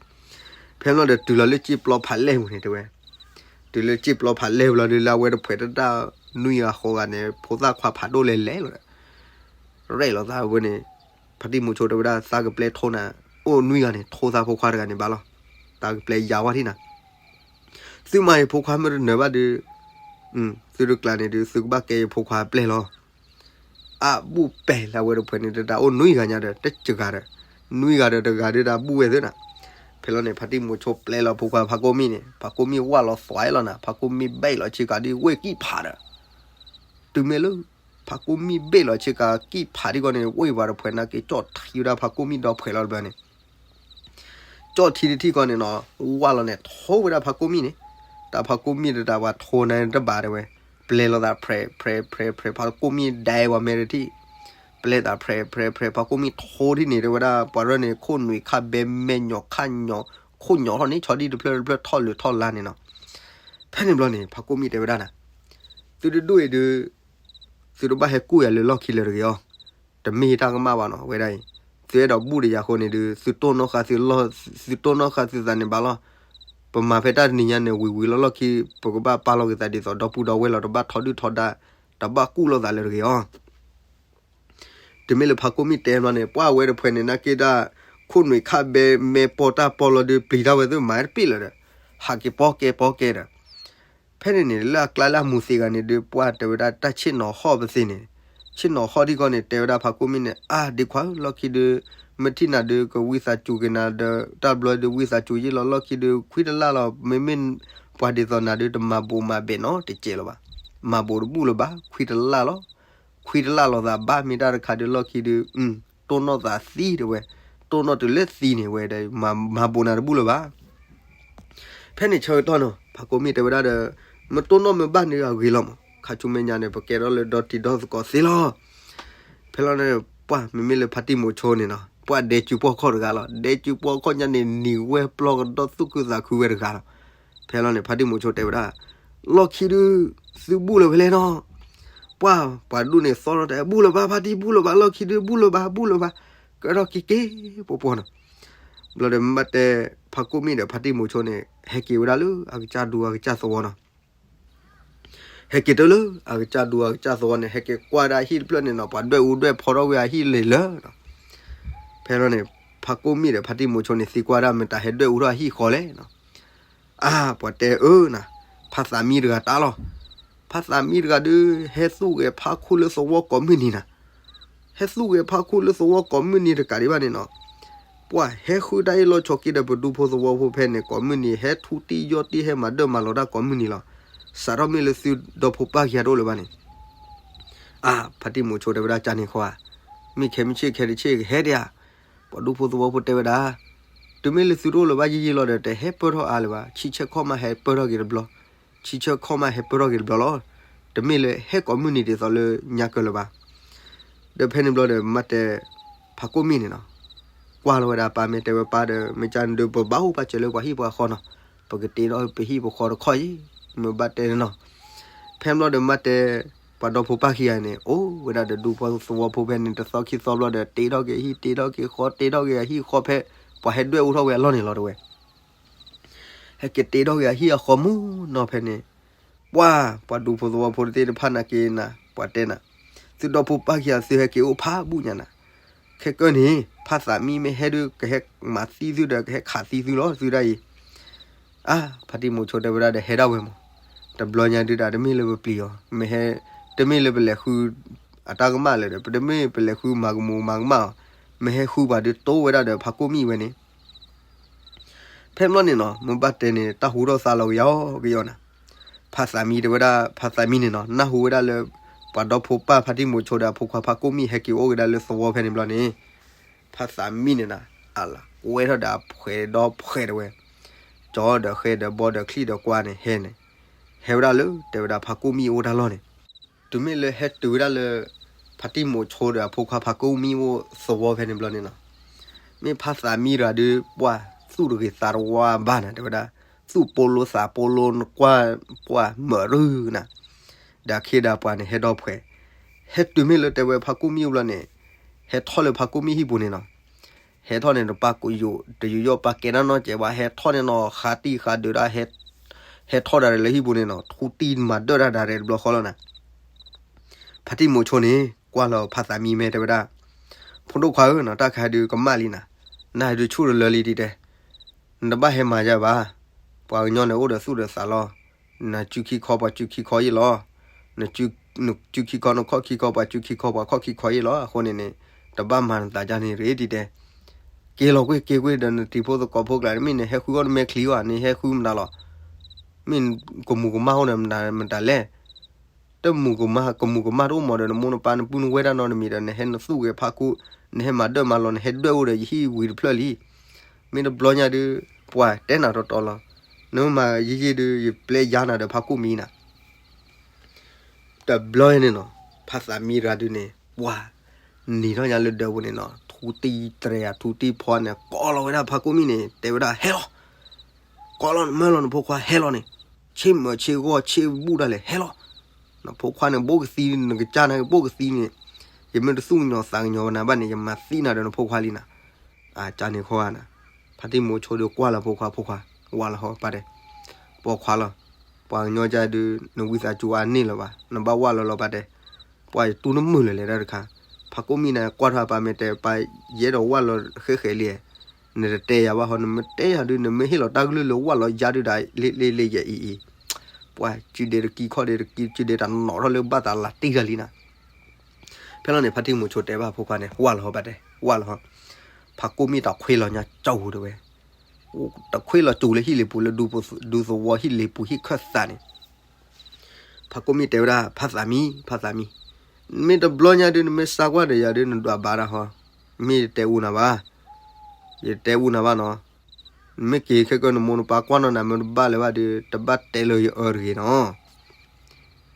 ဖဲလီၤဒီးတုၤလီၤလၢစ့ပျီဖးလဲၢ်ပူၤန့ၣ်တဲဝဲ, တုၤလၢစ့ပျီဖးလဲၢ်ပူၤလီၤဒုး လၢအဝဲတဖှဲးတၢ်နွံဂၤဃိးဂၤန့ၣ် ဖိသၣ်ခွါဖးဒိၣ်လဲၤလဲၤလီၤဒီး ရဲၣ်လီၤသးဝဲန့ၣ်, ဖါတံၢ်မူၤဆိတဲဝဲဒၣ် သးကပျဲထိနၤ, အိၣ်နွံဂၤန့ၣ် ထိသးဖိခွါတဂၤန့ၣ်ဘၣ်လီၤ, သးကပျဲယၤဝဲထံနၤ, သုမၤယဖိခွါမ့ၢ်တနၢၤဘၣ်ဒုး, သုတကျါန့ၣ်ဒုး သုကဘၣ်ကဲယဖိခွါပျဲၢ်လီၤ အဘူးပဲာ်လၢအဝဲတဖှဲးန့ၣ် တၢ်အိၣ်နွံဂၤညါဒီး တစှၤဂၤဒီး, နွံဂၤဒီးတဂၤဒုးတၢ်ဘူးဝဲသ့နၤ, ဖဲလီၤန့ၣ် ဖါတံၢ်မူၤဆိပျဲလီၤဖိခွါဖါကိၣ်မံၣ်န့ၣ် ဖါကိၣ်မံၣ်ဝၢ်လီၤသွဲလီၤနၤ ဖါကိၣ်မံၣ်ဘ့ၣ်လီၤဆ့ကၤဒ်ဝ့ၢ်ကံၣ်ဖးဒီး, တုၤမ့ၢ်လၢ ဖါကိၣ်မံၣ်ဘ့ၣ်လီၤဆ့ကၤကံၣ်ဖးထံကီၢ်န့ၣ် ဝ့ၢ်ပှၤတဖှဲးန့ၣ်က့ၤကၠီၣ်ထံဝဲဒၣ်ဖါကိၣ်မံၣ်ဒီဖှဲးလီၤတဘျီန့ၣ် ကၠီၣ်ထံတထံၣ်ကီၢ်န့ၣ်နီၤ, ဝၢ်လီၤန့ၣ် ထိဝဲဒၣ်ဖါကိၣ်မံၣ်န့ၣ်, တၢ်ဖါကိၣ်မံၣ်တတးပှၤထိန့ၣ်တဘၣ်တဲဝဲ, ပျဲလီၤသးဖြဲးဖြဲးဖြဲးဖြဲး ဖါကိၣ်မံၣ်ဒဲးပှၤမဲတထံၣ်, ပျဲသးဖြဲးဖြဲးဖြဲး ဖါကိၣ်မံၣ်ထိထံၣ်န့ၣ် တဲဝဲဒၣ် ပှၤရၢၢ်န့ၣ် ခိၣ်နွံခၣ်ဘဲမဲညီၤခၣ်ညီၤ ခိၣ်ညီၤထီၣ်န့ၣ် ဆီဒံၣ်တဖျၢၣ်တဖျၢၣ်ထီၣ်လၢထီၣ်လါန့ၣ်နီၤ, ဖဲန့ၣ်ဘျီန့ၣ် ဖါကိၣ်မံၣ်တဲဝဲဒၣ်နၤ, သုတဒူၣ်အံၤဒုး သုတဘၣ်ဟဲကူၣ်ယၤလၢလီၢ်ခံလၢတဂ့ၤအီၤ, တမ့ၢ်တၢ်ကမၣ်ဘၣ်နီၤ ဝဲဒၣ်အံၤ, သုအဲၣ်ဒိးဘူၣ်ဒီးယၤအဃိန့ၣ်ဒုး သုတိၢ်နီၣ်ဃာ်သုလီၢ်, သုတိၢ်နီၣ်ဃာ်သုသးန့ၣ်ဘၣ်လီၤ, ပမၤဖဲတၢ်တနံၤညါန့ၣ် ဝံၤဝံၤလီၢ်လီၢ်ခံ ပကဘၣ်ပာ်လီၤက့ၤသးဒ်သိးဒီပုၢ်ဒီဝဲၢ်လီၤ တဘၣ်ထီဒုၣ်ထီဒါ, တဘၣ်ကူၣ်လိာ်သးလၢတဂ့ၤအီၤ တမ့ၢ်လၢဖါကိၣ်မံၣ်တဲဘျီန့ၣ် ပှၢ်ဝဲတဖှဲးန့ၣ် နာ်က့ဒၣ် ခိၣ်နွံခၣ်ဘဲမဲပီတၢ်ပီလီၤဒုး ပျံၤတၢ်ဝဲသုမၤတပ့ၢ်လၢၤဒီး ဟးက့ၤပီကဲပီကဲဒီး ဖဲန့ၣ်န့ၣ် လၢအကျါလၢအမူၤသ့ဂၤန့ၣ်ဒုး ပှၢ်တဲဝဲဒၣ်တၢ်ဆ့ၣ်နီၤဟီၣ်ပသ့န့ၣ်, ဆ့ၣ်နီၤဟီၣ်ထံကီၢ်န့ၣ် တဲဝဲဒၣ်ဖါကိၣ်မံၣ်န့ၣ် အါ ဒ့ခွါဧၢ လီၢ်ခံဒုး မ့ၢ်ထံၣ်နၤဒုး ကဝံသးစူၤက့ၤနၤဒီး တၢ်ဘျီဒုး ဝံသးစူၤယ့ၢ်လီၤ လီၢ်ခံဒုး ခွံတလၢ်လီၤ မ့မ့ၢ်ပှၤဒ်သိးနၤဒုး တမၤဘိးမၤဘဲးနီတစဲးလၢၤဘၣ်, မၤဘိးတဘူၣ်လၢၤဘၣ် ခွံတလၢ်လီၤ, ခွံတလၢ်လီၤသးဘၣ် မ့ၢ်တၢ်တခါဒုး လီၢ်ခံဒုး တိၢ်နီၣ်သးသံတဲဝဲ, တိၢ်နီၣ်တုၤလၢသံန့ၣ်ဝဲဒီး မၤဘိးနၤတဘူၣ်လၢၤဘၣ် ဖဲန့ၣ်ဆၢကတီၢ်နီၤ ဖါကိၣ်မံၣ်တဲဝဲဒၣ်ဒီး မ့ၢ်တိၢ်နီၣ်မ့ၢ်ဘၣ်န့ၣ်အဂ့ၤလီၤမး, ခါဆူမဲာ်ညါန့ၣ် ပကဲထီၣ်လၢဒီတံၤဒီသကိးသ့လီၤ. ဖဲလီၤန့ၣ် ပှၢ်မ့မ့ၢ်လၢဖါတံၢ်မူၤဆိန့ၣ်နီၤ ပှၢ်ဒဲစုပှီၢ်ခီၣ်တဂၤလီၤ. ဒဲစုပှီၢ်ခီၣ်ညါန့ၣ် နံၤဝဲပျီကဒီသူၣ်ခုသးခုဝဲတဂၤလီၤ. ဖဲလီၤန့ၣ် ဖါတံၢ်မူၤဆိတဲဝဲဒၣ် လီၢ်ခံဒုး သုဘူၣ်လၢၤဝဲလဲၣ်နီၤ. ပှၢ်ပှၤဒူၣ်န့ၣ်သီထီၣ်တဲ ဘူၣ်လၢၤဘၣ် ဖါတံၢ် ဘူၣ်လၢၤဘၣ် လီၢ်ခံဒုး ဘူၣ်လၢၤဘၣ် ဘူၣ်လၢၤဘၣ် ကဲထီၣ်က့ၤက့ၤပှီၢ်ပှီၢ်နီၤ. ဘျီဒီးမ့ၢ်ဘၣ်တဲ ဖါကိၣ်မံၣ်ဒီးဖါတံၢ်မူၤဆိန့ၣ် ဟဲက့ၤဝဲဒၣ်လၢအကစၢ်ဒူအကစၢ်သဝီနီၤ. ဟဲက့ၤတုၤလၢအကစၢ်ဒူအကစၢ်သဝီန့ၣ် ဟဲက့ၤကွၢ်ဒၣ်အဟံၣ်တဖျၢၣ်န့ၣ်နီၤ ပှၤဒွဲၣ်အူဒွဲၣ်ဖီထီၣ်ဝဲအဟံၣ်လံလၢနီၤ. ဖဲလီၤန့ၣ် ဖါကိၣ်မံၣ်ဒီးဖါတံၢ်မူၤဆိန့ၣ် သံကွၢ်ဒၣ်မတၤဟဲဒွဲၣ်အူထီၣ်အဟံၣ်ဃီလဲၣ်နီၤ. အါ ပှၤတဲအၢနၤ ဖါသးမံတဂၤတၢ်လီၤ. ဖါသးမံတဂၤဒုး ဟဲသူၣ်ဂဲၤဖးခိၣ်လၢသဝီကိးမုၢ်နံၤနၤ. ဟဲသူၣ်ဂဲၤဖးခိၣ်လၢသဝီကိးမုၢ်နံၤတကးဒံးဘၣ်န့ၣ်နီၤ. ပှၤဟဲဃုတၢ်အ့ၣ်လိာ်ဆိးက့ဒီးပဒူဖိသဝီဖိဖဲန့ၣ် ကိးမုၢ်နံၤ ဟဲထူတံၢ်ယီၢ်တံၢ် ဟဲမၤဒၢၣ်မၤလီၤတၢ်ကိးမုၢ်နံၤလီၤ. စးထီၣ်မ့ၢ်လၢသုဒီဖိပၢ်ခံဂၤတအိၣ်လၢၤဘၣ်န့ၣ် အါ ဖါတံၢ်မူၤဆိတဲဝဲဒၣ် ကန့ၣ်ဃီဧါ, မ့ၢ်ခဲမုၢ်ဆ့ၣ်ခဲတဆ့ၣ်ကဟဲဒံးဧါ. ပှၤဒူဖိသဝီဖိတဲဝဲဒၣ် တုၤမ့ၢ်လၢသုတအိၣ်လၢၤဘၣ်ယံာ်ယံာ်လီၤဒီး တဟဲပၢၢ်ထီၣ်အါလၢၤဘၣ်, ဆံဆဲခီၣ်မးဟဲပၢၢ်ထီၣ်က့ၤတဘျီ, ဆံဆဲခီၣ်မးဟဲပၢၢ်ထီၣ်က့ၤတဘျီလီၤ. တမ့ၢ်လၢဟဲကိးမုၢ်နံၤဒ်သိးလၢညါကၢလၢၤဘၣ်. ဒီးဖဲန့ၣ်ဘျီဒီး မ့ၢ်တဲ ဖါကိၣ်မံၣ်န့ၣ်နီၤ ကွၢ်လီၤဝဲဒၣ်ပၢ်မ့ၢ်တဲဝဲပၢ်ဒီး မ့ၢ်ကန့ၣ်ဒီး ပဘၣ်အိၣ်ပာ်စၢၤလၢပှၤဟံၣ်ပှၤဃီနီၤ, ပကတ့ထီၣ်ပဟံၣ်ပဃီတခီအံၤ, မ့ၢ်ဘၣ်တဲန့ၣ်နီၤ. ဖဲဘျီဒီးမ့ၢ်တဲ ပှၤဒီဖိပၢ်ခံဂၤန့ၣ် အိၣ်ဝဲဒၣ်ဒီးဒူဖိသဝီဖိဖဲန့ၣ် တသီခံသီဘျီဒီး တ့ထီၣ်က့ၤအဟံၣ် တ့ထီၣ်က့ၤဃီ တ့ထီၣ်က့ၤအဟံၣ်ဃီဖဲ ပှၤဟဲဒွဲၣ်အူထီၣ်ဝဲအလီၢ်န့ၣ်လီၤတဝဲ ဟဲက့ၤတ့ထီၣ်က့ၤအဟံၣ်အဃီမုၢ်နီၤဖဲန့ၣ်, ပှၢ် ပှၤဒူဖိသဝီဖိတသ့ၣ်တဖၣ်နာ်က့နၤ ပှၤတဲနၤ, သုဒီဖိပၢ်ခံဂၤသုဟဲက့ၤအိၣ်ဖးဘူၣ်ညါနၤ, ခဲကၢန့ၣ် ဖါသးမံမ့ၢ်ဟဲဒုး ကဟဲမၤသံသုဒီး ကဟဲခးသံသုလီၤ သုဒၣ်အံၤ အါ ဖါတံၢ်မူၤဆိတဲဝဲဒၣ်ဒီး ဟဲဒၣ်ဝဲမး, တဘျီညါဒုးတၢ်တမ့ၢ်လၢပပျံၤအီၤ, မ့ၢ်ဟဲ တမ့ၢ်လၢပလဲၤဃု အတၢ်ကမၣ်လၢၤဒီး ပတမ့ၢ်ပလဲၤဃုမၤကမူၤမၤကမၣ်အီၤ, မ့ၢ်ဟဲဃုပှၤဒုးတိဝဲဒၣ်ဒီးဖါကိၣ်မံၣ်ဝဲန့ၣ် ဖဲဘျီန့ၣ်နီၤ မ့ၢ်ဘၣ်တဲန့ၣ် တၢ်ဟူထီၣ်သါလီၤကယီကယီနၤ, ဖါသးမံတဲဝဲဒၣ် ဖါသးမံန့ၣ်နီၤ နၢ်ဟူဝဲဒၣ်လၢ ပှၤဒီဖိပၢ်ဖါတံၢ်မူၤဆိဒီးအဖိခွါဖါကိၣ်မံၣ်ဟဲက့ၤအိၣ်က့ၤဒၣ်လၢသဝီဖဲန့ၣ်ဘျီန့ၣ်, ဖါသးမံန့ၣ်နၤ အလၤကွဲထီၣ်ဒီးအဖှဲးဒီဖှဲးတဝဲ, ကၠီဒီးဃဲဒီးဘီဒီးချံဒီးကွၢ်န့ၣ်ဟဲန့ၣ်, ဟဲဝဲဒၣ်လၢတဲဝဲဒၣ်ဖါကိၣ်မံၣ်အိၣ်တၢ်လီၢ်န့ၣ်, တုၤမ့ၢ်လၢဟဲတုၤဝဲဒၣ်လၢ ဖါတံၢ်မိၤဆိဒီးအဖိခွါဖါကိၢ်မံအိၣ်သဝီဖဲန့ၣ်ဘျီန့ၣ်နီၤ, မ့ၢ်ဖါသးမံရၤဒုး ပှၢ်သူၣ်တဂ့ၤသးတဝါဘၣ်နၤ တဲဝဲဒၣ်, သူၣ်ပိလိသးပိလိ နကွၢ်ပှၢ်မၢရုနၤ, ဒီးအခ့ဒီးပှၤန့ၣ်ဟဲဒီဖှဲး, ဟဲတုၤမ့ၢ်လၢတဲဝဲဖါကိၢ်မံအိၣ်ဘျီန့ၣ်, ဟဲထီၣ်လၢဖါကိၢ်မံဟံၣ်ပူၤန့ၣ်နီၤ, ဟဲထီၣ်န့ၣ်တပၢ်ကယိး တယိးယီၣ်ပာ်ကဲဒၣ်နီၢ်ကဲးဘၣ် ဟဲထီၣ်န့ၣ်နီၤ ဃါတံၢ်ဃါဒုးဒၣ် ဟဲထီၣ်ဒၣ်လဲာ်လၢဟံၣ်ပူၤန့ၣ်နီၤ ထူတံၢ်မၤဒၢၣ်တၢ်ဒၣ်ရဲၣ်တဘျီဃီလီၤနၤ, ဖါတံၢ်မိၤဆိန့ၣ် ကွၢ်လီၤဖါသးမံမဲတဲဝဲဒၣ်, ဖိဒိၣ်ခွါဧၢနီၤ တၢ်ခါဒုးကမၣ်လံနၤ, နဟဲဒုးဆူၣ်တလၢလံဒ်တဲ, နတဘၣ်ဟဲမၤယၤဘၣ်, ပှၤကညီန့ၣ်အိၣ်ဒီးသူၣ်ဒီးသးလီၤ, နစုခံခီပှၤစုခံခီယ့ၢ်လီၤ, နစုခံခီနခီၣ်ခံခီပှၤစုခံခီပှၤခီၣ်ခံခီယ့ၢ်လီၤ အဃိန့ၣ်န့ၣ်, တဘၣ်မၤနသးဒ်န့ၣ်ရ့ဒ်တဲ က့ၤလီၤကွ့ၢ်က့ၤကွ့ၢ်ဒီးနတံၤဖိသကိးဖိကျါ မ့ၢ်နဟဲဃုအီၣ်နမဲာ်ချံအီၤ နဟဲဃုမတၤလီၤ, မ့ၢ်ကမူၤကမၣ်အိၣ်ဒီးမတၤလဲၣ်, တမူၤကမၣ် ကမူၤကမၣ်တအိၣ်မးဒီး နမိၢ်နပၢ်နပုၢ်နဝဲၢ်တၢ်နီတမံၤဒီး နဟဲနသူၣ်ဂဲၤဖးခိၣ်, နဟဲမၤဒၢၣ်မၤလီၤ နဟဲဒွဲၣ်အိၣ်ဒီးယဟံၣ်ဝံၤတဖျၢၣ်လံ, မ့ၢ်တဘျီညါဒုး, ပှၤတဲနၤတီတီလီၤ, နမၤယံာ်ယံာ်ဒုး ယပျဲယါနၤဒီးဖးခိၣ်မံနၤ တဘျီန့ၣ်နီၤ, ဖါသးမံရၤဒုးန့ၣ် ပှၤနံၤထီၣ်ညါလၢဒၢးပူၤန့ၣ်နီၤ ထူတံၢ်တြဲၤဧါ ထူတံၢ်ဖီန့ၣ် ကိးလီၤဝဲဒၣ်ဖးကိၣ်မံန့ၣ် တဲဝဲဒၣ် ဟဲလီၤ, ကိးလီၤနမၢလီၤနဖိခွါဟဲလီၤန့ၣ်, ဆ့မၢဆ့ဂီၢ်ဆ့ဘူၣ်ဒၣ်လဲာ် ဟဲလီၤ, နဖိခွါန့ၣ် ဘိၣ်ကသံ နကစၢ်န့ၣ်ဘိၣ်ကသံန့ၣ်, ယမ့ၢ်တသူၣ်ကညီၤသးကညီၤနၤဘၣ်န့ၣ် ယမၤသံနၤဒီးနဖိခွါလံနၤ အကန့ၣ်ဃီဧါနၤ, ဖါတံၢ်မိၤဆိဒီးကွၢ်လီၤဖိခွါ ဖိခွါ, ဝၢ်လီၤဟီပၢ်တဲ, ပိာ်ခွါလီၤ, ပှၤကညီကဒုး နဝံသးစူၤအါန့ၢ်လၢၤဘၣ် နဘၣ်ဝၢ်လီၤလီၤပၢ်တဲ, ပှၤယတူၢ်နမုာ်လၢၤလဲၣ်တၢ်တခါ, ဖးကိၣ်မံန့ၣ် ကွၢ်ထီၣ်ပၢ်မ့ၢ်တဲပၢ်ယအဲၣ်ဒိးဝၢ်လီၤဃဲဃဲလံ, နတတဲယၤဘၣ်ဟီ နမ့ၢ်တဲယၤဒုး နမ့ၢ်ဟ့ၣ်လီၤတၢ်ကလုၢ်လၢဝၢ်လီၤယါဒုးဒၣ် လ့လ့လ့ယဲအံၤအံၤ, ပှၤစုဒ့တကံခီၣ်ဒ့တကံ စုဒ့တၢ်နီၣ်ထီၣ်လၢဘၣ်သးလၤတံၢ်တၢ်လံနၤ ဖဲလီၤန့ၣ် ဖါတံၢ်မိၤဆိတဲဘၣ်ဖိခွါန့ၣ် ဝၢ်လီၤဟီပၢ်တဲ ဝၢ်လီၤဟီ, ဖးကိၣ်မံတၢ်ခွ့လီၤညါကၠီၣ်တဲဝဲ, တခွ့လီၤစူၤလၢဟံၣ်လ့ပူၤလၢ ဒူသဝီဟံၣ်လ့ပူၤဟံၣ်ခၢၣ်သးန့ၣ်, ဖးကိၣ်မံတဲဝဲဒၣ် ဖါသးမံ ဖါသးမံ, မ့ၢ်တဘျီညါဒုး နမ့ၢ်စါကွၢ်ဒီးယၤဒုး နဒွးဘၣ်ဒၣ်ဟီ, မ့ၢ်တတဲအူနၤဘၣ်, ယတဲအူနၤဘၣ်နီၤ, နမ့ၢ်က့ၤခဲကၢၢ်နမိၢ်နပၢ်ကွၢ်နီၢ်နၤမ့ၢ်တဘၣ်လၢၤဘၣ်ဒုး တဘၣ်တဲလၢယအၢတဂ့ၤနီၤ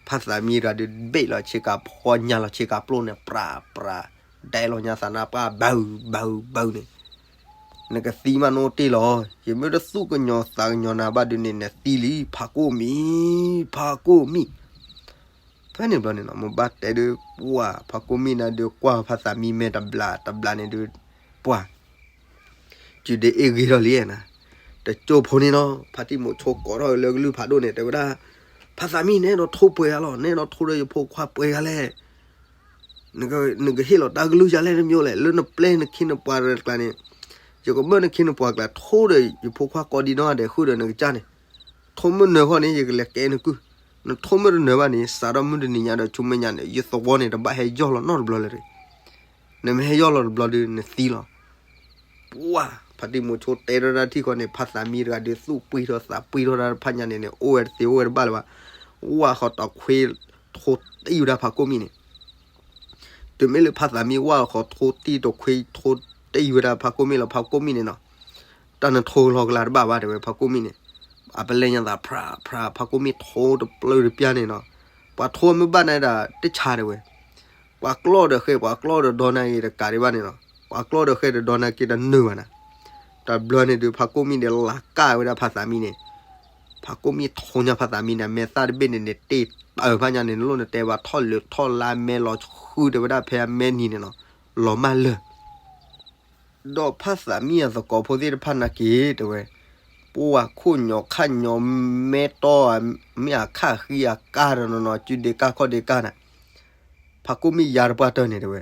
ဖါသးမံရၤဒုး ဘ့ၣ်လီၤဆ့ကၤဖီ ညၣ်လီၤဆ့ကၤပျိၢ်န့ၣ် ပြးပြး, ဒဲလီၤညါသးနါပှၢ် ဘၢဘၢဘၢန့ၣ်, နကသံမးနအိၣ်တ့ၢ်လီၤ, ယမ့ၢ်တသူၣ်ကညီၤသးကညီၤနၤဘၣ်ဒုးန့ၣ် နသံလံ ဖးကိၣ်မံ, ဖးကိၣ်မံ ဖဲန့ၣ်ဘျီန့ၣ်နီၤ မိၢ်ဘၣ်တဲဒုး ပှၢ် ဖးကိၣ်မံနၤဒုး ကွၢ်ဖါသးမံမဲာ်တဘျးတဘျးန့ၣ်ဒုး ပှၢ် စုဒ့အ့ၣ်ဂ့ၤထီၣ်လံနၤ, တကၠိဖိန့ၣ်နီၤ ဖါတံၢ်မိၤဆိကိးထီၣ်လၢကလုၢ်ဖးဒိၣ်န့ၣ် တဲဝဲဒၣ် ဖါသးမံ နအဲၣ်ဒိးထိပှဲၤဂၤလီၤ, နအဲၣ်ဒိးထိဒီးယဖိခွါပှဲၤဂၤလဲၣ်, နကဟ့ၣ်လီၤတၢ်ကလုၢ်ယၤလဲၣ်တမံၤလဲၣ်, လၢနပျဲနခ့နပှၤတကျါန့ၣ်, ယကဘၢၣ်နခ့နပှၤကျါ ထိဒီးယဖိခွါကိးဒံနီၢ်ဂၤဒဲး ဃုာ်ဒီးနကစၢ်န့ၣ်, ထိမ့ၢ်နၢၤဃီန့ၣ် ယကလဲၤကဲနကုၢ်, နထိမ့ၢ်တနၢၤဘၣ်န့ၣ် စးထီၣ်မုၢ်တနံၤညါဒီးဆူမဲာ်ညါန့ၣ် ယသဝီန့ၣ် တဘၣ်ဟဲယီၢ်လီၤနီတဘျီလၢၤတဂ့ၤ, နမ့ၢ်ဟဲယီၢ်လီၤတဘျီဒုး နသံလီၤ ပှၢ် ဖါတံၢ်မိၤဆိတဲထီၣ်တၢ်ထံၣ်ဃီန့ၣ် ဖါသးမံတဂၤဒုး သူၣ်ပှံၢ်ထီၣ်သးပှံၢ်ထီၣ်တၢ်တဖၣ်ညါန့ၣ်န့ၣ် အိၣ်ဝဲတသ့အိၣ်ဝဲတဘၣ်လၢၤဘၣ်, ဝၢ်ဃီတခွ့ထိတံၢ်ဝဲဒၣ်ဖးကိၣ်မံန့ၣ်, တုၤမ့ၢ်လၢဖါသးမံဝၢ်ဃီထိတံၢ်တခွ့ထိတံၢ်ဝဲဒၣ်ဖးကိၣ်မံလီၤ ဖးကိၣ်မံန့ၣ်နီၤ, တၢ်နထိလီၤကလၤတဘၣ်ဘၣ်တဲဝဲဖးကိၣ်မံန့ၣ်, အပလဲညါသးဖြးဖြး ဖးကိၣ်မံထိတပျၢၢ်တပျၢ်န့ၣ်နီၤ, ပှၤထိမ့ၢ်ဘၣ်နၤဒၣ်တဆါတဲဝဲ ပှၤကျီၢ်ဒီးဃဲ ပှၤကျီၢ်ဒီးဒီနၤဂ့ၤတကးဒံးဘၣ်န့ၣ်နီၤ, ပှၤကျီၢ်ဒီးဃဲဒီးဒီနၤက့တနၢၤဘၣ်နၤ, တဘျီန့ၣ်ဒုး ဖးကိၣ်မံဒီးလၤကၣ်ဝဲဒၣ်ဖါသးမံန့ၣ်, ဖးကိၣ်မံထိညါဖါသးမံန့ၣ် မဲာ်သၣ်တဘ့ၣ်န့ၣ်န့ၣ် တ့ၢ်တၢ်ဖးညါန့ၣ် နလိၣ်နတဲဘၣ်ထီၣ်လၢထီၣ်လါမဲာ်လီၤ ဃုတဲဝဲဒၣ်ဖဲအမဲာ်နံၤန့ၣ်နီၤ, လီၤမၢ်လၢာ် ဒီးဖါသးမံအသကိးဖိသ့ၣ်တဖၣ်နာ်က့ၤတဲဝဲ, ပှၢ်ခိၣ်ညီခါညီ မဲာ်တီ မ့ၢ်အခၣ်ဃံအကါဒီးနီၤနီၤ စုဒ့ကါခီၣ်ဒ့ကါနၤ, ဖးကိၣ်မံယါတပှၢ်တၢၢ်န့ၣ်တဲဝဲ,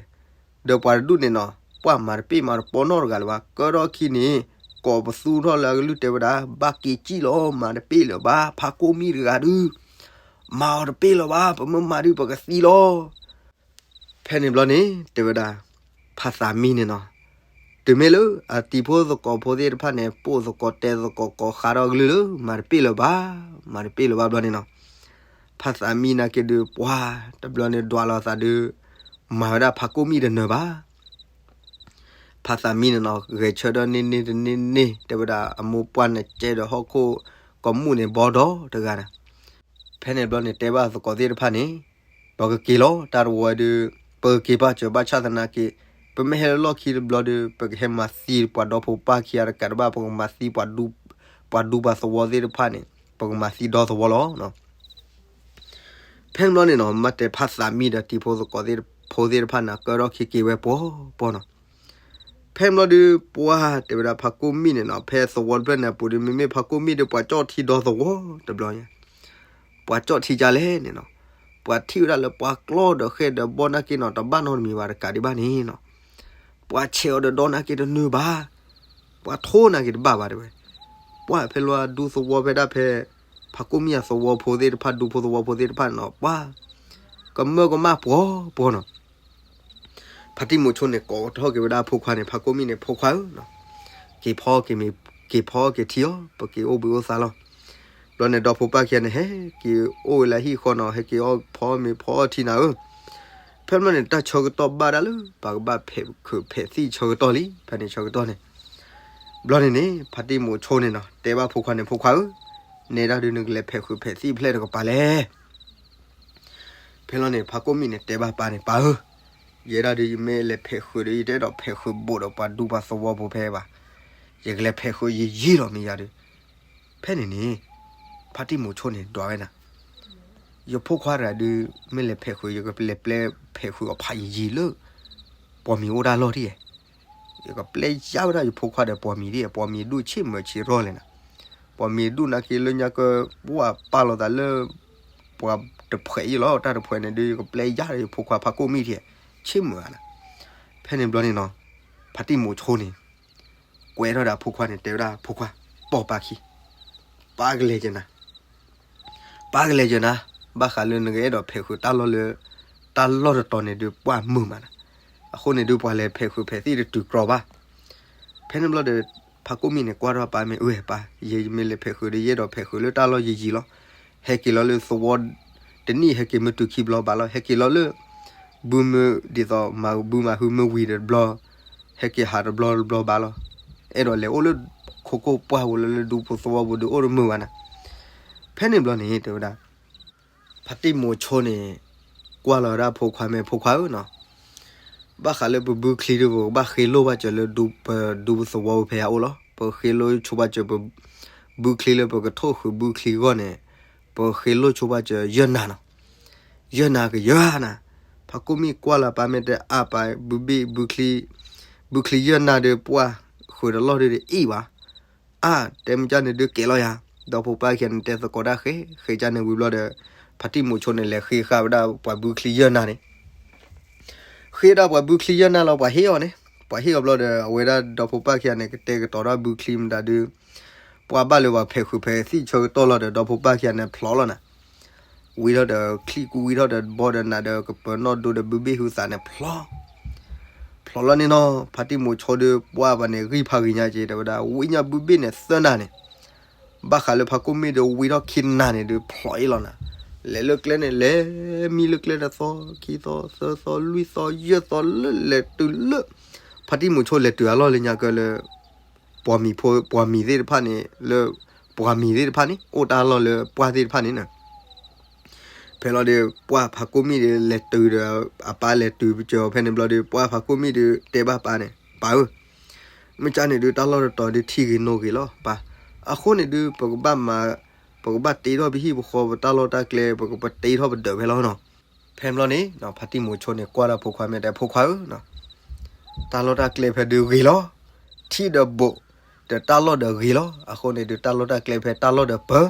ဒီးပှၤတဒူၣ်န့ၣ်နီၤ ပှၢ်မၤတပ့ၢ်မၤတပီနီတဂၤလၢၤဘၣ် ကၢထီၣ်ခံန့ၣ် ကိးပသူထီၣ်လၢအကလုၢ်တဲဝဲဒၣ် ဘၣ်က့ၤစံၣ်လီၤ မၤတပ့ၢ်လၢၤဘၣ် ဖးကိၣ်မံတဂၤဒုး, မၤအီၤတပ့ၢ်လၢၤဘၣ် ပမ့ၢ်မၤဒုးပကသံလီၤ ဖဲန့ၣ်ဘျီန့ၣ် တဲဝဲဒၣ် ဖါသးမံန့ၣ်နီၤ, တုၤမ့ၢ်လၢအတံၤဖိသကိးဖိသ့ၣ်တဖၣ်န့ၣ် ပိာ်သကိးတဲသကိးကိးဃးထီၣ်ကလုၢ်လၢ မၤတပ့ၢ်လၢၤဘၣ်, မၤတပ့ၢ်လၢၤဘၣ်ဘျီန့ၣ်နီၤ, ဖါသးမံနာ်က့ၤဒုး ပှၢ်တဘျီန့ၣ်ဒွးလီၤသးဒုး မၤဝဲဒၣ်ဖးကိၣ်မံတနၢၤဘၣ် ဖါသးမံန့ၣ်နီၤ ဂဲၤဆၢထၢၣ်န့ၢ်န့ၢ်တန့ၢ်န့ၢ် တဲဝဲဒၣ်အမိၢ်ပှၢ်နကဲဒီးဟီၣ်ခိၣ်ကမူၣ်န့ၣ်ဘီဒီးတဂၤနၤ, ဖဲန့ၣ်ဘျီန့ၣ်တဲဘၣ်သကိးသ့ၣ်တဖၣ်န့ၣ်, ဒီးကက့ၤလီၤ တၢ်တဝီဒုး ပက့ၤပာ်စၢၤဘၣ်ဆၣ်သနာ်က့ ပမ့ၢ်ဟဲလၢလီၢ်ခံတဘျီဒီး ပကဟဲမၤသံပှၤဒီဖိပၢ်ခံဂၤတကးတဘၣ် ပကမၤသံပှၤဒူပှၤသဝီသ့ၣ်တဖၣ်န့ၣ် ပကမၤသံဒီသဝီလီၤ. ဖဲန့ၣ်ဘျီန့ၣ်နီၤ မၤတဲဖးသးမံဒီးတံၤဖိသကိးသ့ၣ်ဖိသ့ၣ်တဖၣ်န့ၣ် ကၢထီၣ်ခံက့ၤဝဲပှီၤပှီၤနီၤ. ဖဲန့ၣ်ဘျီဒီး ပှၤတဲဝဲဒၣ်ဖးကိၢ်မံၣ်န့ၣ်နီၤ ဖဲသဝီတဖျၢၣ်န့ၣ်အပူၤဒီး မ့မ့ၢ်ဖးကိၢ်မံၣ်ဒီး ပှၤကၠီၣ်ထံဒီသဝီတဘျီညါ ပှၤကၠီၣ်ထံကလဲၣ်န့ၣ်နီၤ, ပှၤထံၣ်ဝဲဒၣ်လၢပှၤကျီဒီးဃဲၢ်ဒီးဘီၣ်နာ်က့နီၤ တဘၣ်နီတမံၤဘၣ်တကးဒံးဘၣ်န့ၣ်နီၤ, ပှၤဆဲးအီၤဒီးဒီနာ်က့တနုာ်ဘၣ်, ပှၤထိနာ်က့တဘၣ်ဘၣ်တဲဝဲ, ပှၤဖဲလီၤဒူသဝီဖဲဒၣ်ဖဲ ဖးကိၢ်မံၣ်အသဝီဖိသ့ၣ်တဖၣ် ဒူဖိသဝီဖိသ့ၣ်တဖၣ်န့ၣ်နီၤ ပှၤ ကမၢကမၣ်ပှီၤပှီၤနီၤ. ဖါတံၢ်မိၤဆိန့ၣ် ကိးထီၣ်က့ၤဝဲဒၣ်ဖိခွါန့ၣ် ဖးကိၢ်မံၣ်န့ၣ် ဖိခွါဧၢ, က့ၤဖီက့ၤမ့ၤ က့ၤဖီက့ၤထံအီၤ ပက့ၤအိၣ်ဘှံးအိၣ်သါလီၤ. ဘျီန့ၣ် ဒီဖိပၢ်ခံဂၤန့ၣ် ဟဲက့ၤအိၣ်ဝဲလၢဟံၣ်ဃီနီၤ ဟဲက့ၤအီၣ်ဖီမ့ၤဖီအီၣ်ထံနၤဧၢ. ဖဲဘျီန့ၣ် တၢ်ဆၢကတီၢ်ဘၣ်ဒၣ်လၢ ပှၤကဘၣ်ဖဲးခုးဖဲးသံၣ်ဆၢကတီၢ်လံ ဖဲန့ၣ်ဆၢကတီၢ်န့ၣ်. ဘျီန့ၣ်န့ၣ် ဖါတံၢ်မိၤဆိန့ၣ်နီၤ တဲဘၣ်ဖိခွါန့ၣ် ဖိခွါဧၢ, နဲဒၣ်ဒုးနကလဲၤဖဲးခုးဖဲးသံၣ်ဖျဲၣ်တကပၤလဲၣ်. ဖဲလီၤန့ၣ် ဖါကိၢ်မံၣ်န့ၣ် တဲဘၣ်ပၢ်န့ၣ် ပၢ်ဧၢ, ယဲဒၣ်ဒုးယမ့ၢ်လဲၤဖဲးဃုာ်ဒီး ယတအဲၣ်ဒိးဖဲးဃုာ်ဘူးဒီးပှၤဒူပှၤသဝီပူၤဖဲဘၣ်, ယကလဲၤဖဲးဃုာ်ယယံာ်လီၤမ့ၢ်ယၤဒုး. ဖဲန့ၣ်န့ၣ် ဖါတံၢ်မိၤဆိန့ၣ် ဒွးဝဲဒၣ်, ယဖိခွါတဂၤဒုး မ့ၢ်လဲၤဖဲးဃုာ် ယကလဲၤပျဲဖဲးဃုာ်အီၤဖးယံာ်ယံာ်လၢ ပှၤမံၤအိၣ်တၢ်လီၢ်ဒ်ဧါ. ယကပျဲယါဝဲဒၣ်ယဖိခွါဒီးပှၤမံၤဒ်ဧါ, ပှၤမံၤဒူၣ်ဆ့ၣ်မုာ်ဆ့ၣ်ရီၣ်လဲၣ်နၤ. ပှၤမံၤဒူၣ်နာ်က့လၢညါကၢ ပှၤပာ်လီၤသးလၢ ပှၤတဖှဲးအံၤလီၤ, တၢ်တဖှဲးန့ၣ်ဒုး ယကပျဲယါဒီးယဖိခွါဖါကိၢ်မံၣ်ထံး, ဆ့ၣ်မုာ်ဧါနၤ. ဖဲန့ၣ်ဘျီန့ၣ်နီၤ ဖါတံၢ်မိၤဆိန့ၣ် ကွဲးထီၣ်ဒီးအဖိခွါန့ၣ် တဲဝဲဒၣ် ဖိခွါ, ပိာ်ပၢ်ခံ, ပၢ်ကလဲၤကနၤ ပၢ်ကလဲၤကနၤ, ဘၣ်ဃးလၢနကအဲၣ်ဒိးဖဲးဃုာ်တၢ်လီၢ်လၢ တၢ်လီၢ်တတီၤန့ၣ်ဒုး ပှၢ်မုာ်မးနၤ, အဃိန့ၣ်ဒုး ပှၤလဲၤဖဲးဃုာ်ဖဲးသံၣ်တတုၤကြီဘၣ်. ဖဲန့ၣ်ဘျီဒီး ဖါကိၢ်မံၣ်န့ၣ် ကွၢ်ထီၣ်ပၢ်မ့ၢ်အၢပၢ်, ယမ့ၢ်လဲၤဖဲးဃုာ်ဒီး ယအဲၣ်ဒိးဖဲးဃုာ်လၢတၢ်လီၢ်ယံာ်ယံာ်လီၤ. ဟဲက့ၤလီၤလၢသဝီ တနံၣ် ဟဲက့ၤမ့ၢ်တုၤခံဘျီဘၣ်လီၤ, ဟဲက့ၤလီၤလၢ ဘုမ့ၢ်ဒ်သိးမၤဘုမၤဟုမ့ၢ်ဝံၤဒီးတဘျီ, ဟဲက့ၤဟးတဘျီတဘျီဘၣ်လီၤ. အဲၣ်ဒိးလဲၤအိၣ်လၢ ခိခိၣ်ပှၢ်ပူၤလၢ လၢဒူဖိသဝီပူၤဒီးအိၣ်တမုာ်ဘၣ်နၤ. ဖဲန့ၣ်ဘျီန့ၣ် တဲဝဲဒၣ် ဖါတံၢ်မိၤဆိန့ၣ် ကွၢ်လီၤဝဲဒၣ်ဖိခွါမ့ၢ်ဖိခွါဧၢနီၤ, ဘၣ်ဃးလၢပဘုချံဒုး ပကဘၣ်ဃ့လိၢ်ဘၣ်စၢၤလၢ ပဒူပသဝီဖဲအအိၣ်လီၤ. ပဃ့လိၢ်ဆိဘၣ်စၢၤပ ဘုချံလၢပကထိၣ်ဃုာ်ဘုချံအဂီၢ်န့ၣ် ပဃ့လိၢ်ဆိဘၣ်စၢၤယဲၢ်နၤနီၤ. ယဲၢ်နၤကယဲၢ်နၤ, ဖါကိၢ်မံၣ်ကွၢ်လီၤပၢ်မ့ၢ်တဲအါပၢ် ဘုဘ့ၣ် ဘုချံယဲၢ်နၤဒီး ပှၢ်ဃုာ်တလီၢ်ဒုးတအ့ၣ်ဘၣ် အါ တဲမ့ၢ်ကၢ်န့ၣ်ဒုးကဲလီၤယၤ, ဒီဖိပၢ်ခံဂၤန့ၣ် တဲသကိးတၢ်ဃဲ ဃဲကၢ်န့ၣ်ဝံၤဘျီဒီး ဖါတံၢ်မိၤဆိန့ၣ် လဲၤဃ့ဃာ်ဝဲဒၣ်ပှၤဘုချံယဲၢ်နၤန့ၣ်, ဃ့ဒၣ်ပှၤဘုချံယဲၢ်နၤလီၤ ပှၤဟ့ၣ်အီၤန့ၣ်, ပှၤဟ့ၣ်အီၤဘျီဒီး အဝဲဒၣ်ဒီဖိပၢ်ခံဂၤန့ၣ် ကတဲာ်ကတီၤထီၣ်ဘုချံမတၤဒုး ပှၢ်ဘၣ်လၢပှၤဖဲးဃုာ်ဖဲးသံၣ်ဆၢကတီၢ်လီၤဒီး ဒီဖိပၢ်ခံဂၤန့ၣ်ဖျိးလီၤနၤ, ဝံထီၣ်ဒီးချံကူဝံထီၣ်ဒီးဘီဒီးနးဒီးကပၢၤနီၣ်ဒိဒီးဘုဘ့ၣ်ဟုသးန့ၣ်ဖျိး ဖျိးလီၤန့ၣ်နီၤ, ဖါတံၢ်မိၤဆိဒီး ပှၢ်ပှၤန့ၣ်ဂံၢ်ဖးဂံၢ်ညါက့ၤ တဲဝဲဒၣ် ဝံညါဘုဘ့ၣ်န့ၣ်သၢနၤန့ၣ်, ဘၣ်ဃးလၢဖါကိၢ်မံၣ်ဒီးဝံထီၣ်ခံနၤန့ၣ်ဒုးဖျိးအ့ၣ်လီၤနၤ, လဲၤလၢကျဲန့ၣ် လဲၤမံလၢကျဲတသီ ခံသီ သၢသီ လွံၢ်သီ ယဲၢ်သီလၢလဲၤတုၤလၢ ဖါတံၢ်မိၤဆိလဲၤတုၤအလီၢ်လၢညါကၢလၢ ပှၤမံၤဖိ ပှၤမံၤသ့ၣ်တဖၣ်န့ၣ် လၢ ပှၤမံၤသ့ၣ်တဖၣ်န့ၣ် အိၣ်တၢ်လီၢ်လၢပှၢ်သ့ၣ်တဖၣ်န့ၣ်နၤ, ဖဲလီၤဒီး ပှၢ်ဖါကိၢ်မံၣ်ဒီး လဲၤတုၤဒီး အပၢ်လဲၤတုၤကၢၤဖဲန့ၣ်ဘျီဒီး ပှၢ်ဖါကိၢ်မံၣ်ဒီး တဲဘၣ်ပၢ်န့ၣ် ပၢ်ဧၢ, မ့ၢ်ကၢ်န့ၣ်ဒုး တၢ်လီၢ်တတီၤဒုးထံဂ့ၤနိဂ့ၤလီၤ ပၢ်, အဃိန့ၣ်ဒုး ပကဘၣ်မၤ ပကဘၣ်တ့ထီၣ်ပဟံၣ်ပဃီပတၢ်လီၢ်တၢ်ကျဲ ပကပတ့ထီၣ်ပဒၢးဖဲလီၤနီၤ. ဖဲဘျီန့ၣ် ဖါတံၢ်မိၤဆိန့ၣ် ကွၢ်လၢဖိခွါမ့ၢ်တဲ ဖိခွါဧၢ, တၢ်လီၢ်တၢ်ကျဲဖဲဒုးဂ့ၤလီၤ, ထံဒီးဘိး ဒီးတၢ်လီၢ်ဒီးဂ့ၤလီၤ, အဃိန့ၣ်ဒုး တၢ်လီၢ်တၢ်ကျဲဖဲတၢ်လီၢ်ဒီးပၢၤ,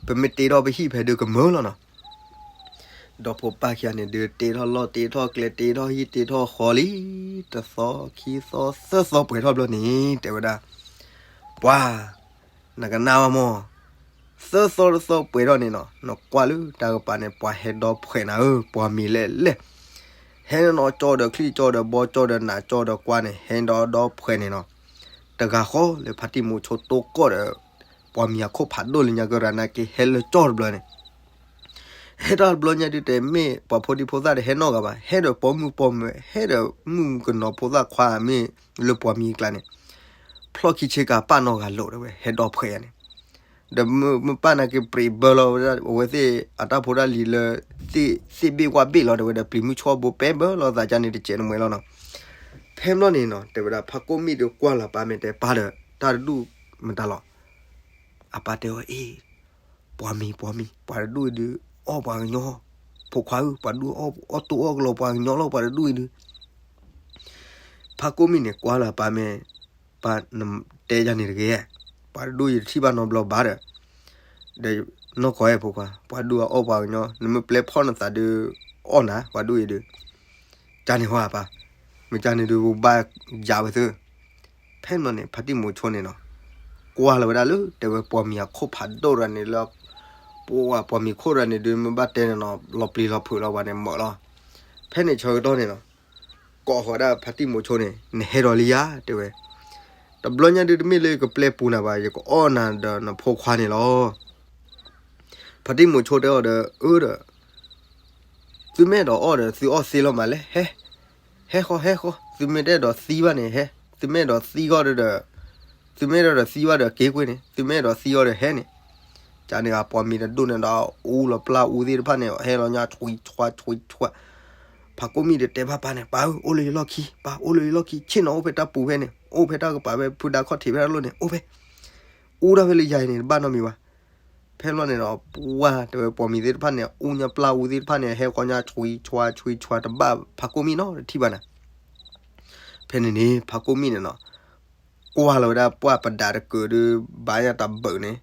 ပမ့ၢ်တ့ထီၣ်ပဟံၣ်ဖဲဒုးကမုာ်လီၤနီၤ. ဒီဖိပၢ်ခံဂၤန့ၣ်ဒုး တ့ထီၣ်လီၢ်တ့ထီၣ်ကျဲတ့ထီၣ်ဟံၣ်တ့ထီၣ်ဃီလံ, တသီခံသီသၢသီပှဲၤထီၣ်ဘျီန့ၣ် တဲဝဲဒၣ် ပှၢ်, နကနၣ်ဝဲမၢ်, သၢသီတသီပှဲၤထီၣ်န့ၣ်နီၤ နကွၢ်လၢတၢ်ကပၤန့ၣ် ပှၤဟဲဒီဖှဲးနၤဧၢ, ပှၤမံၤလဲၣ်လဲၣ်, ဟဲနီၤ ကၠီဒီးချံကၠီဒီးဘီကၠီဒီးနးကၠီဒီးကွၢ်န့ၣ် ဟဲဒီဒီဖှဲးန့ၣ်နီၤ, တဂၤဃီလၢဖါတံၢ်မိၤဆိတိၢ်ကီၢ်ဒီး ပှၤမံၤအခိၣ်ဖးဒိၣ်လၢညါကရၤနာ်က့ ဟဲလၢကၠီတဘျီန့ၣ် ဟဲတၢ်တဘျီညါဒုး တမ့ၢ်ပှၤဖိဒံဖိသၣ်တဟဲနီတဂၤဘၣ်, ဟဲဒီးပိာ်မုၣ်ပိာ်မၢၤ ဟဲဒီးမုၣ်ကနီၤဖိသၣ်ခွါမ့ၢ်လၢပှၤမံၤအကျါန့ၣ်, ဖျီၣ်ခံဆ့ကၤပာ်နီတဂၤလိာ်တဲဝဲ ဟဲဒီဖှဲးယၤန့ၣ်, ဒီးမ့ၢ်ပၢ်နာ်က့ ပြံးဘၢလီၤဝဲဒၣ် အဝဲသ့ၣ်အတၢ်ဖိတၢ်လံၤလၢ သ့ၣ်ဘ့ၣ်ဝၣ်ဘ့ၣ်လီၤ တဲဝဲဒီး ပျံၤမုၢ်ဆီဘိပဲဘၢလီၤသးကန့ၣ် တစဲးတမှဲလီၤနီၤ. ဖဲဘျီန့ၣ်နီၤ တဲဝဲဒၣ် ဖးကိၣ်မံၣ်ဒီးကွၢ်လီၤပၢ်မဲာ်တဲ ပၢ်ဒီး တၢ်တဒူၣ်မတၤလီၤ. အပၢ်တဲဝဲ အ့ၣ် ပှၤမံၤ ပှၤမံၤ ပှၤတဒူၣ်အံၤဒုး အီၣ်ပှၤကညီ, ဖိခွါဧၢ, ပှၤဒူၣ်အီၣ်တိၢ်အီၣ်ကလီပှၤကညီလီၤ ပှၤတဒူၣ်အံၤဒုး. ဖးကိၣ်မံၣ်န့ၣ် ကွၢ်လီၤပၢ်မဲာ်, ပၢ်နတဲယၤန့ၣ်တဂ့ၤ, ပှၤတဒူၣ်အံၤတထံၣ်ဘၣ်နီတဘျီဘၣ်ဒီး, ဒီးနီၢ်ကီၢ်အဲၣ်ဖိခွါ ပှၤဒူၣ်အီၣ်ပှၤကညီ နမ့ၢ်ပျဲဖီၣ်နသးဒုး အီၣ်နၤ ပှၤဒူၣ်အံၤဒုး. ကန့ၣ်ဟီပၢ်, မ့ၢ်ကန့ၣ်ဒုး ပဘၣ်ယၤဝဲသု. ဖဲန့ၣ်န့ၣ် ဖါတံၢ်မိၤဆိန့ၣ်နီၤ ကွၢ်လီၤဝဲဒၣ်လၢ တဲဝဲပှၤမံၤအခိၣ်ဖးဒိၣ်တဂၤန့ၣ်လၢ ပှၤမံၤခိၣ်တဂၤန့ၣ်ဒုး မ့ၢ်ဘၣ်တဲန့ၣ်နီၤ လီၤပျံၤလီၤဖုးလီၤဝဲန့ၣ်မၢလီၤ. ဖဲန့ၣ်ဆၢကတီၢ်န့ၣ်နီၤ ကိးဃီၤဒၣ်ဖါတံၢ်မိၤဆိန့ၣ် နဟဲဒီးလံယၤ တဲဝဲ, တဘျီညါဒုးတမ့ၢ်လၢယကပျဲပူၤနၤဘၣ် ယကအီၣ်နၤဒီးနဖိခွါန့ၣ်လီၤ. ဖါတံၢ်မိၤဆိတဲအီၤဒီး အၢဒီး သုမ့ၢ်အဲၣ်ဒိးအီၣ်ဒီး သုအီၣ်သ့လီၤမးလဲၣ်, ဟဲ, ဟဲဃီ ဟဲဃီ, သုမ့ၢ်တအဲၣ်ဒိးသံဘၣ်န့ၣ် ဟဲ, သုမ့ၢ်အဲၣ်ဒိးသံဂီၢ်ဒီး, သုမ့ၢ်အဲၣ်ဒိးသံဘၣ်ဒီးက့ၤကွံာ်န့ၣ်, သုမ့ၢ်အဲၣ်ဒိးသံဂီၢ်ဒီးဟဲန့ၣ်. ကန့ၣ်ဂ့ၤ ပှၤမံၤတဒူၣ်န့ၣ်ဒီး အူလီၤပျၢ်အူသ့ၣ်တဖၣ်န့ၣ် ဟဲလီၤညါဆွံဆွါဆွံဆွါ. ဖါကိၣ်မံၣ်ဒီးတဲဘၣ်ပၢ်န့ၣ် ပၢ်ဧၢ အိၣ်လၢယလီၢ်ခံ, ပၢ်အိၣ်လၢယလီၢ်ခံ, ဆ့ၣ်နီၤအိၣ်ဖဲတၢ်ပူၤဖဲန့ၣ်, အိၣ်ဖဲတၢ်ကပၤဖဲဖုဒါခီၣ်ထံးဖဲတၢ်လိၣ်န့ၣ် အိၣ်ဖဲ အူဒၣ်ဖဲလၢယၤအံၤန့ၣ် တဘၣ်နီတမံၤဘၣ်. ဖဲလီၤန့ၣ်ဒီး ပှၢ်တဲဝဲပှၤမံၤသ့ၣ်တဖၣ်န့ၣ် အူညါပျၢ်အူသ့ၣ်တဖၣ်န့ၣ် ဟဲဃီညါဆွံဆွါဆွံဆွါ တဘၣ်ဖါကိၣ်မံၣ်နီတထံၣ်ဘၣ်နၤ. ဖဲန့ၣ်န့ၣ် ဖါကိၣ်မံၣ်န့ၣ်နီၤ ကွၢ်လီၤဝဲဒၣ်ပှၢ်ပဒးတကၢးဒီး ဘၣ်ညါတၢ်ဘၢၣ်န့ၣ်,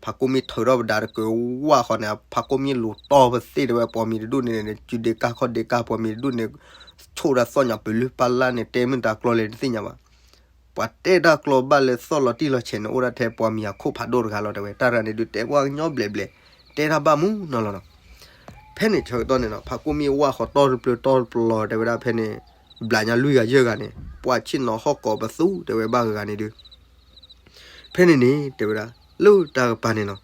ဖါကိၣ်မံၣ်ထုးထီၣ်ပဒးတကၢးဝၢ်ဃီန့ၣ် ဖါကိၣ်မံၣ်လူၤတီၢ်ပသ့ၣ် တဲဝဲပှၤမံၤတဒူၣ်န့ၣ် စုဒ့ကၢ်ခီၣ်ဒ့ကၢ် ပှၤမံၤတဒူၣ်န့ၣ် ဆိၣ်ဒၣ်သီၣ်ညါပလုၢ်ပၢ်လၢ်န့ၣ် တဲမုၢ်တၢ်ကျီလဲၣ်တသ့ၣ်ညါဘၣ်. ပှၤတဲတၢ်ကျီဘၣ်လၢသီၣ်လီၤတံၢ်လီၤဆဲးန့ၣ် အိၣ်ဒၣ်ထဲပှၤမံၤအခိၣ်ဖးဒိၣ်တဂၤလီၤ တဲဝဲ. တၢ်တဂၤန့ၣ်ဒုး တဲပှၤကညီဘျဲးဘျဲး, တဲတၢ်ဘၣ်မူနီၤလီၤနီၤ. ဖဲန့ၣ်ဆၢကတီၢ်န့ၣ်နီၤ ဖါကိၣ်မံၣ်ဝၢ်ဃီတီၢ်တပျၢၤတီၢ်တပျီၤ တဲဝဲဒၣ်ဖဲန့ၣ်, ဘျးညါလွံၢ်ဂၤယဲၢ်ဂၤန့ၣ် ပှၢ်ဆ့ၣ်နီၤဟီၣ်ကိးပသူ တဲဝဲဘၣ်ဂၤဂၤန့ၣ်ဒုး ဖဲန့ၣ်န့ၣ် တဲဝဲဒၣ် လၢတၢ်ကပၤန့ၣ်နီၤ,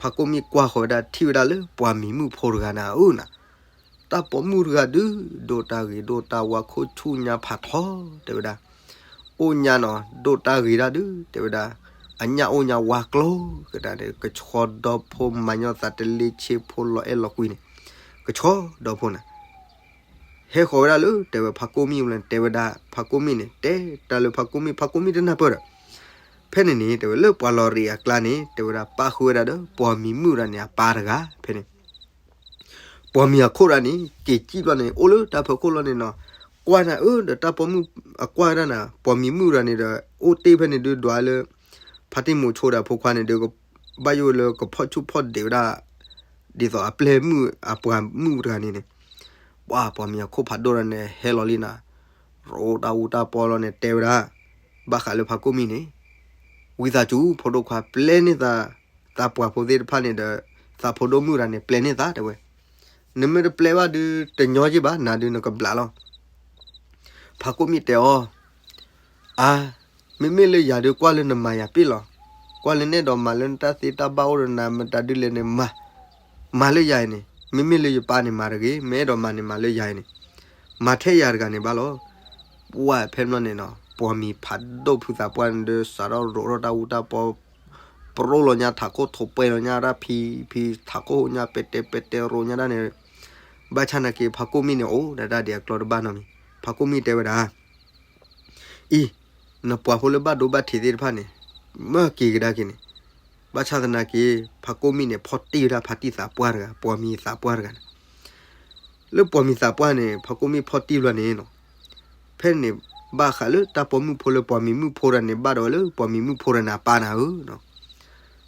ဖါကိၣ်မံၣ်ကွၢ်ဃီၤဝဲဒၣ်ထံၣ်ဝဲဒၣ်လၢပှၤမံၤမုၣ်ဖိတဂၤန့ၣ် အၢနၤ, တၢ်ပိာ်မုၣ်တဂၤဒုး ဒိၣ်တၢ်ဂ့ၤဒိၣ်တၢ်ဝါခိၣ်ဆူၣ်ညါဖးထီ တဲဝဲဒၣ်, အိၣ်ညါနီၤ ဒိၣ်တၢ်ဂ့ၤတၢ်ဒုး တဲဝဲဒၣ်, အညၣ်အိၣ်ညါဝါကျိၤကဒါန့ၣ် ကဆှီဒီဖိမၤညီသးတလ့ဆ့ဖိလီၤအဲၣ်လီၤကွံန့ၣ်, ကဆှီဒီဖိန့ၣ် ဟဲဃီၤဝဲဒၣ်လၢ တဲဝဲဖါကိၣ်မံၣ်လၢ တဲဝဲဒၣ် ဖါကိၣ်မံၣ်န့ၣ် တဲတၢ်လၢဖါကိၣ်မံၣ် ဖါကိၣ်မံၣ်တနၢ်ပၢၢ်ဒီး, ဖဲန့ၣ်န့ၣ် တဲဝဲလၢပှၤလီၤရံးအကျါန့ၣ် တဲဝဲဒၣ်ပၣ်ဃုာ်ဝဲဒၣ်ဒီး ပှၤမံၤမုၣ်တဂၤန့ၣ် အပၢ်တဂၤ ဖဲန့ၣ် ပှၤမံၤအခိၣ်တဂၤန့ၣ် က့ၤစံၣ်ဘျီန့ၣ် အိၣ်လၢတၢ်ဖီခိၣ်လီၤန့ၣ်နီၤ, ကွၢ်နၤအၢ ဒီးတၢ်ပိာ်မုၣ်အကွၢ်ဝဲဒၣ်နၤ ပှၤမံၤမုၣ်တဂၤန့ၣ်ဒီး အိၣ်တ့ၢ်ဖဲန့ၣ်ဒုးဒွးလၢ ဖါတံၢ်မိၤဆိဒီးဖိခွါန့ၣ်ဒီး ဘၣ်ယိၣ်လၢကဖီၣ်ဆူၣ်ဖီၣ်ဒံးဝဲဒၣ် ဒ်သိးအပျဲၢ်မုၣ်အပှၤမုၣ်တဂၤန့ၣ်န့ၣ်, ပှၤပှၤမံၤအခိၣ်ဖးဒိၣ်တဂၤန့ၣ် ဟဲလီၤလံနၤ, ရိတၢ်အူတၢ်ပီလီၤန့ၣ် တဲဝဲဒၣ် ဘၣ်ဃးလၢဖါကိၣ်မံၣ်န့ၣ်, ဝံသးစူၤ ဖိဒိၣ်ခွါ ပျဲန့ၢ်သး သးပှၢ်ဖိသ့ၣ်တဖၣ်န့ၣ်ဒီး သးဖိဒိၣ်မုၣ်တဂၤန့ၣ် ပျဲန့ၢ်သး တဲဝဲ, နမ့ၢ်တပျဲဘၣ်ဒုး တညီက့ဘၣ် နၤဒုးနကဘျးလီၤ. ဖါကိၣ်မံၣ်တဲအီၤ အါ, မ့မ့ၢ်လၢယၤဒုးကွၢ်လၢနမၤယၤပ့ၢ်လီၤ. ကွၢ်လၢနအဲၣ်ဒိးမၤလၢနတၢ်သ့တၢ်ဘၣ်အိၣ်ဒီးနၤမတၤဒုးလဲၣ်န့ၣ်မၤ, မၤလၢယၤအံၤန့ၣ်, မ့မ့ၢ်လၢယပၢ်န့ၣ်မၤတဂ့ၤ, မ့ၢ်အဲၣ်ဒိးမၤန့ၣ်မၤလၢယၤအံၤန့ၣ်, မၤထဲယၤတဂၤန့ၣ်ဘၣ်လီၤ. ပှၢ်ဖဲမီန့ၣ်နီၤ ပှၤမံၤဖးဒိၣ်ဖုသးပှၢ်န့ၣ်ဒီး စးထီၣ်ရိးထီၣ်တၢ်အူတၢ်ပီ ပရိလီၤညါထးခိၣ်ထိးပှဲၤလီၤညါတၢ်ဖံးဖံး ထးခိၣ်ဟူးညါပဲတဲပဲတဲရိညါတၢ်န့ၣ်, ဘၣ်ဆၣ်နာ်က့ ဖါကိၣ်မံၣ်န့ၣ် အိၣ်ဒၣ်တၢ်ဒံးအကျီတဘၣ်နီတမံၤ, ဖါကိၣ်မံၣ်တဲဝဲဒၣ် အံၤ, နပှၤဖိလၢဘၣ်ဒိဘၣ်ထံးသ့ၣ်တဖၣ်န့ၣ်, မၢက့ၤကဒါက့ၤန့ၣ်, ဘၣ်ဆၣ်သနာ်က့ ဖါကိၣ်မံၣ်န့ၣ် ဖီၣ်တံၢ်ဝဲဒၣ်ဖါတံၢ်သးပှၢ်တဂၤ ပှၤမံၤသးပှၢ်တဂၤန့ၣ်, လၢပှၤမံၤသးပှၢ်န့ၣ် ဖါကိၣ်မံၣ်ဖီၣ်တံၢ်ဘျီန့ၣ်နီၤ, ဖဲန့ၣ် ဘၣ်ဃးလၢတၢ်ပိာ်မုၣ်ဖိလၢပှၤမံၤမုၣ်ဖိတဂၤန့ၣ် ဘၣ်ဒိဝဲလၢပှၤမံၤမုၣ်ဖိတဂၤန့ၣ်အပၢ်နၤဧၢနီၤ,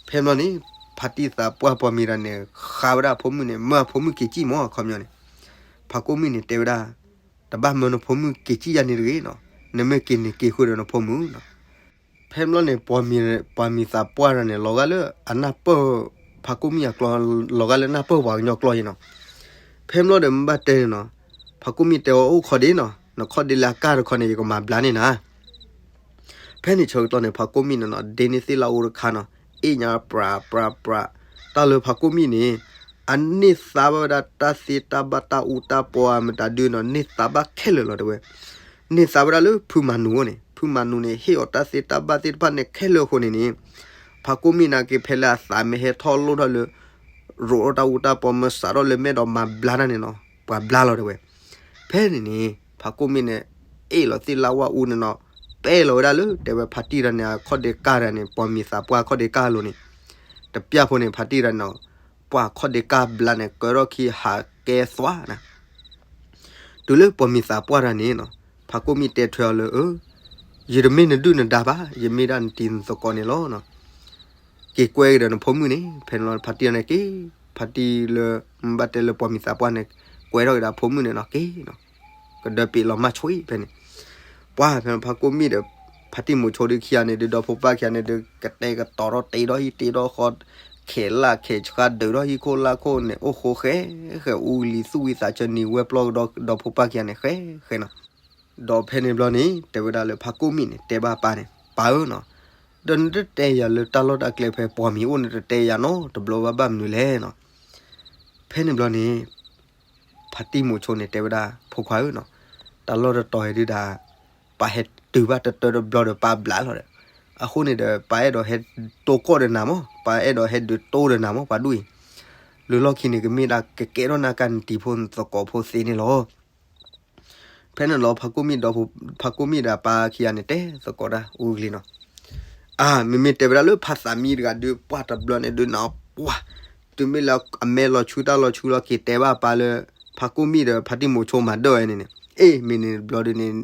ဖဲဘျီန့ၣ် ဖါတံၢ်သးပှၢ်ပှၤမံၤတဂၤန့ၣ် ဃးဝဲဒၣ်အဖိမုၣ်န့ၣ် မၢအဖိမုၣ်က့ၤစံၣ်မီၤအခီပညီန့ၣ်, ဖါကိၣ်မံၣ်န့ၣ်တဲဝဲဒၣ် တဘၣ်မၢနဖိမုၣ်က့ၤစံၣ်ယၤန့ၣ်တဂ့ၤနီၤ, နမ့ၢ်က့ၤန့ၣ်က့ၤဃုာ်ဒီးနဖိမုၣ်နီၤ, ဖဲဘျီန့ၣ် ပှၤမံၤသးပှၢ်တဂၤန့ၣ် လီၤဂာ်လၢအနၢ်ပၢၢ် ဖါကိၣ်မံၣ်အကျီ လီၤဂာ်လၢနၢ်ပၢၢ်ပှၤကညီကျီယဲနီၤ, ဖဲဘျီဒီးမ့ၢ်ဘၣ်တဲန့ၣ်နီၤ, ဖါကိၣ်မံၣ်တဲအီၤအိၣ်ခီဒ့နီၤ, နခီၣ်ဒ့လၢအကၢ်တခီန့ၣ် ယကမၤဘျါန့ၢ်နၤ ဖဲန့ၣ်ဆၢကတီၢ်န့ၣ် ဖါကိၣ်မံၣ်န့ၣ်နီၤ ဒ့န့ၢ်သ့ၣ်လၢအအိၣ်တခါနီၤ, အ့ၣ်ညါပြးပြးပြး, တၢ်လၢဖါကိၣ်မံၣ်န့ၣ် အန့ၢ်သါဘၣ်ဝဲဒၣ်တၢ်သ့တၢ်ဘၣ်တၢ်အူတၢ်ပီအမတၤဒုနီၤ န့ၢ်သါဘၣ်ခဲလၢာ်လီၤတဲဝဲ, န့ၢ်သါဝဲဒၣ်လၢဖုမၤနူၤအအိၣ်န့ၣ် ဖုမၤနူၤန့ၣ် ဟ့ၣ်အီၤတၢ်သ့တၢ်ဘၣ်သ့ၣ်တဖၣ်န့ၣ်ခဲလၢာ်အဃိန့ၣ်န့ၣ်, ဖ ဖါကိၣ်မံၣ်နာ်က့ ဖဲလၢအသးမ့ၢ်ဟဲထီၣ်လိၣ်ထီၣ်လၢ ရိးထီၣ်တၢ်အူတၢ်ပီ မ့ၢ်စးထီၣ်လၢမဲာ်ဒီးမၤဘျါတၢ်န့ၣ်နီၤ, ပှၤဘျါလီၤတဲဝဲ. ဖဲန့ၣ်န့ၣ် ဖါကိၣ်မံၣ်န့ၣ် အ့ၣ်လီၤသ့ၣ်လါဝါအူန့ၣ်နီၤ, ပဲၢ်လီၤဝဲဒၣ်လၢ တဲဝဲ ဖါတံၢ်တဂၤန့ၣ် အခီၣ်ဒ့ကၢ်တဂၤန့ၣ် ပိာ်မုၣ်သးပှၢ်အခီၣ်ဒ့ကၢ်အလိၤန့ၣ်, တပျၢ်ဖိန့ၣ် ဖါတံၢ်တဂၤန့ၣ်နီၤ, ပှၤအခီၣ်ဒ့ကၢ်ဘျါန့ၣ် ကၢထီၣ်ခံဟးကဲသွါနၤ တုၤလၢပိာ်မုၣ်သးပှၢ်တဂၤန့ၣ်နီၤ, ဖါကိၣ်မံၣ်တဲထွဲအီၤလၢ အၢ ယတမ့ၢ်နဒုၣ်နဒါဘၣ်, ယမ့ၢ်ဒၣ်နတံၤနသကိးန့ၣ်လီၤ. က့ၤကွဲက့ၤဒီးနဖိမုၣ်န့ၣ်, ဖဲန့ၣ်လီၤ ဖါတံၢ်န့ၣ်က့ၤ, ဖါတံၢ်လၢ ဘၣ်တဲလၢပိာ်မုၣ်သးပှၢ်န့ၣ် ကွဲထီၣ်က့ၤဒီးဖိမုၣ်န့ၣ်နီၤ, က့ၤနီၤ, ကဒၢပ့ၤလီၤမၢ်ဆှံဖဲန့ၣ်. ပှၤဖဲန့ၣ် ဖါကိၣ်မံၣ်ဒီး ဖါတံၢ်မိၤဆိဒုးခံဂၤန့ၣ်ဒုး ဒီဖိပၢ်ခံဂၤန့ၣ်ဒုး ကတဲာ်ကတီၤထီၣ်တ့ထီၣ်ဟံၣ်တ့ထီၣ်ဃီ, ခဲလၢာ်ခဲဆှါဒုးထီၣ်ဟံၣ်ခိၣ်လၢ်ခိၣ်န့ၣ် အိၣ်ဃိဃဲဃဲ အူလံၤသူၣ်ဝံသးစၢၤနံၤဝဲပျီကဒီး ဒီဖိပၢ်ခံဂၤန့ၣ် ဃဲဃဲနီၤ. ဒီးဖဲန့ၣ်ဘျီန့ၣ် တဲဝဲဒၣ်လၢဖါကိၣ်မံၣ်န့ၣ် တဲဘၣ်ပၢ်န့ၣ်, ပၢ်ဧၢနီၤ, ဒီးနတတဲယၤလၢတၢ်လီၢ်တၢ်ကျဲဖဲပိာ်မုၣ်အိၣ်န့ၣ် တတဲယၤနီတဘျီဘၣ် ဘၣ်မနုၤလဲၣ်နီၤ. ဖဲန့ၣ်ဘျီန့ၣ် ဖါတံၢ်မိၤဆိန့ၣ် တဲဝဲဒၣ် ဖိခွါဧၢနီၤ, တၢ်လီၢ်တတီၤအံၤဒုးဒၣ် ပၢ်ဟဲတုၤဘၣ်တတၢတဘျီဒီးပၢ်ဘျါလီၤဒီး, အဃိန့ၣ်ဒီး ပၢ်အဲၣ်ဒိးဟဲတိၢ်ကီၢ်ဒီးနၤမး, ပၢ်အဲၣ်ဒိးဟဲဒုးတိၢ်ဒီးနၤမး ပှၤဒူၣ်အံၤ, လၢလီၢ်ခံန့ၣ် ကမ့ၢ်ဒၣ်ကကဲထီၣ်နၤကနတံၤဖိသကိးဖိသ့န့ၣ်လီၤ. ဖဲန့ၣ်လီၤ ဖါကိၣ်မံၣ်ဒီး ဖါကိၣ်မံၣ်ဒီးပၢ်ခံဂၤန့ၣ် တဲသကိးတၢ်အူကလံၤနီၤ, အါ မ့မ့ၢ်တဲဝဲဒၣ်လၢဖါသးမံတဂၤဒုး ပှၤတဘျီန့ၣ်ဒုးနီၤ ပှၤ တုၤမ့ၢ်လၢအမဲာ်လီၤဆူတၢ်လီၤဆူလီၤ က့ၤတဲဘၣ်ပၢ်လၢ ဖါကိၣ်မံၣ်ဒီးဖါတံၢ်မိၤဆိမၤဒၢၣ်ဝဲန့ၣ်န့ၣ်, အ့ၣ် မ့ၢ်န့ၣ်တဘျီဒုးန့ၣ်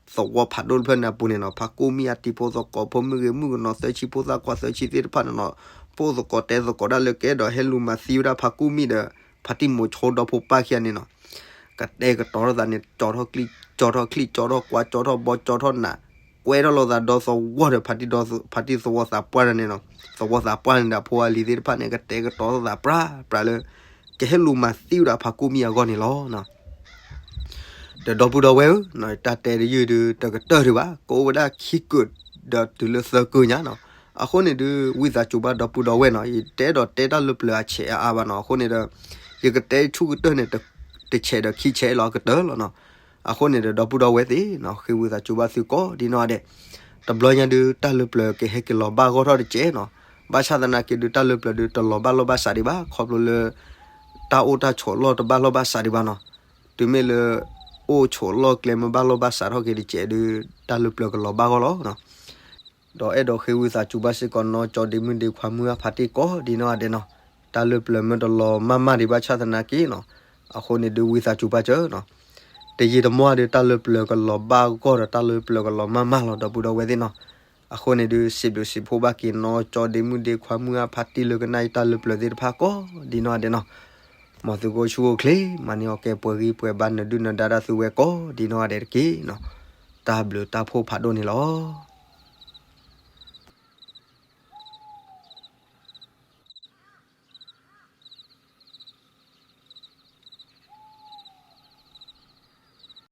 သဝီဖးဒိၣ်တဖျၢၣ်န့ၣ်အပူၤန့ၣ်နီၤ ဖါကိၣ်မံၣ်အတံၤဖိသကိးဖိ မုၣ်ဂ့ၤမုၣ်ကနီၤ သၢဆံဖိသၣ်ခွါသၢဆံသ့ၣ်တဖၣ်န့ၣ်နီၤ, ဖိသကိးတဲသကိးဒၣ်လၢကအဲၣ်ဒိးဟဲလူၤမၤသံဝဲဒၣ်ဖါကိၣ်မံၣ်ဒီး ဖါတံၢ်မိၤဆိဒီဖိပၢ်ခံဂၤန့ၣ်နီၤ, ကတဲာ်ကတီၤထီၣ်သးန့ၣ် ကၠီထီၣ်ချံ ကၠီထီၣ်ချံ ကၠီထီၣ်ကွါ ကၠီထီၣ်ဘီ ကၠီထီၣ်နး, ကွဲထီၣ်လိာ်သးဒီသဝီဒီး ဖါတံၢ်သဝီသးပှၢ်တဂၤန့ၣ်နီၤ, သဝီသးပှၢ်န့ၣ်ဒီး ဖိအလံၤသ့ၣ်တဖၣ်န့ၣ် ကတဲာ်ကတီၤထီၣ်သးပြးပြးလၢ ကဟဲလူၤမၤသံဝဲဒၣ်ဖါကိၣ်မံၣ်အဂီၢ်န့ၣ်လီၤ. ဒီးဒီပုၢ်ဒီဝဲၢ်ဧၢ, တၢ်တဲတယုၢ်ဒုး တကတၢၢ်ဒံးဘၣ်, ကအိၣ်ဝဲဒၣ်ခံကုာ်ဒီးတုၤလၢသၢကုာ်ညါနီၤ, အဃိန့ၣ်ဒုး ဝံသးစူၤဘၣ်ဒီပုၢ်ဒီဝဲၢ်နီၤ, ယတအဲၣ်ဒိးတဲတၢ်လၢပျၢၤအဆဲးအါအါဘၣ်နီၤ, အဃိန့ၣ်ဒီး ယကတဲဆူၣ်ကတၢၢ်န့ၣ် တဆဲးဒီးခံဆဲးလီၤ အကတၢၢ်လီၤနီၤ, အဃိန့ၣ်ဒီး ဒီပုၢ်ဒီဝဲၢ်သ့ၣ်နီၤ ဃ့ဝံသးစူၤဘၣ်သုကိးဒ်နီၢ်ဂၤဒဲး, တဘျီညါဒုး တၢ်လၢပျၢၤကဟဲက့ၤလီၤဘၣ်ဂီၢ်ထီၣ်တကဲးနီၤ, ဘၣ်ဆၣ်သနာ်က့ဒုး တၢ်လၢပျၢၤဒုး တလီၤဘၣ်လီၢ်ဘၣ်စးဒံးဘၣ်, ခီဖျိလၢ တၢ်အိၣ်တၢ်ဆိးလီၢ်တဘၣ်လီၢ်ဘၣ်စးဒံးဘၣ်နီၤ, တုၤမ့ၢ်လၢ အိၣ်ဆိးလီၢ်ကျဲမ့ၢ်ဘၣ်လီၢ်ဘၣ်စးထီၣ်က့ၤတကဲးဒုး တၢ်လၢပျၢၤကလီၤဘၣ်ဂီၢ်လီၤနီၤ. ဒီးအဲၣ်ဒိးဃ့ဝံသးစူၤဘၣ်စ့ၢ်ကီး နီၢ်ကၠီဒ့မုၣ်ဒ့ခွါမုၢ်အဖါတံၢ်ကိးဒ်နီၢ်ဂၤဒဲးနီၤ, တၢ်လၢပျၢၤမ့ၢ်တလီၤမၢ်မၢ်ဒံးဘၣ်ဆၣ်သနာ်က့နီၤ, အဃိန့ၣ်ဒုး ဝံသးစူၤဘၣ်စၢၤနီၤ, တယံာ်တမီၢ်ဒုး တၢ်လၢပျၢၤကလီၤဘၣ်ဂီၢ်ဒီး တၢ်လၢပျၢၤကလီၤမၢ်မၢ်လီၤ ဒီပုၢ်ဒီဝဲၢ်သ့ၣ်နီၤ, အဃိန့ၣ်ဒုး စံးဘျုးစံးဖှိၣ်ဘၣ်က့ၤ နီၢ်ကၠီဒ့မုၣ်ဒ့ခွါမုၢ်အဖါတံၢ်လၢကနၣ်အံၤတၢ်လၢပျၢၤသ့ၣ်တဖၣ်ကိးဒ်နီၢ်ဂၤဒဲးနီၤ, မ်သုကအိၣ်ဆူၣ်အိၣ်ချ့ မၤန့ၢ်အီၣ်ကဲပှဲၤဂံၢ်ပှဲၤဘါ နဒုၣ်နဒါတၢ်သုဝဲကိးဒ်နီၢ်ဂၤဒဲးတက့ၢ်နီၤ, တၢ်ဘျုးတၢ်ဖှိၣ်ဖးဒိၣ်န့ၣ်လီၤ.